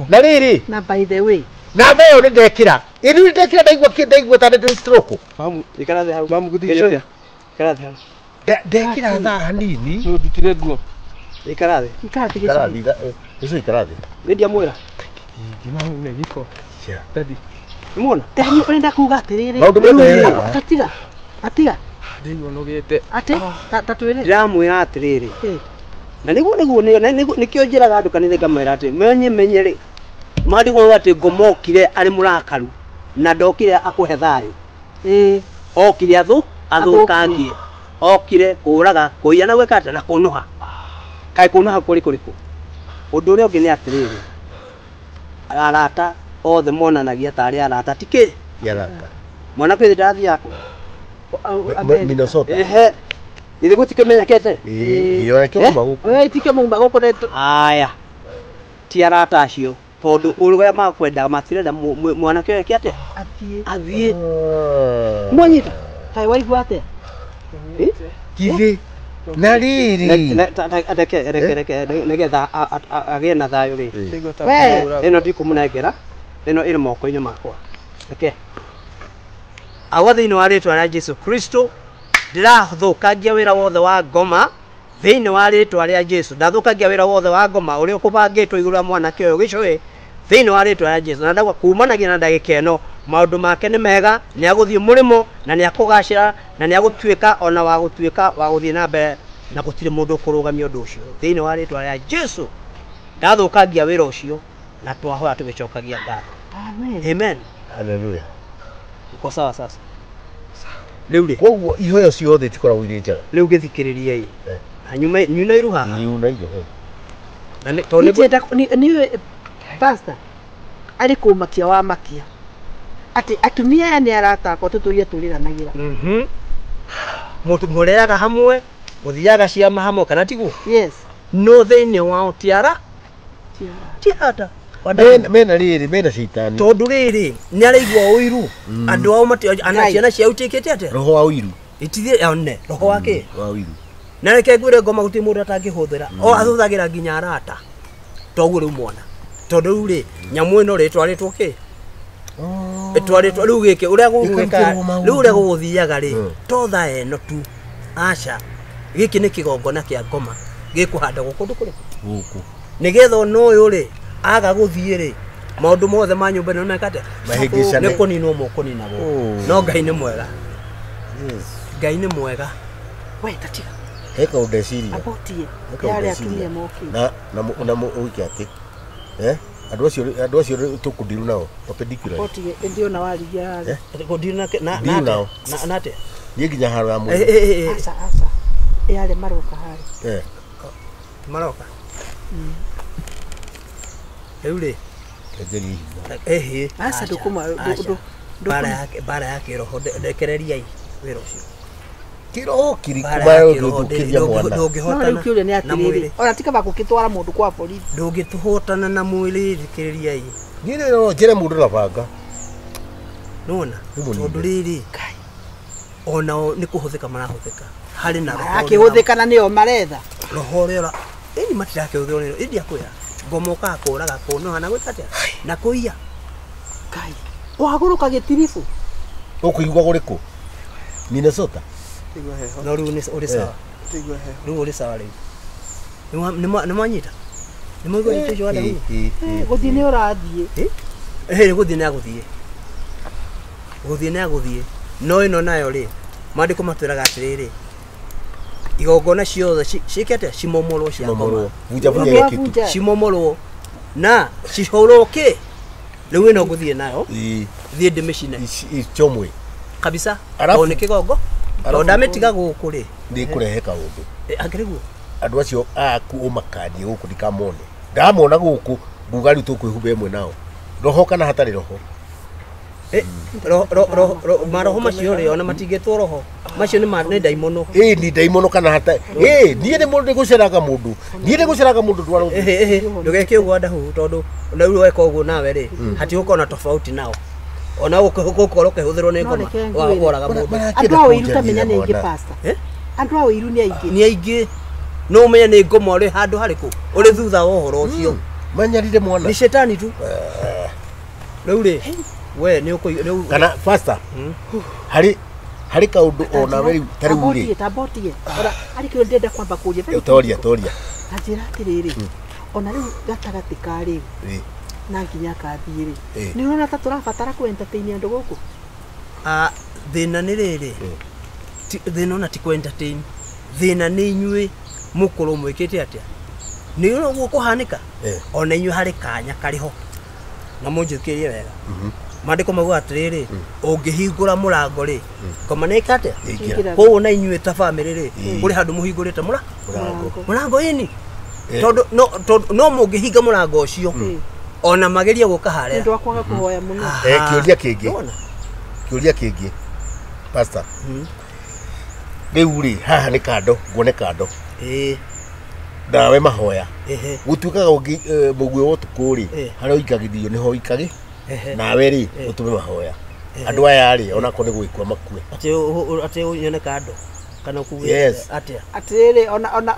na rĩrĩ na by the way namba ĩyo nĩ ndekĩra. Ĩrĩ nĩ ndekĩra ndaigua kĩ ndaigua ta ndĩ stroke. Mamu ikara thĩ hau. Mamu gũthiĩ. Ikara thĩ hau. Ndekĩra thaa hanini. Ndutire nguo. Ikara thĩ. Ikara thĩ. Ikara thĩ. Icio ikara thĩ. Nĩ ndiamwĩra. Ngima nĩ gĩko. Daddy. Nĩmuona? Daddy ũrenda kuga atĩrĩrĩ. Maũndũ mothe. Tatiga. Atiga. Ndĩigua nũgĩte. Atĩ ta twĩre. Ndĩramwĩra atĩrĩrĩ. Na nĩguo nĩkĩo njĩraga andũ kanitha ngamwĩra atĩ menye menye rĩ. Maandĩko atĩ ngoma okire arĩ mũrakaru na ndokire akũhe thayũ. Okire athũkangie. Okire kũraga kũiya na gwĩka atĩa na kũnũha. Kaĩ kũnũha kũrĩ kũrĩkũ? Ũndũ ũrĩa ũngĩ nĩ atĩrĩrĩ. Arata othe monanagia tarĩ arata ti kĩ? Ti arata. Mwanake ũyũ ndathiaga kũ? Minnesota. Ehe. Githĩ gũtikĩmenyekete? Ĩĩ, ona kĩo kuma gũkũ. Ĩĩ, tikĩo mauma gũkũ. Aya. Ti arata acio tondũ ũrĩa makwenda matirenda mwanake ũyũ eke atĩa? Athiĩ. Athiĩ. Mwanyita? Kaĩ waigua atĩa? Githĩ na rĩrĩ reke reke reke nĩgetha agĩe na thayũ rĩ. Ĩno ndikũmũnengera, ĩno ĩrĩ moko-inĩ makwa. Reke. Awa thĩinĩ wa rĩtwa rĩa Jesu Kristo ndĩrathũkangia wĩra wothe wa ngoma thĩinĩ wa rĩtwa rĩa Jesu. Ndathũkangia wĩra wothe wa ngoma ũrĩa ũkũbangĩtwo igũrũ rĩa mwanake ũyũ gĩcũhĩ thĩinĩ wa rĩtwa rĩa Jesu. Na ndauga kumanagia na ndagĩka ĩno maũndũ make nĩ mega, nĩ agũthiĩ mũrĩmo na nĩ akũgacĩra na nĩ agũtuĩka ona wa gũtuĩka wa gũthiĩ na mbere na gũtirĩ mũndũ ũkũrũgamia ũndũ ũcio thĩinĩ wa rĩtwa rĩa Jesu. Ndathũkangia wĩra ũcio na twahoya tũgĩcokagia ngatho. Amen. Amen. Hallelujah. Uko sawa sasa? Rĩu rĩ koguo ihoyo ciothe itikoragwo irĩ njega. Rĩu gĩthikĩrĩriei. Na nyuma iru haha. Nyuna iru. Na nĩ tondũ nĩ pastor arĩ kũmakia wa makia atĩ atumia aya nĩ arata akwa tũtũire tũrĩranagĩra. Mũndũ mũrĩaga hamwe, mũthiaga ciama hamwe kana tiguo? Yes. No thĩinĩ wao ti ara? Ti arata. Mena rĩrĩ mena caitani. Tondũ rĩrĩ nĩ araigua ũiru. Andũ ao ana ciana ciao itiĩkĩte atĩa? Roho wa ũiru. Itithiĩ one roho wa kĩ? Wa ũiru. Na reke ngwĩre ngoma gũtirĩ mũndũ atangĩhũthĩra. O ahũthagĩra nginya arata. Toguo rĩu mwana. Tondũ rĩu rĩ nyamũ ĩno rĩ ĩtwarĩtwo kĩ? Ĩtwarĩtwo rĩu gĩkĩ ũrĩa gũgwĩka rĩu ũrĩa gũgũthiaga rĩ to thaa ĩno tu. Aca. Gĩkĩ nĩ kĩgongona kĩa ngoma gĩkũhandagwo kũndũ kũrĩkũ? Gũkũ. Nĩgetha ona ũyũ rĩ aga gũthiĩ rĩ maũndũ mothe ma nyũmba ĩno meka atĩa? Mahĩngĩcane. Nĩ kũninwo mũkũninagwo. No Ngai nĩ mwega. Ngai nĩ mwega. We tatiga. He kaũndũ ndeciria. Abotie. Yarĩ atumia mokĩte. Na na ũike atĩ. Andũ acio tũkũndiru nao perpendicular. Abotie ĩndĩ ona warigia harĩa. Kũndiru na na atĩa? Niĩ nginya haro ya mwĩrĩ. Aca aca. Yarĩ maroka harĩa. Maroka. Rĩu rĩ Ehe. Aca ndũkũma bara ya kĩroho ndekereriai wĩra ũcio. Kĩroho kĩrĩkũ marũthũkĩria mwana. No rĩu kĩũria nĩ atĩrĩrĩ ona ti kaba gũkĩtwara mũndũ kwa borithi. Ndũngĩtũhotana na mwĩrĩ thikĩrĩriai. Niĩ no njĩre mũndũ na banga. Nĩwona tondũ rĩrĩ onao nĩ kũhũthĩka marahũthĩka harĩ na roho. Marakĩhũthĩka na nĩo maretha. Roho ũrĩa ĩni matirakĩhũthĩrwo nĩ ĩndi akwĩra ngoma ũkaga kũraga kũnoha na gwĩka atĩa na kũiya. Ngai wagũrũka gĩtiribũ. Ũkũigua kũrĩkũ? Minnesota. No rĩu nĩ ũrĩ sawa. Rĩu ũrĩ sawa rĩu. Nĩ mwanyita? Nĩ mwaigua nĩ ũcio wa ndahu? Gũthiĩ nĩ ũrathiĩ. Ĩĩ gũthiĩ nĩ agũthiĩ. Gũthiĩ nĩ agũthiĩ. No ĩno nayo rĩ maandĩko matwĩraga atĩrĩrĩ igongona ciothe ciĩke atĩa? Cimomorwo cia ngoma. Bunja bunja gĩkĩ. Cimomorwo na cihũrwo kĩ? Rĩu ĩno ngũthiĩ nayo. Thiĩ ndĩmĩcine. Ichomwe. Kabisa. Tondũ nĩ kĩgongo. Tondũ ndamĩtiga gũkũ rĩ Nĩ kũrehe kaũndũ. Akĩrĩ guo. Andũ acio aku ũmakanie gũkũ ndikamone. Ndamona gũkũ nguga rĩu tũkwĩhumba ĩmwe nao. Roho kana hatarĩ roho. Maroho macio rĩ ona matingĩtwo roho. Macio nĩ ndaimono. Ĩĩ ni ndaimono kana hata. Ĩĩ niĩ nĩ mũndũ gũceraga mũndũ. Niĩ nĩ gũceraga mũndũ ndwara. Ndũgeke ũguo Ndahu tondũ ona rĩu weka ũguo nawe rĩ hatigũkorwo na tofauti nao. Ona gũkorwo ũkĩhũthĩrwo nĩ ngoma woraga mũndũ. Andũ a ũiru ta menya nĩ aingĩ pastor. Andũ a ũiru nĩ aingĩ. Nĩ aingĩ. No ũmenye nĩ ngoma ũrĩ handũ harĩkũ ũrĩ thutha wa ũhoro ũcio. Manyarire mwana. Nĩ cetani tu. Rĩu rĩ we nĩ ũkũ kana pastor. Harĩ harĩ kaũndũ ona we rĩu ta rĩu rĩ. Tambotie. Ora arĩ kĩo ndĩrenda kwamba kũria. Toria toria. Ta njĩra atĩrĩrĩ. Ona rĩu gatagatĩ ka rĩu. Na nginya kathiĩ rĩ. Nĩ ũrona ta tũrabatara kũ entertain andũ gũkũ? Thĩna nĩ rĩrĩ. Thĩna ona ti kũ entertain. Thĩna nĩ inyuĩ mũkorwo mwĩkĩte atĩa? Nĩ ũguo kũhanĩka? Ona inyuĩ harĩ kanya karĩ ho. Na mũnjũkĩrie wega. Maandĩko mauga atĩrĩrĩ, ũngĩhingũra mũrango rĩ, ngoma nĩ ĩka atĩa? Koguo na inyuĩ ta bamĩrĩ rĩ, kũrĩ handũ mũhingũrĩte mũrango. Mũrango ĩni. Tondũ no mũngĩhinga mũrango ũcio ona magerie gũka harĩa. Nĩ ndwakwaga kũhoya mũno. Kĩũria kĩngĩ. Kĩũria kĩngĩ. Pastor. Rĩu rĩ, haha nĩ kando, nguone kando. Ndawe mahoya. Gũtuĩkaga mũguĩ wa ũtukũ rĩ, harĩa ũikagithio nĩho ũikagĩ. Nawe rĩ, ũtũme mahoya. Andũ aya rĩ, onakorwo nĩ gwĩkua makue. Atĩ nyone kando kana kuge atĩa? Atĩrĩrĩ ona o rĩ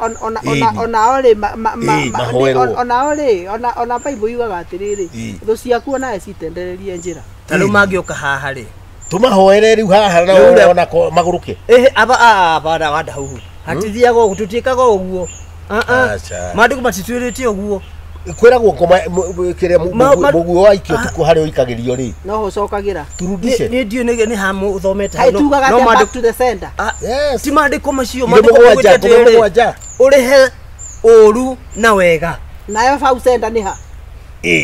ona o rĩ ona Bible yugaga atĩrĩrĩ, thũ ciaku onawe citendererie njĩra. Ta rĩu mangĩũka haha rĩ, tũmahoere rĩu haha na ona magũrũke. Aba Wandahuhu. Hatithiaga ũguo, tũtiĩkaga ũguo. Maandĩko matitwĩrĩte ũguo. Kwĩragwo ngoma kĩrĩa mũguĩ wa ikio ũtukũ harĩa ũikagĩrio rĩ. No ũcokagĩra. Turudishe. Niĩ ndiũĩ nĩ ha mũthomete. Hai tugaga atĩa back to the sender. Yes. Ti maandĩko macio, maandĩko maugĩte atĩrĩrĩ, ũrĩhe ũũru na wega. Nayo bau sender nĩ ha?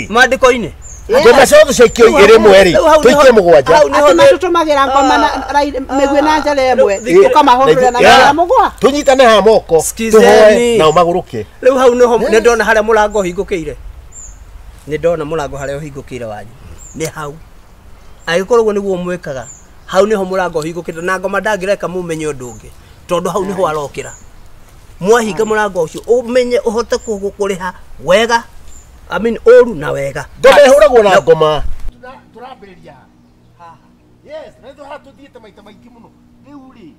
Maandĩko-inĩ. Ngoma ciothe ciaikio igĩrĩ ĩmwe rĩ, tũikie mũgwanja. Atĩ matũtũmagĩra ngoma na mĩguĩ na njara ĩmwe, ũkamahũrĩra na njara mũgwa. Tũnyitane haha moko, tũhoe nao magũrũke. Rĩu hau nĩho nĩ ndona harĩa mũrango ũhingũkĩire. Nĩ ndona mũrango harĩa ũhingũkĩire wanyu. Nĩ hau. Angĩkorwo ũguo nĩguo mwĩkaga, hau nĩho mũrango ũhingũkĩte na ngoma ndangĩreka mũmenye ũndũ ũngĩ, tondũ hau nĩho arokĩra. Mwahinga mũrango ũcio, ũmenye ũhote kũrĩha wega. I mean, ũru na wega. Ngoma ĩhũragwo na ngoma. Tũrambĩrĩria haha. Yes, na nĩ haha tũthiĩte maita maingĩ mũno. Rĩu rĩ,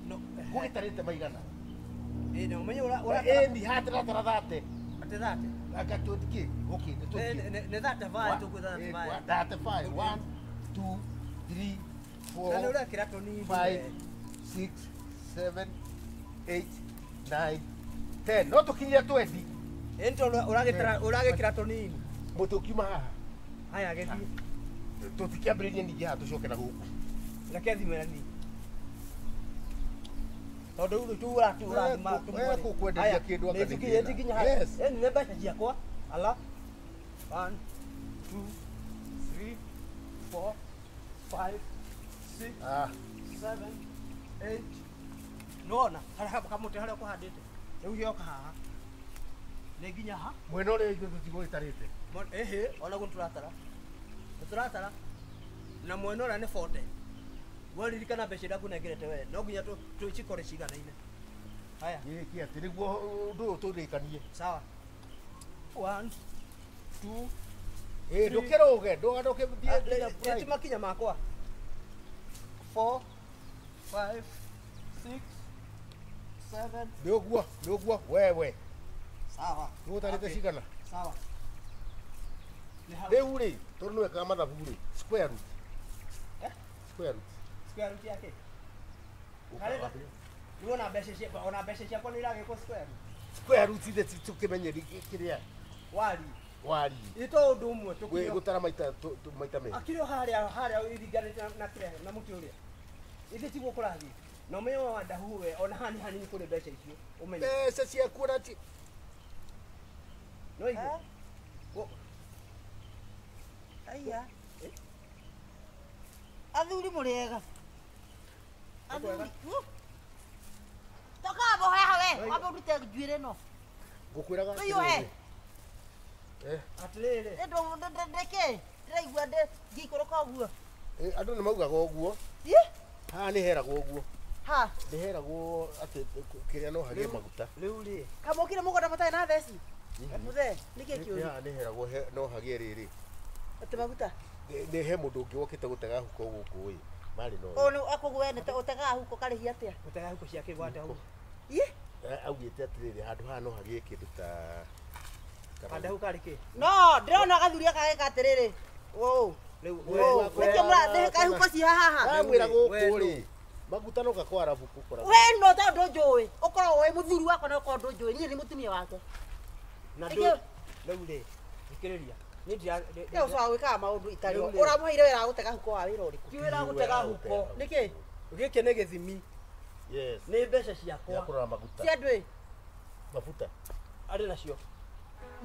gũgĩtarĩte maigana. Ĩĩ, ũmenye ũra. Ĩĩ, ni haha tũratara thate. Atĩ thate? Anga tũthiĩ, okay, nĩ tũthiĩ. Nĩ 35 tũkwĩ 35. 35. 1 2 3 4 5 6 7 8 9 10. No tũkinyie 20. Ento uragĩkĩra tũnini. Mũtĩ ũkiuma haha. Haya gĩthiĩ. Tũtikĩambĩrĩrie ningĩ haha tũcoke na gũkũ. Reke thimũ na niĩ. Tondũ rĩu tu ũrathima kũkwenderia kĩndũ anga nĩ kĩna. Yes. Nĩ mbeca ciakwa. Ala. 1 2 3 4 5 6 7 8. Nona harĩa kamũtĩ harĩa ũkũhandĩte. Rĩu gĩoka haha. Nĩ nginya ha? Mwena ũrĩa ithuĩ tũtigũgĩtarĩte. Ĩhĩ, ona guo tũratara. Tũratara. Na mwena ũrĩa nĩ 40. Waririkana mbeca iria ngũnengerete we, no nginya tũcikore ciganaine. Haya. Gĩkĩ atĩ nĩguo ũndũ ũyũ tũrĩkanie. Sawa. 1 2 Ĩĩ, ndũkĩrũge, ndũgĩthiĩ nginya ti makinya makwa. 4 5 6 7. Nĩ ũguo, nĩ ũguo, wewe. Sawa. Nĩ ũtarĩte cigana? Sawa. Rĩu rĩ, tondũ nĩ wekaga mathabu rĩ, square root. Square root. Square root yake. Nĩ wona mbeca ciakwa, ona mbeca ciakwa nĩ iragĩkwo square root. Square root ithe tũkĩmenye kĩrĩa. Wari. Wari. Ito ũndũ ũmwe tũkĩo. Gũtara maita maita merĩ. Akĩrĩ o harĩa iringanĩte na kĩrĩa na mũtĩ ũrĩa. Ithe tiguo kũrathiĩ. Na ũmenye wa Ndahu we ona hani hanini kũrĩ mbeca icio. Ũmenye. Mbeca ciaku ona ti. No igue. Aya. Athuri mũrĩ ega. Athuri. Toka we wambe ũrute njuĩrĩ ĩno. Ngũkwĩraga atĩrĩrĩ. Atĩrĩrĩ. Ndĩkĩ? Ndĩraigua ngĩikũrũka ũguo. Andũ nĩ maugaga ũguo. Haha nĩ heragwo ũguo. Ha? Nĩ heragwo atĩ kĩrĩa no hagĩe maguta. Rĩu rĩ. Kamũkire mũgũnda mũtarĩ na theci? Mũthee, nĩkĩ kĩũru? Haha nĩ heragwo no hagĩe rĩrĩ. Atĩ maguta? Nĩ he mũndũ ũngĩ wokĩte gũtega huko gũkũ ĩ. Marĩ no. Ũũ nĩ akũguo we ũtegaga huko karĩhia atĩa? Gũtega huko ciake gwata huko. Ĩ? Augĩte atĩrĩrĩ handũ haha no hagĩe kĩndũ ta Handũ hau karĩ kĩ? No, ndĩrona gathuri gaka geka atĩrĩrĩ. Ũũ. Rĩu nĩkĩo mũrathĩka huko ci haha? Ndamwĩra gũkũ rĩ. Maguta no gakwara huko kora. We no ta ndũnjũĩ. Ũkorwo wĩ mũthuri wakwa na ũkorwo ndũnjũĩ. Niĩ nĩ mũtumia wake. Na rĩu rĩ, thikĩrĩria. Niĩ ndira ũcoka gwĩkaga maũndũ itarĩ. Ũramũheire wĩra wa gũtega huko wa wĩra ũrĩkũ? Ti wĩra wa gũtega huko. Nĩkĩ? Gĩkĩ nĩ gĩthimi. Yes. Nĩ mbeca ciakwa. Ya kũrora maguta. Cia ndũĩ? Mafuta. Arĩ nacio.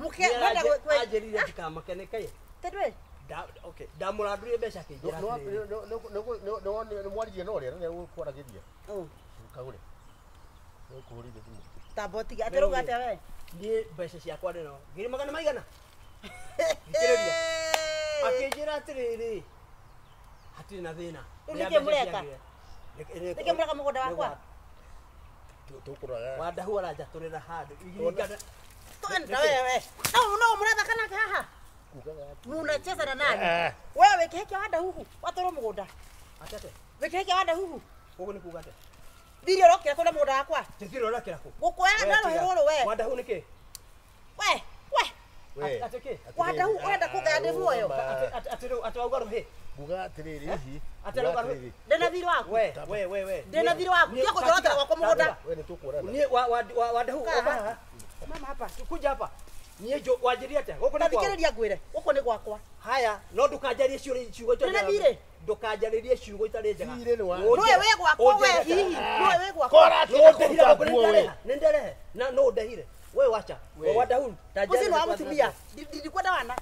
Mũke mwenda gwĩ anjĩrire ndikamake nĩkĩ? Tondũ okay, ndamũrandũrire mbeca akĩnjĩra atĩrĩrĩ. Nĩ mwaririe na ũrĩa na nĩegũkwaragĩria. Kagũre. Nĩũkũhũrĩire thimũ. Tamba ũtige atĩ ũrauga atĩa we? Niĩ mbeca ciakwa ndĩ no ngiri magana maigana. Thikĩrĩria. Akĩnjĩra atĩrĩrĩ hatirĩ na thĩna. Rĩu nĩkĩ mũreka? Nĩkĩ mũreka mũgũnda wakwa? Tũkũroraga. Wandahu aranjatũrĩra handũ. Iringana. Twenda wewe. No no mũrathaka nake haha. Munacheza na nani? Wewe wĩkĩhe Wandahuhu watwarwo mũgũnda. Atete. Wĩkĩhe Wandahuhu. Ũguo nĩ kuuga atĩa? Thiri ũrokĩra kũna mũgũnda wakwa. Thiri ũrokĩra kũ? Gũkũoya ndarũhĩ rũrũ we. Wandahu nĩkĩ? We, we. Atĩ kĩ? Wandahu ũrenda kũngaya ndĩ muoyo. Atĩ rĩu atĩ wauga rũhĩ. Nguga atĩrĩrĩ hihi. Atĩ rauga rũhĩ. Ndĩna thiri waku. We, we, we, we. Ndĩna thiri waku. Tiga kũnjorotera gwakwa mũgũnda. We nĩ tũkuonana. Niĩ Wandahu ũka haha. Mama hapa. Kuja hapa. Niĩ wanjĩrie atĩa? Gũkũ nĩ kwao. Thikĩrĩria ngwĩre. Gũkũ nĩ gwakwa. Haya, no ndũkanjarie ciugo itarĩ njega. Ndĩna thirĩ. Ndũkanjarĩrie ciugo itarĩ njega. Thirĩ nĩ wa. Nĩwe wĩ gwakwa we hihi. Nĩwe wĩ gwakwa. Nĩ nderehe. Na no ndehire. We wacha. Wandahu. Ũcio nĩ wa mũtumia. Ndikwenda wana.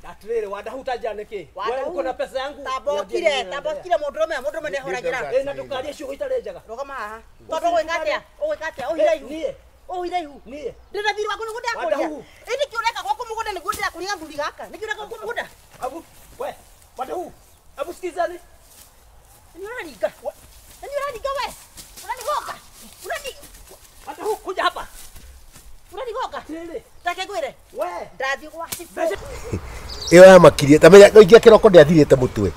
Atĩrĩrĩ Wandahu tanjĩra nĩkĩ? We uko na pesa yangu. Tambokire, tambokire mũndũrũme, mũndũrũme nĩahũragĩra. Na ndũkarie ciugo itarĩ njega. Rũgama haha. Tondũ ũgwĩka atĩa? Ũgwĩka atĩa? Ũhire ihu. Ũhire ihu. Niĩ. Ndĩna thiri waku nĩguo ndĩrakũria. Ĩ nĩkĩ ũreka gwakwa mũgũnda nĩguo ndĩrakũria gathuri gaka? Nĩkĩ ũreka gwakwa mũgũnda? Abu, we, Wandahu. Abu sikizani. Nĩ ũraringa. Nĩ ũraringa we. Ũranigonga. Wandahu kuja hapa. Ũranigonga. Atĩrĩrĩ. Reke ngwĩre. We. Ndathiĩ gwa cibũ. Ĩyo yamakirie ta menya ingia kĩroko ndĩathirĩte mũtwe.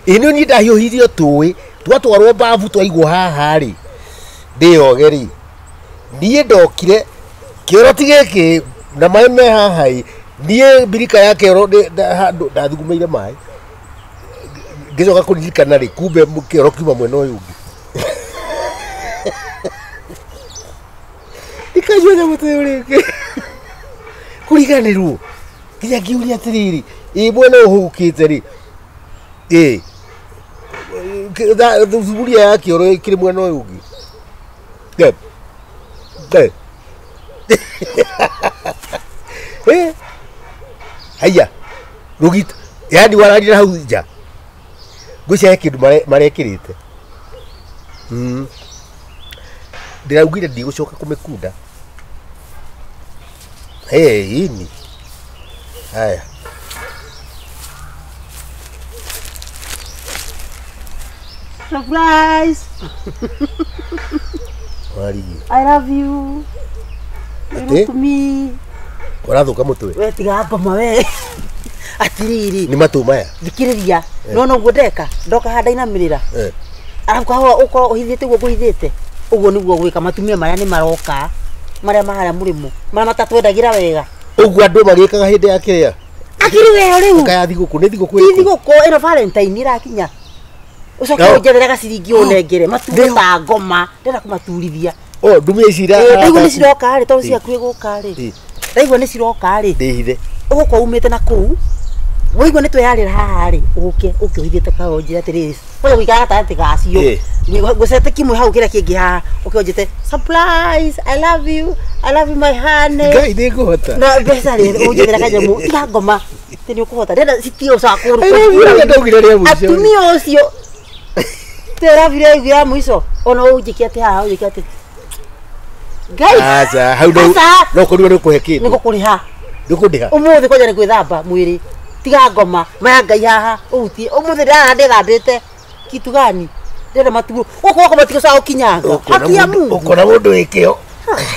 Ĩ nĩ niĩ ndahiũhirio tũĩ twatwarwo mbabu twaigwo haha rĩ ndĩyoge rĩ niĩ ndokire kĩoro ti gĩkĩ na maĩ me haha ĩ niĩ mbirika ya kĩoro ndathugumĩire maĩ ngĩcoka kũririkana rĩ kumbe kĩoro kiuma mwena ũyũ ũngĩ ndikanyua nyamũ ta ĩyo rĩngĩ kũriganĩrwo nginya ngĩũria atĩrĩrĩ ĩ mwena ũyũ ũhũgũkĩte rĩ ĩ thuburia ya kĩoro ĩkĩrĩ mwena ũyũ ũngĩ. Haya rũgito yaani wararira hau nja ngwĩciria he kĩndũ marekĩrĩte. Ndĩraugire ndigũcoka kũmĩkunda. Ini haya. Surprise! Warigi. I love you. You look to me. Ũrathũka mũtwe. We tiga ngoma we. Atĩrĩrĩ. Nĩ matũ maya. Thikĩrĩria. No no ũguo ndeka. Ndoka haha ndainamĩrĩra. Arabu kahũa ũkorwo ũhithĩte ũguo ngũhithĩte. Ũguo nĩguo gwĩka matumia marĩa nĩ maroka. Marĩa maharĩa mũrĩmo. Marĩa matatwendagĩra wega. Ũguo andũ magĩkaga hĩndĩ ya kĩrĩa. Akĩrĩ weo rĩu. Kaya thigũkũ nĩ thigũkũ ĩrĩkũ? Ti thigũkũ ĩno Valentine ĩrakinya. Ũcoke ũnjethere gaciringi ũnengere mature ta ngoma ndĩrenda kũmaturithia. Oh, ndumia ici ira. Ndaigua nĩ ciroka rĩ tondũ ciakuhĩ gũka rĩ. Ndaigua nĩ ciroka rĩ. Ndĩhithe. Ũgũkorwo umĩte na kũu. Waigua nĩ tweyarĩra haha rĩ ũke ũke ũhithĩte kahũa ũnjĩre atĩrĩrĩ kwanja gũikara gatagatĩ gacio. Ngũcete kimwe hau kĩrĩa kĩngĩ haha ũke ũnjĩte surprise I love you my honey. Ngai nĩngũhota. Na mbeca rĩ ũnjethere kanyamũ tiga ngoma atĩ nĩ ũkũhota ndĩrenda citige gũcoka kũrũ. Atumia ũcio Tera vile ya mwisho. Ona unjike ati haha unjike ati. Ngai. Aca hau no kũrigwo nĩ ũkũhe kĩndũ. Nĩ gũkũrĩha. Ndũkũndĩha. Ũmũthĩ kwanja nĩ gwĩthamba mwĩrĩ. Tiga ngoma maya Ngai haha ũhutie. Ũmũthĩ ndĩrara ndĩthambĩte. Kitu gani? Ndĩrenda matuo. Gũkũ gwakwa matigũcoka gũkinyanga. Haki ya Mungu. Ũkona mũndũ wĩ kĩo.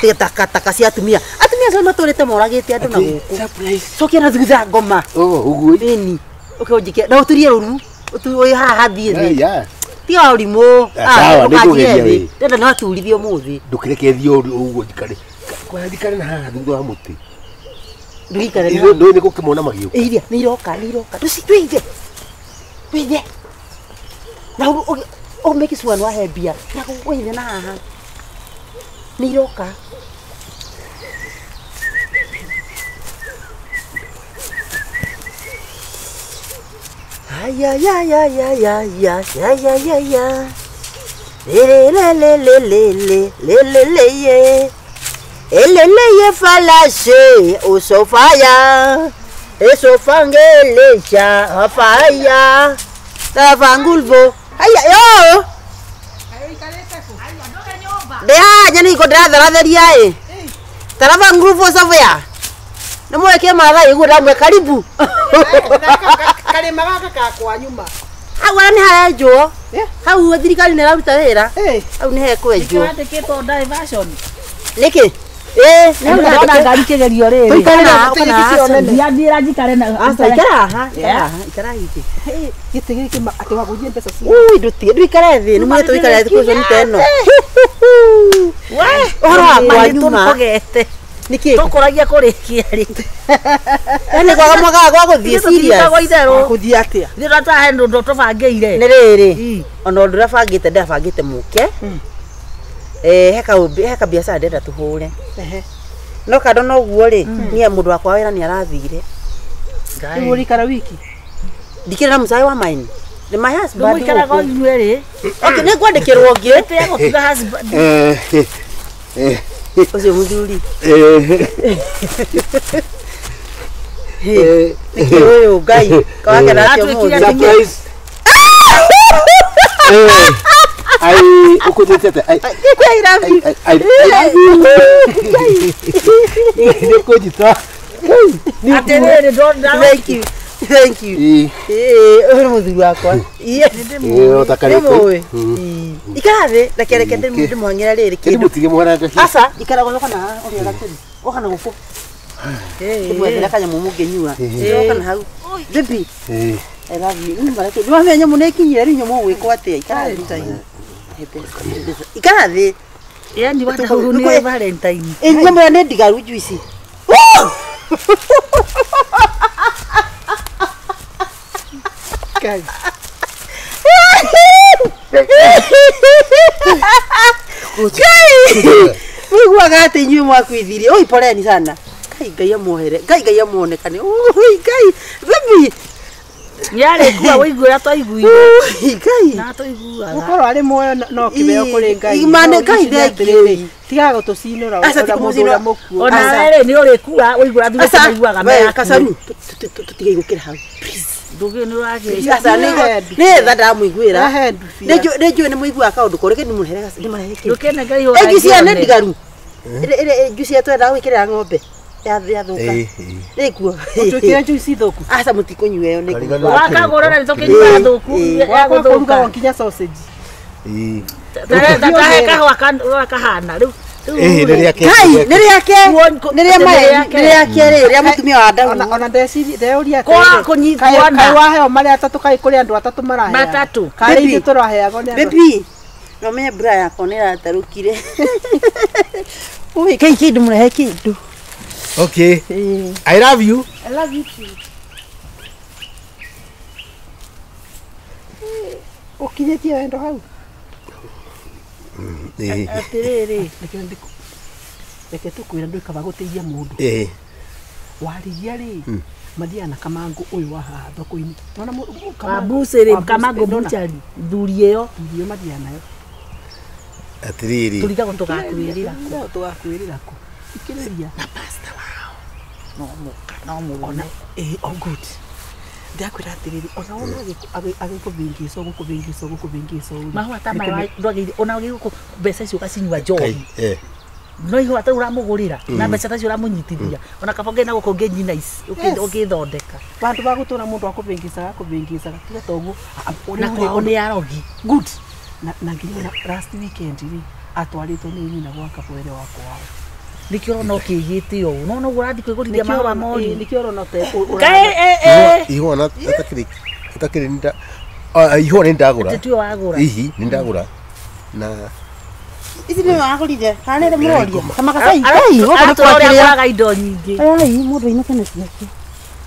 Tiga takataka cia atumia. Atumia acio matũrĩte moragĩte andũ na gũkũ. Cokia na thutha ngoma. Ũguo. Ĩni. Ũke ũnjike. Na ũturie rũru. Ũtu haha thiĩ thĩ. Tiga ũrimũ. Sawa, nĩngũgeria wĩ. Ndĩrenda no aturithie ũmũthĩ. Ndũkĩreke thiĩ ũguo njikare. Kwaya njikare na haha thutha wa mũtĩ. Ndũgĩikare na. Ndũĩ nĩ gũkĩmona magĩũka. Iria, nĩ iroka, nĩ iroka. Twĩithe. Twĩithe. Na ũmake sure nĩ wahe mbia. Na wĩithe na haha. Nĩ iroka. Ay ay ay ay ay ay ay ay ay ay. Le le le le le le le le le ye. Ele le ye falashe o sofaya. E sofangele cha afaya. Tafangulvo. Ay yo. Dea nyani ko ndiratharatheria ĩ. Tarafangulvo sofaya. Nĩ mweke mathai guo ndamwe karibu. Karĩma gaka ka kwa nyuma. Hau ara nĩ harenjwo. Hau thirikari nĩ ĩraruta wĩra. Hau nĩ hekwenjwo. Nĩkĩrandĩkĩtwo diversion. Nĩkĩ? Nĩ ndona ngari kĩgerio rĩrĩ. Tũikare na Thiĩra njikare na. Aca ikara haha. Ikara hihi. Gĩtĩ gĩkĩ atĩ wagũithie mbeca cia. Ui ndũtige ndũikare thĩ nĩ mwĩrĩ tũikare thĩ kũco ta ĩno. Ũhoro wa kwa nyuma. Nĩkĩ? Tũkũragia kũrĩkia rĩ. Yaani kwaga mwagaga gwa gũthiĩ serious. Gũthiĩ atĩa? Ithuĩ tũrahe ũndũ tũbangĩire. Nĩ rĩrĩ. Ona ũndũ ũrĩa bangĩte ndĩrabangĩte mũke. He kabiacara ndĩrenda tũhũre. No kando na ũguo rĩ, niĩ mũndũ wakwa wĩra nĩ arathire. Rĩu ũrĩikara wiki? Ndikĩrĩ na mũcai wa maini. Nĩ my husband. Ndũmũikaraga o inyuĩ rĩ. Okay, nĩ ngwandĩkĩrwo ũngĩ. Tĩya gũtiga husband. Ũcio mũthuri. Nĩkĩ ũyũ Ngai kawakena atĩa ũmũthĩ. Surprise. Ai ũkũnjĩtĩte. Ai I love you. I love you. Nĩ kũnjita. Atĩrĩrĩ ndona. Thank you. Thank you. Ũyũ nĩ mũthuri wakwa. Nĩ Ikara thĩ, reke reke ndĩmũhang'ĩre rĩrĩ kĩndũ. Mũtige mũharange. Aca, ikara gũcoka na haha ũrĩa gatĩri. Ũka na gũkũ. Ndĩmwethere kanyamũ mũngĩnyua. Ũka na hau. Baby. I love you. Nĩ wamenya nyamũ nĩ ĩkinyire rĩu nyamũ ũgwĩkwo atĩa? Ikara thĩ. Ikara thĩ. Yaani watahu nĩ Valentine. Nyamũ ĩyo nĩ ndigaru juici. Ngai. Ngai. Mũiguaga atĩ inyuĩ mwakuithirie. Oi poleni sana. Ngai Ngai amuohere. Ngai Ngai amuonekane. Oi Ngai. Baby. Nĩarĩkua wĩigue ũrĩa twaiguire. Ngai. Na twaiguaga. Gũkorwo arĩ muoyo no kĩheo kũrĩ Ngai. Imane Ngai thank you. Tigaga gũtũcinũra Aca, ũrĩa mũndũ ũrĩa mũkuũ. Ona we rĩ nĩ ũrĩkua wĩigue ũrĩa ithuĩ tũiguaga We me Kacaru tũtige gũkĩra hau. Ndũgĩ nĩ ũragĩ. Aca nĩ tha ndamũiguĩra. Ahe ndubia. Nĩ njũĩ nĩ mũiguaga kaũndũ koru reke ndĩmũrehere ndĩmarehe kĩndũ. Ndũkenengere ihũra Ĩ juici ĩyo nĩ ngĩone. ndigaru. Ĩrĩ juici ĩrĩa twendaga gwĩkĩrĩra ng'ombe yathũka. Ĩkuo. Ũtwĩkĩre juici thũku. Aca mũtikũnyua ĩyo nĩ Karigano. Wakagũra na nĩtũkĩnyuaga thũku ya Gwakwa gũthũka. kũrugagwo nginya sausage. Tahe kahũa kahana rĩu. Nĩ rĩake. Ngai nĩ rĩake. Nĩ rĩa mae nĩ rĩake rĩ rĩa mũtumia wa Daudi. Ona ndeciria ndeuria Kwa kũnyitwo na. Kaĩ waheo marĩa atatũ kaĩ kũrĩ andũ atatũ maraheana. Matatũ. Karĩ Baby. ithuĩ tũraheagwo nĩ andũ. Baby. No menye mbura yakwa nĩ ĩratarũkire. Ui kai kĩndũ mũrehe kĩndũ. Okay. I love you. I love you too. Ũkinyĩtie wendo hau. Atĩrĩrĩ. Reke tũkwĩre ndũĩ gũteithia mũndũ. Warigia rĩ mathiaga na kamangũ ũyũ wa haha thoko-inĩ. Nona Wabucĩrĩ kamangũ buchari thuri ĩyo. Thuri ĩyo mathiaga nayo. Atĩrĩrĩ. Tũrigagwo tũgakwĩrĩra kũ. Tũgakwĩrĩra kũ. Ikĩrĩria. Na pasta wao. No mũka no mũrũme. Oh good. Ndakwĩra atĩrĩrĩ ona wona agĩkũvĩngĩcwo gũkũvĩngĩcwo gũkũvĩngĩcwo. Mahũa ta maya ndwagĩrĩire ona wagĩrĩirwo mbeca icio ũgacinyua njohi. No ihũa ta ũramũgũrĩra na mbeca ta icio ũramũnyitithia ona kaba ũngĩ na gũkũ ũngĩ ici ũngĩthondeka. Bandu ba gũtũra mũndũ akũbĩngĩcaga akũbĩngĩcaga tiga toguo na kwao nĩ arogi. Good. Na nginya last weekend rĩ atwarĩtwo nĩ nyina gwa kabwere wa kwao. Nĩkĩo ũrona ũkĩgĩte ũũ no no ũrathiĩ kwĩgũrithia mahũa mori. Nĩkĩo ũrona ihũa na atakĩrĩ nda ihũa nĩ ndagũra. Tituo wagũra. Ihi nĩ ndagũra na ici nĩ wagũrire kana nĩ mũroria kama gacai kai gũkũ nĩ kwakĩrĩa indo nyingĩ. Ai mũndũ ainũke na ciake.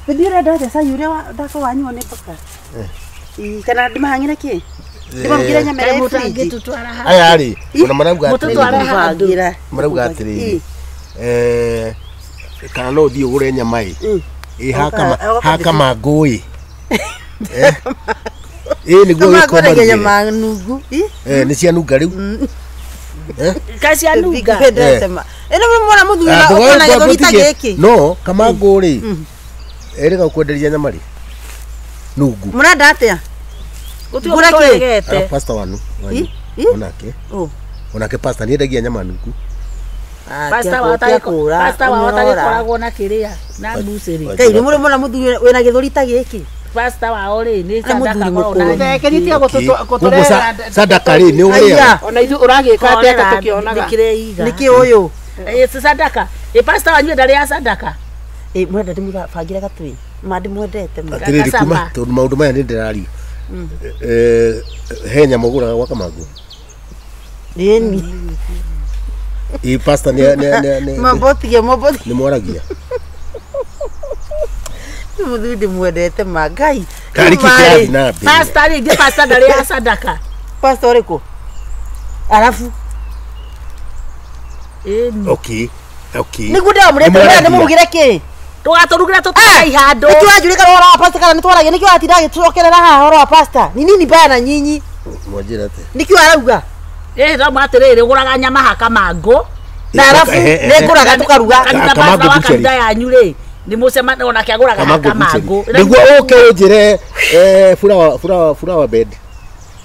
Bibi ũrenda atĩa cai ũrĩa ndako wanyuo nĩ paka. Kana ndĩmahang'ĩre kĩ? Ndĩmamũkĩre nyama ĩrĩa friji. Aya rĩ ona marauga atĩrĩrĩ marauga atĩrĩrĩ kana no ũthiĩ ũgũre nyama ĩ ĩ haka mangũ ĩ ĩ nĩguo gĩkoma nyama nungu nĩ cianunga rĩu. Kacianunga ĩno mwana mũthuri ũkona gĩthũri ta gĩkĩ no kamangũ rĩ erĩga gũkwenderia nyama rĩ nungu mũrenda atĩa gũtirĩ tũregete pastor wanu onake onake pastor nĩendagia nyama nungu. Pastor wa atagĩkoragwo na kĩrĩa na mbucĩrĩ. Kai nĩ mũrĩ mwana mũthuri wĩna gĩthũri ta gĩkĩ. Pastor wao rĩ nĩ sadaka korwo na thekeritie gũtũrehera sadaka rĩ nĩ ũrĩa ona ithuĩ ũragĩka atĩa ta tũkĩonaga nĩkĩreiga nĩkĩ ũyũ sadaka pastor wanyu ndarĩa sadaka mwenda ndĩmũbangĩre gatwĩ ma ndĩmwendete mũno atĩrĩrĩ kuma tondũ maũndũ maya nĩ ndĩraria he nyama ũgũraga gwa Kamangũ nĩni pastor nĩ mambotige nĩ mwaragia mũthuri ndĩmwendete ma Ngai karĩ kĩrathi na mbere pastor rĩ pastor ndarĩa sadaka pastor ũrĩkũ arabu okay nĩguo ndĩramũrĩte ndĩmũrugĩre kĩ tũgatũrugĩra tũtware ihandũ nĩkĩo wanjũrĩka ũhoro wa pastor kana nĩtwaragia nĩkĩo watinda agĩtũcokerera haha ũhoro wa pastor ni nini mbaya na nyinyi mwanjĩra atĩa nĩkĩo arauga no atĩrĩrĩ ũgũraga nyama ha Kamangũ na arabu nĩngũraga tũkaruga Kamangũ wa kanitha yanyu rĩ nĩ mũcemania onake agũraga ha Kamangũ nĩguo ũke ũnjĩre flower bed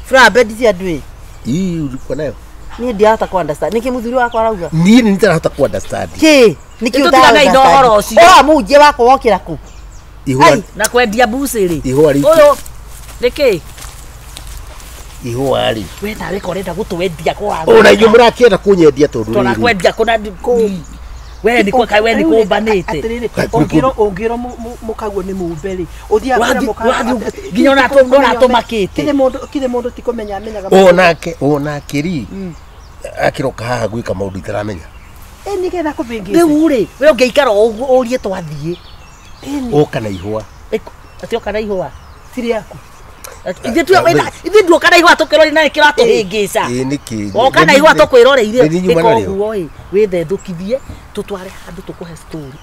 flower bed cia andũ ĩ ulikuwa nayo niĩ ndiahota ku understand nĩkĩ mũthuri wakwa arauga niĩ nĩ ndirahota ku understand kĩ nĩkĩ ũtaraga ũhoro ũcio ũra mũhunjia wakwa wokĩra kũ na kwendia mbucĩrĩ ihũa rĩ ũyũ nĩkĩ ihũa rĩ we nawe ko ũrenda gũtwendia kwa ona inyuĩ mũrakĩenda kũnyendia tondũ rĩrĩ tũrakwendia kũna we nĩ kwa we nĩ kũmbanĩte atĩrĩrĩ ũngĩrwo mũkaguo nĩ mũmbe rĩ ũthiaga mũkaguo nginya ona tũmakĩte kĩrĩ mũndũ ti kũmenya amenyaga onake rĩ akĩroka haha gwĩka maũndũ itaramenya nĩgetha kũbĩngĩca rĩu rĩ we ũngĩikara ũrie twathiĩ ũka na ihũa atĩ ũka na ihũa ti rĩaku ithuĩ nduoka na ihũa tũkĩrori na nĩkĩratũhĩngĩca woka na ihũa tũkwĩroreire ĩka ũguo ĩ wĩthethũkithie tũtware handũ tũkũhe story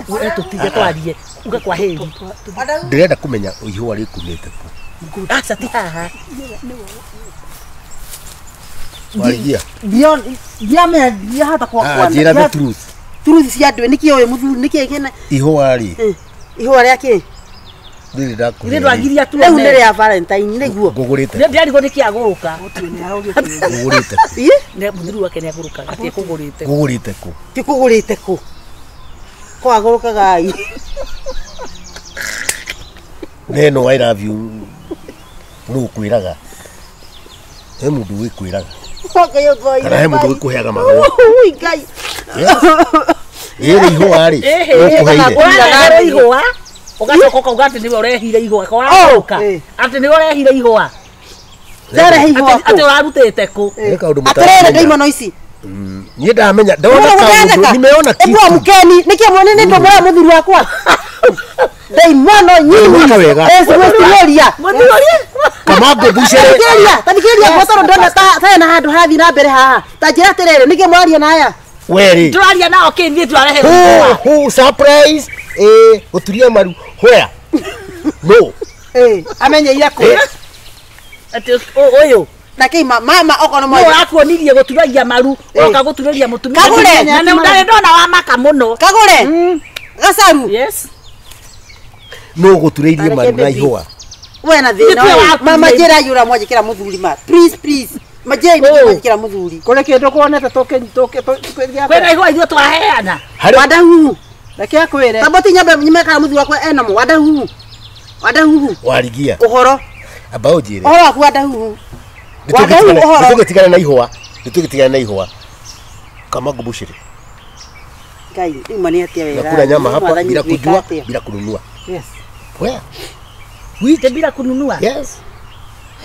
we tũtige twarie uge kwa heri ndĩrenda kũmenya ihũa rĩkumĩte kũ aca ti haha warigia ndiamenya ndiahota njĩra the truth truth cia andũ nĩkĩ ũyũ mũthuri nĩkĩ kĩna ihũa rĩ ihũa rĩa kĩ rĩrĩ ndakũhe ithuĩ ndwagiria tuone rĩu nĩ rĩa Valentine nĩguo ngũgũrĩte ndĩarigwo nĩkĩ agũrũka ngũgũrĩte nĩ mũthuri wake nĩ agũrũkaga atĩ kũgũrĩte ngũgũrĩte kũ ti kũgũrĩte kũ ko agũrũkaga ai neno I love you nũ ũkwĩraga he mũndũ wĩkwĩraga kana he mũndũ wĩkũheaga mahũa Ngai ĩrĩ ihũa rĩ ũkũheire ihũa ũgacoka ũkauga atĩ nĩwe ũrehire ihũa koragũka atĩ nĩwe ũrehire ihũa ndarehe ihũa kũ atĩ ũrarutĩte kũ atĩrĩrĩ ndaimono ici niĩ ndamenya ndona kaũndũ nimeona kitu ebu amkeni nĩkĩ mwene nĩ ndũmũra mũthuri wakwa ndaimono nyinyi eci mũthuri Kamangũ mbucĩrĩ tathikĩrĩria ngotoro ndona ta na handũ harathiĩ na mbere haha ta njĩra atĩrĩrĩ nĩkĩ mũraria na aya we rĩ tũraria nao kĩ niĩ tũrarehe hũ surprise gũturia maru where no amenyeire kũ atĩ ũyũ na kĩ mama okorwo no ũrakuonirie gũturagia maru ũroka gũturĩria mũtumia Kagũre na nĩ ndona wa maka mũno kagũre gacaru yes no gũturĩirie maru na ihũa we na thĩna mama njĩra yũra mwanjĩkĩra mũthuri ma please please Majei nĩ muthuri. Kũrĩ kĩndũ kuonete tũke Kwĩna ihũa ithuĩ twaheana. Wadahu. Reke akwĩre. Taboti nyambe nyime kana muthuri wakwa ena mo wadahu. Wadahu. Warigia. Ũhoro. Amba ũnjĩre. Ũhoro waku wadahu. Wadahu ũhoro. Nĩtũgĩtigana na ihũa. Nĩtũgĩtigana na ihũa. Kama ngubucĩrĩ. Ngai, rĩu nĩ atĩa wega. Nakula nyama hapa bila kujua, bila kununua. Yes. Where? Wite bila kununua. Yes.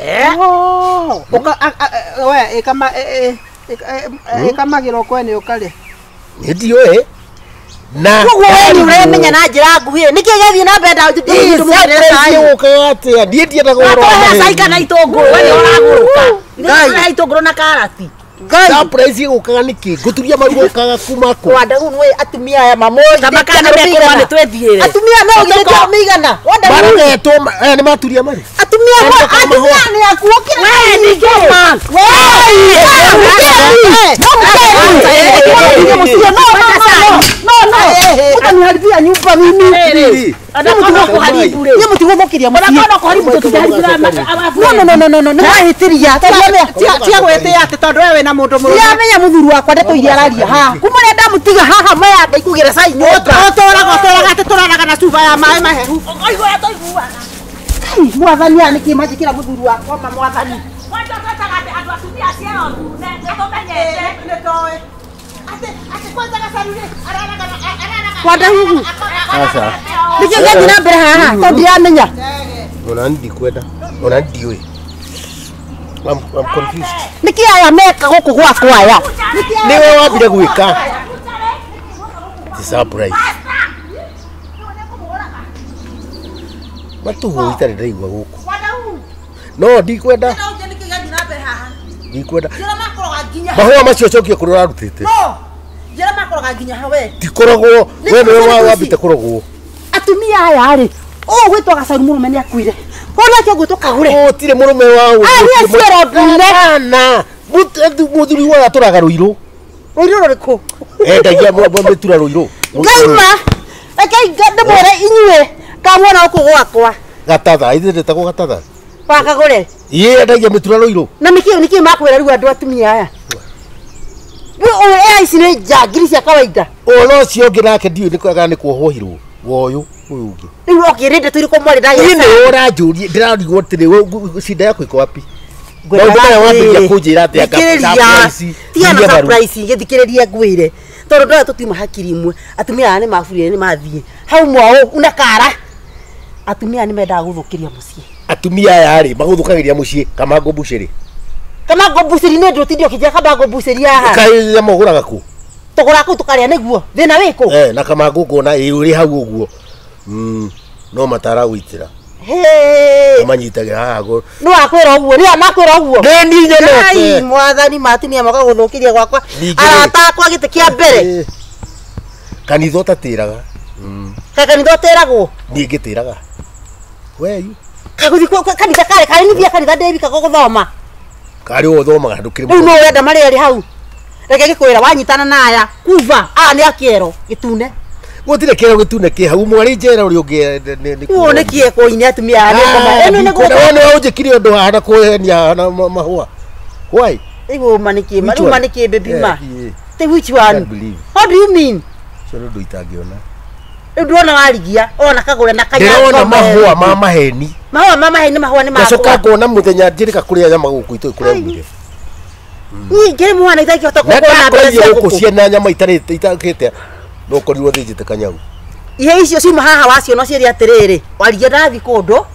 Eh? Oh, uka we ikama ikamagĩrwo kwene ũkarĩa. Ndiũĩ. Na koguo we nĩ ũremenya na njĩra nguhĩ. Nĩkĩ gĩathiĩ na mbere ndamũgĩrĩre ũkaga atĩa? Niĩ ndiendaga ũhoro wa maheni. Cai kana itũngũrũ, we nĩ ũragũrũka. Nĩ itũngũrũ na karati. Ngai. Surprise gũkaga nĩkĩ? Ngũturia maru gũkaga kuma kũ? Wadahu nĩ atumia aya mamũĩ. Kana mekũrũa nĩ twĩthiĩre. Atumia no githĩ mĩigana. Wadahu. Marogetwo aya nĩ maturia maru. Atumia atumia nĩ akuo kĩra. We nĩ kĩma. We. No no. Utaniharibia nyumba mimi. Ni mũtigũthũkĩria mũciĩ. Ona kũharibu tũtiharibira No no no no no nĩ wahĩtĩria. Tia gwĩtĩa atĩ tondũ we wĩna mũndũ mũrũme. Ndiramenya mũthuri wakwa ndeto iria araria haha. Kuma rĩrĩa ndamũtiga haha maya ndaikugĩra cai nyũmba. Ũtũraga atĩ tũraraga na cuba ya maĩ mahehu. Ũiguaga tũiguaga. Kai mwathani aya nĩkĩ manjĩkĩra mũthuri wakwa ma mwathani. Kwanja twetaga atĩ andũ atumia ciero ndune nĩtũmenyete. Nĩtoĩ. Atĩ atĩ kwanza gacaru rĩ araraga araraga. Wadahu. Aca. Nĩkĩ gĩathiĩ na mbere haha tondũ ndiramenya. Ona ndikwenda. Ona ndiũĩ. I'm confused. Nĩkĩ aya meka gũkũ gwakwa aya? Nĩwe wambire gwĩka. Ti surprise. Matũhũ itarĩ ndaigua gũkũ. No ndikwenda. Ndikwenda. Mahũa macio cokie kũrĩa ũrarutĩte. No. Njĩra makoroga nginya hawe. Tikoragwo we nĩwe wambĩte kũrogwo. Atumia aya rĩ, ũũ gwĩtwo gacaru mũrũme nĩ akuire. Kũrĩa nake ũgwĩtwo kagũre. Gũtirĩ mũrũme wa ũyũ. Aya ciero ndune. Kana mũthuri wa atũraga rũirũ. Rũirũ rũrĩkũ? Endagia mĩtura rũirũ. Ngaima. Reke ndĩmwĩre inyuĩ kamuona gũkũ gwakwa. Gatatha, ithuĩ ndĩtagwo gatatha. Wakagũre. Ĩĩ endagia mĩtura rũirũ. Na nĩkĩ nĩkĩ makwĩra rĩu andũ atumia aya? Rĩu aya ici nĩ njangiri cia kawaida. Ũhoro ũcio ũngĩ nake ndiũĩ nĩ kana nĩ kuohwo woyũ ũyũ ũngĩ. Rĩu okĩrĩ ndeto irĩkũ mwarĩ ndagĩa. Niĩ nĩwe ũranjũria ndĩrarigwo atĩrĩ cinda yaku iko wapi? Maũndũ maya wambĩrĩria kũnjĩra atĩa surprise. Tiga na surprise gĩthikĩrĩria ngwĩre. Tondũ ndoya tũtiuma hakiri imwe. Atumia aya nĩ maburire nĩ mathiĩ. Hau mwao una kara. Atumia aya nĩ mendaga gũthũkĩria mũciĩ. Atumia aya rĩ magũthũkagĩria mũciĩ Kamango Mbucĩrĩ. Kamango Mbucĩrĩ nĩ ndũtinde ũkĩnjĩra Kamango Mbucĩrĩ haha. Kaĩ mũgũraga kũ? Tũgũraga kũu tũkarĩa nĩguo. Thĩna wĩkũ? Eh na Kamango ngona ĩ ũrĩ hau ũguo. No mataragũitĩra. Hey. Manyitagĩra haha go. Nĩ wakwĩra ũguo, nĩ makwĩra ũguo. Nĩ niĩ nyonete. Ai mwathani ma atumia moka gũthũkĩria gwakwa. Arata akwa gĩtĩ kĩa mbere. Kanitha ũtatĩraga. Kanitha ũtĩragwo? Niĩ ngĩtĩraga. Where you? Kagũthiĩ kanitha karĩ karĩ nĩthiĩ kanitha ndĩwika gũthoma. Karĩ ũthomaga ndũkĩrĩ. Rĩu no ũrenda marĩa rĩ hau. Reke ngĩkwĩra wanyitana na aya kuva aya nĩ akĩero gĩtune. Gũtirĩ kĩero gĩtune kĩ hau mwarĩ njera ũrĩa ũngĩ nĩ Ũũ nĩ kĩe kũine atumia aya nĩ ĩno nĩ gũkũ. Nĩ ũnjĩkire ũndũ haha na kũhenia haha na mahũa. Why? Rĩu ma nĩ kĩ ma rĩu ma nĩ kĩ baby ma. Te which one? What do you mean? Ũcio nĩ ũndũ itangĩona. Rĩu ndũrona warigia ona kagũre na kanya. Ndĩrona mahũa ma maheni. Mahũa ma maheni mahũa nĩ makwa. Ngacoka ngona mũthenya njĩrĩka kũrĩa nyama gũkũ itũĩ kũrĩa umire. Niĩ ngĩrĩ mwana itangĩhota kũgũra mbeca cia gũkũ ciena nyama itarĩ itakĩte no korirwo thĩnjĩte kanyau. Ihe icio ciuma haha waciona ciĩre atĩrĩrĩ warigia ndathi kũndũ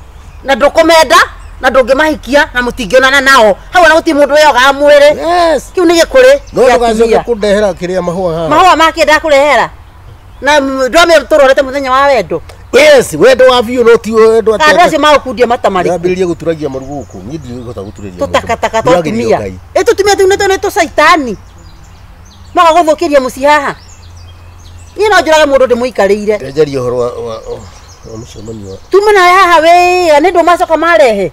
na ndũkũmenda na ndũngĩmahikia na mũtingĩonana nao hau ona gũtirĩ mũndũ wĩyogaga mwĩrĩ. Kĩu nĩ gĩkũrĩ. No ndũgacoke kũndehera kĩrĩa mahũa haha. Mahũa make ndakũrehera. Na ndwamĩra tũrorete mũthenya wa wendo. Yes, wendo wa biũ no ti wendo atĩa. Andũ acio magũkundia mata marĩkũ? Ndambĩrĩria gũturagia maru gũkũ. Niĩ ndigũhota gũturĩria. Tũtakataka twa atumia. Ĩ tũtumia tũu nĩ tũcaitani. Moka gũthũkĩria mũciĩ haha. Niĩ no njũrage mũndũ ndĩmũikarĩire. Ndejeria ũhoro wa mũcemanio. Tuma nawe haha wĩra nĩ ndũ macoka marehe.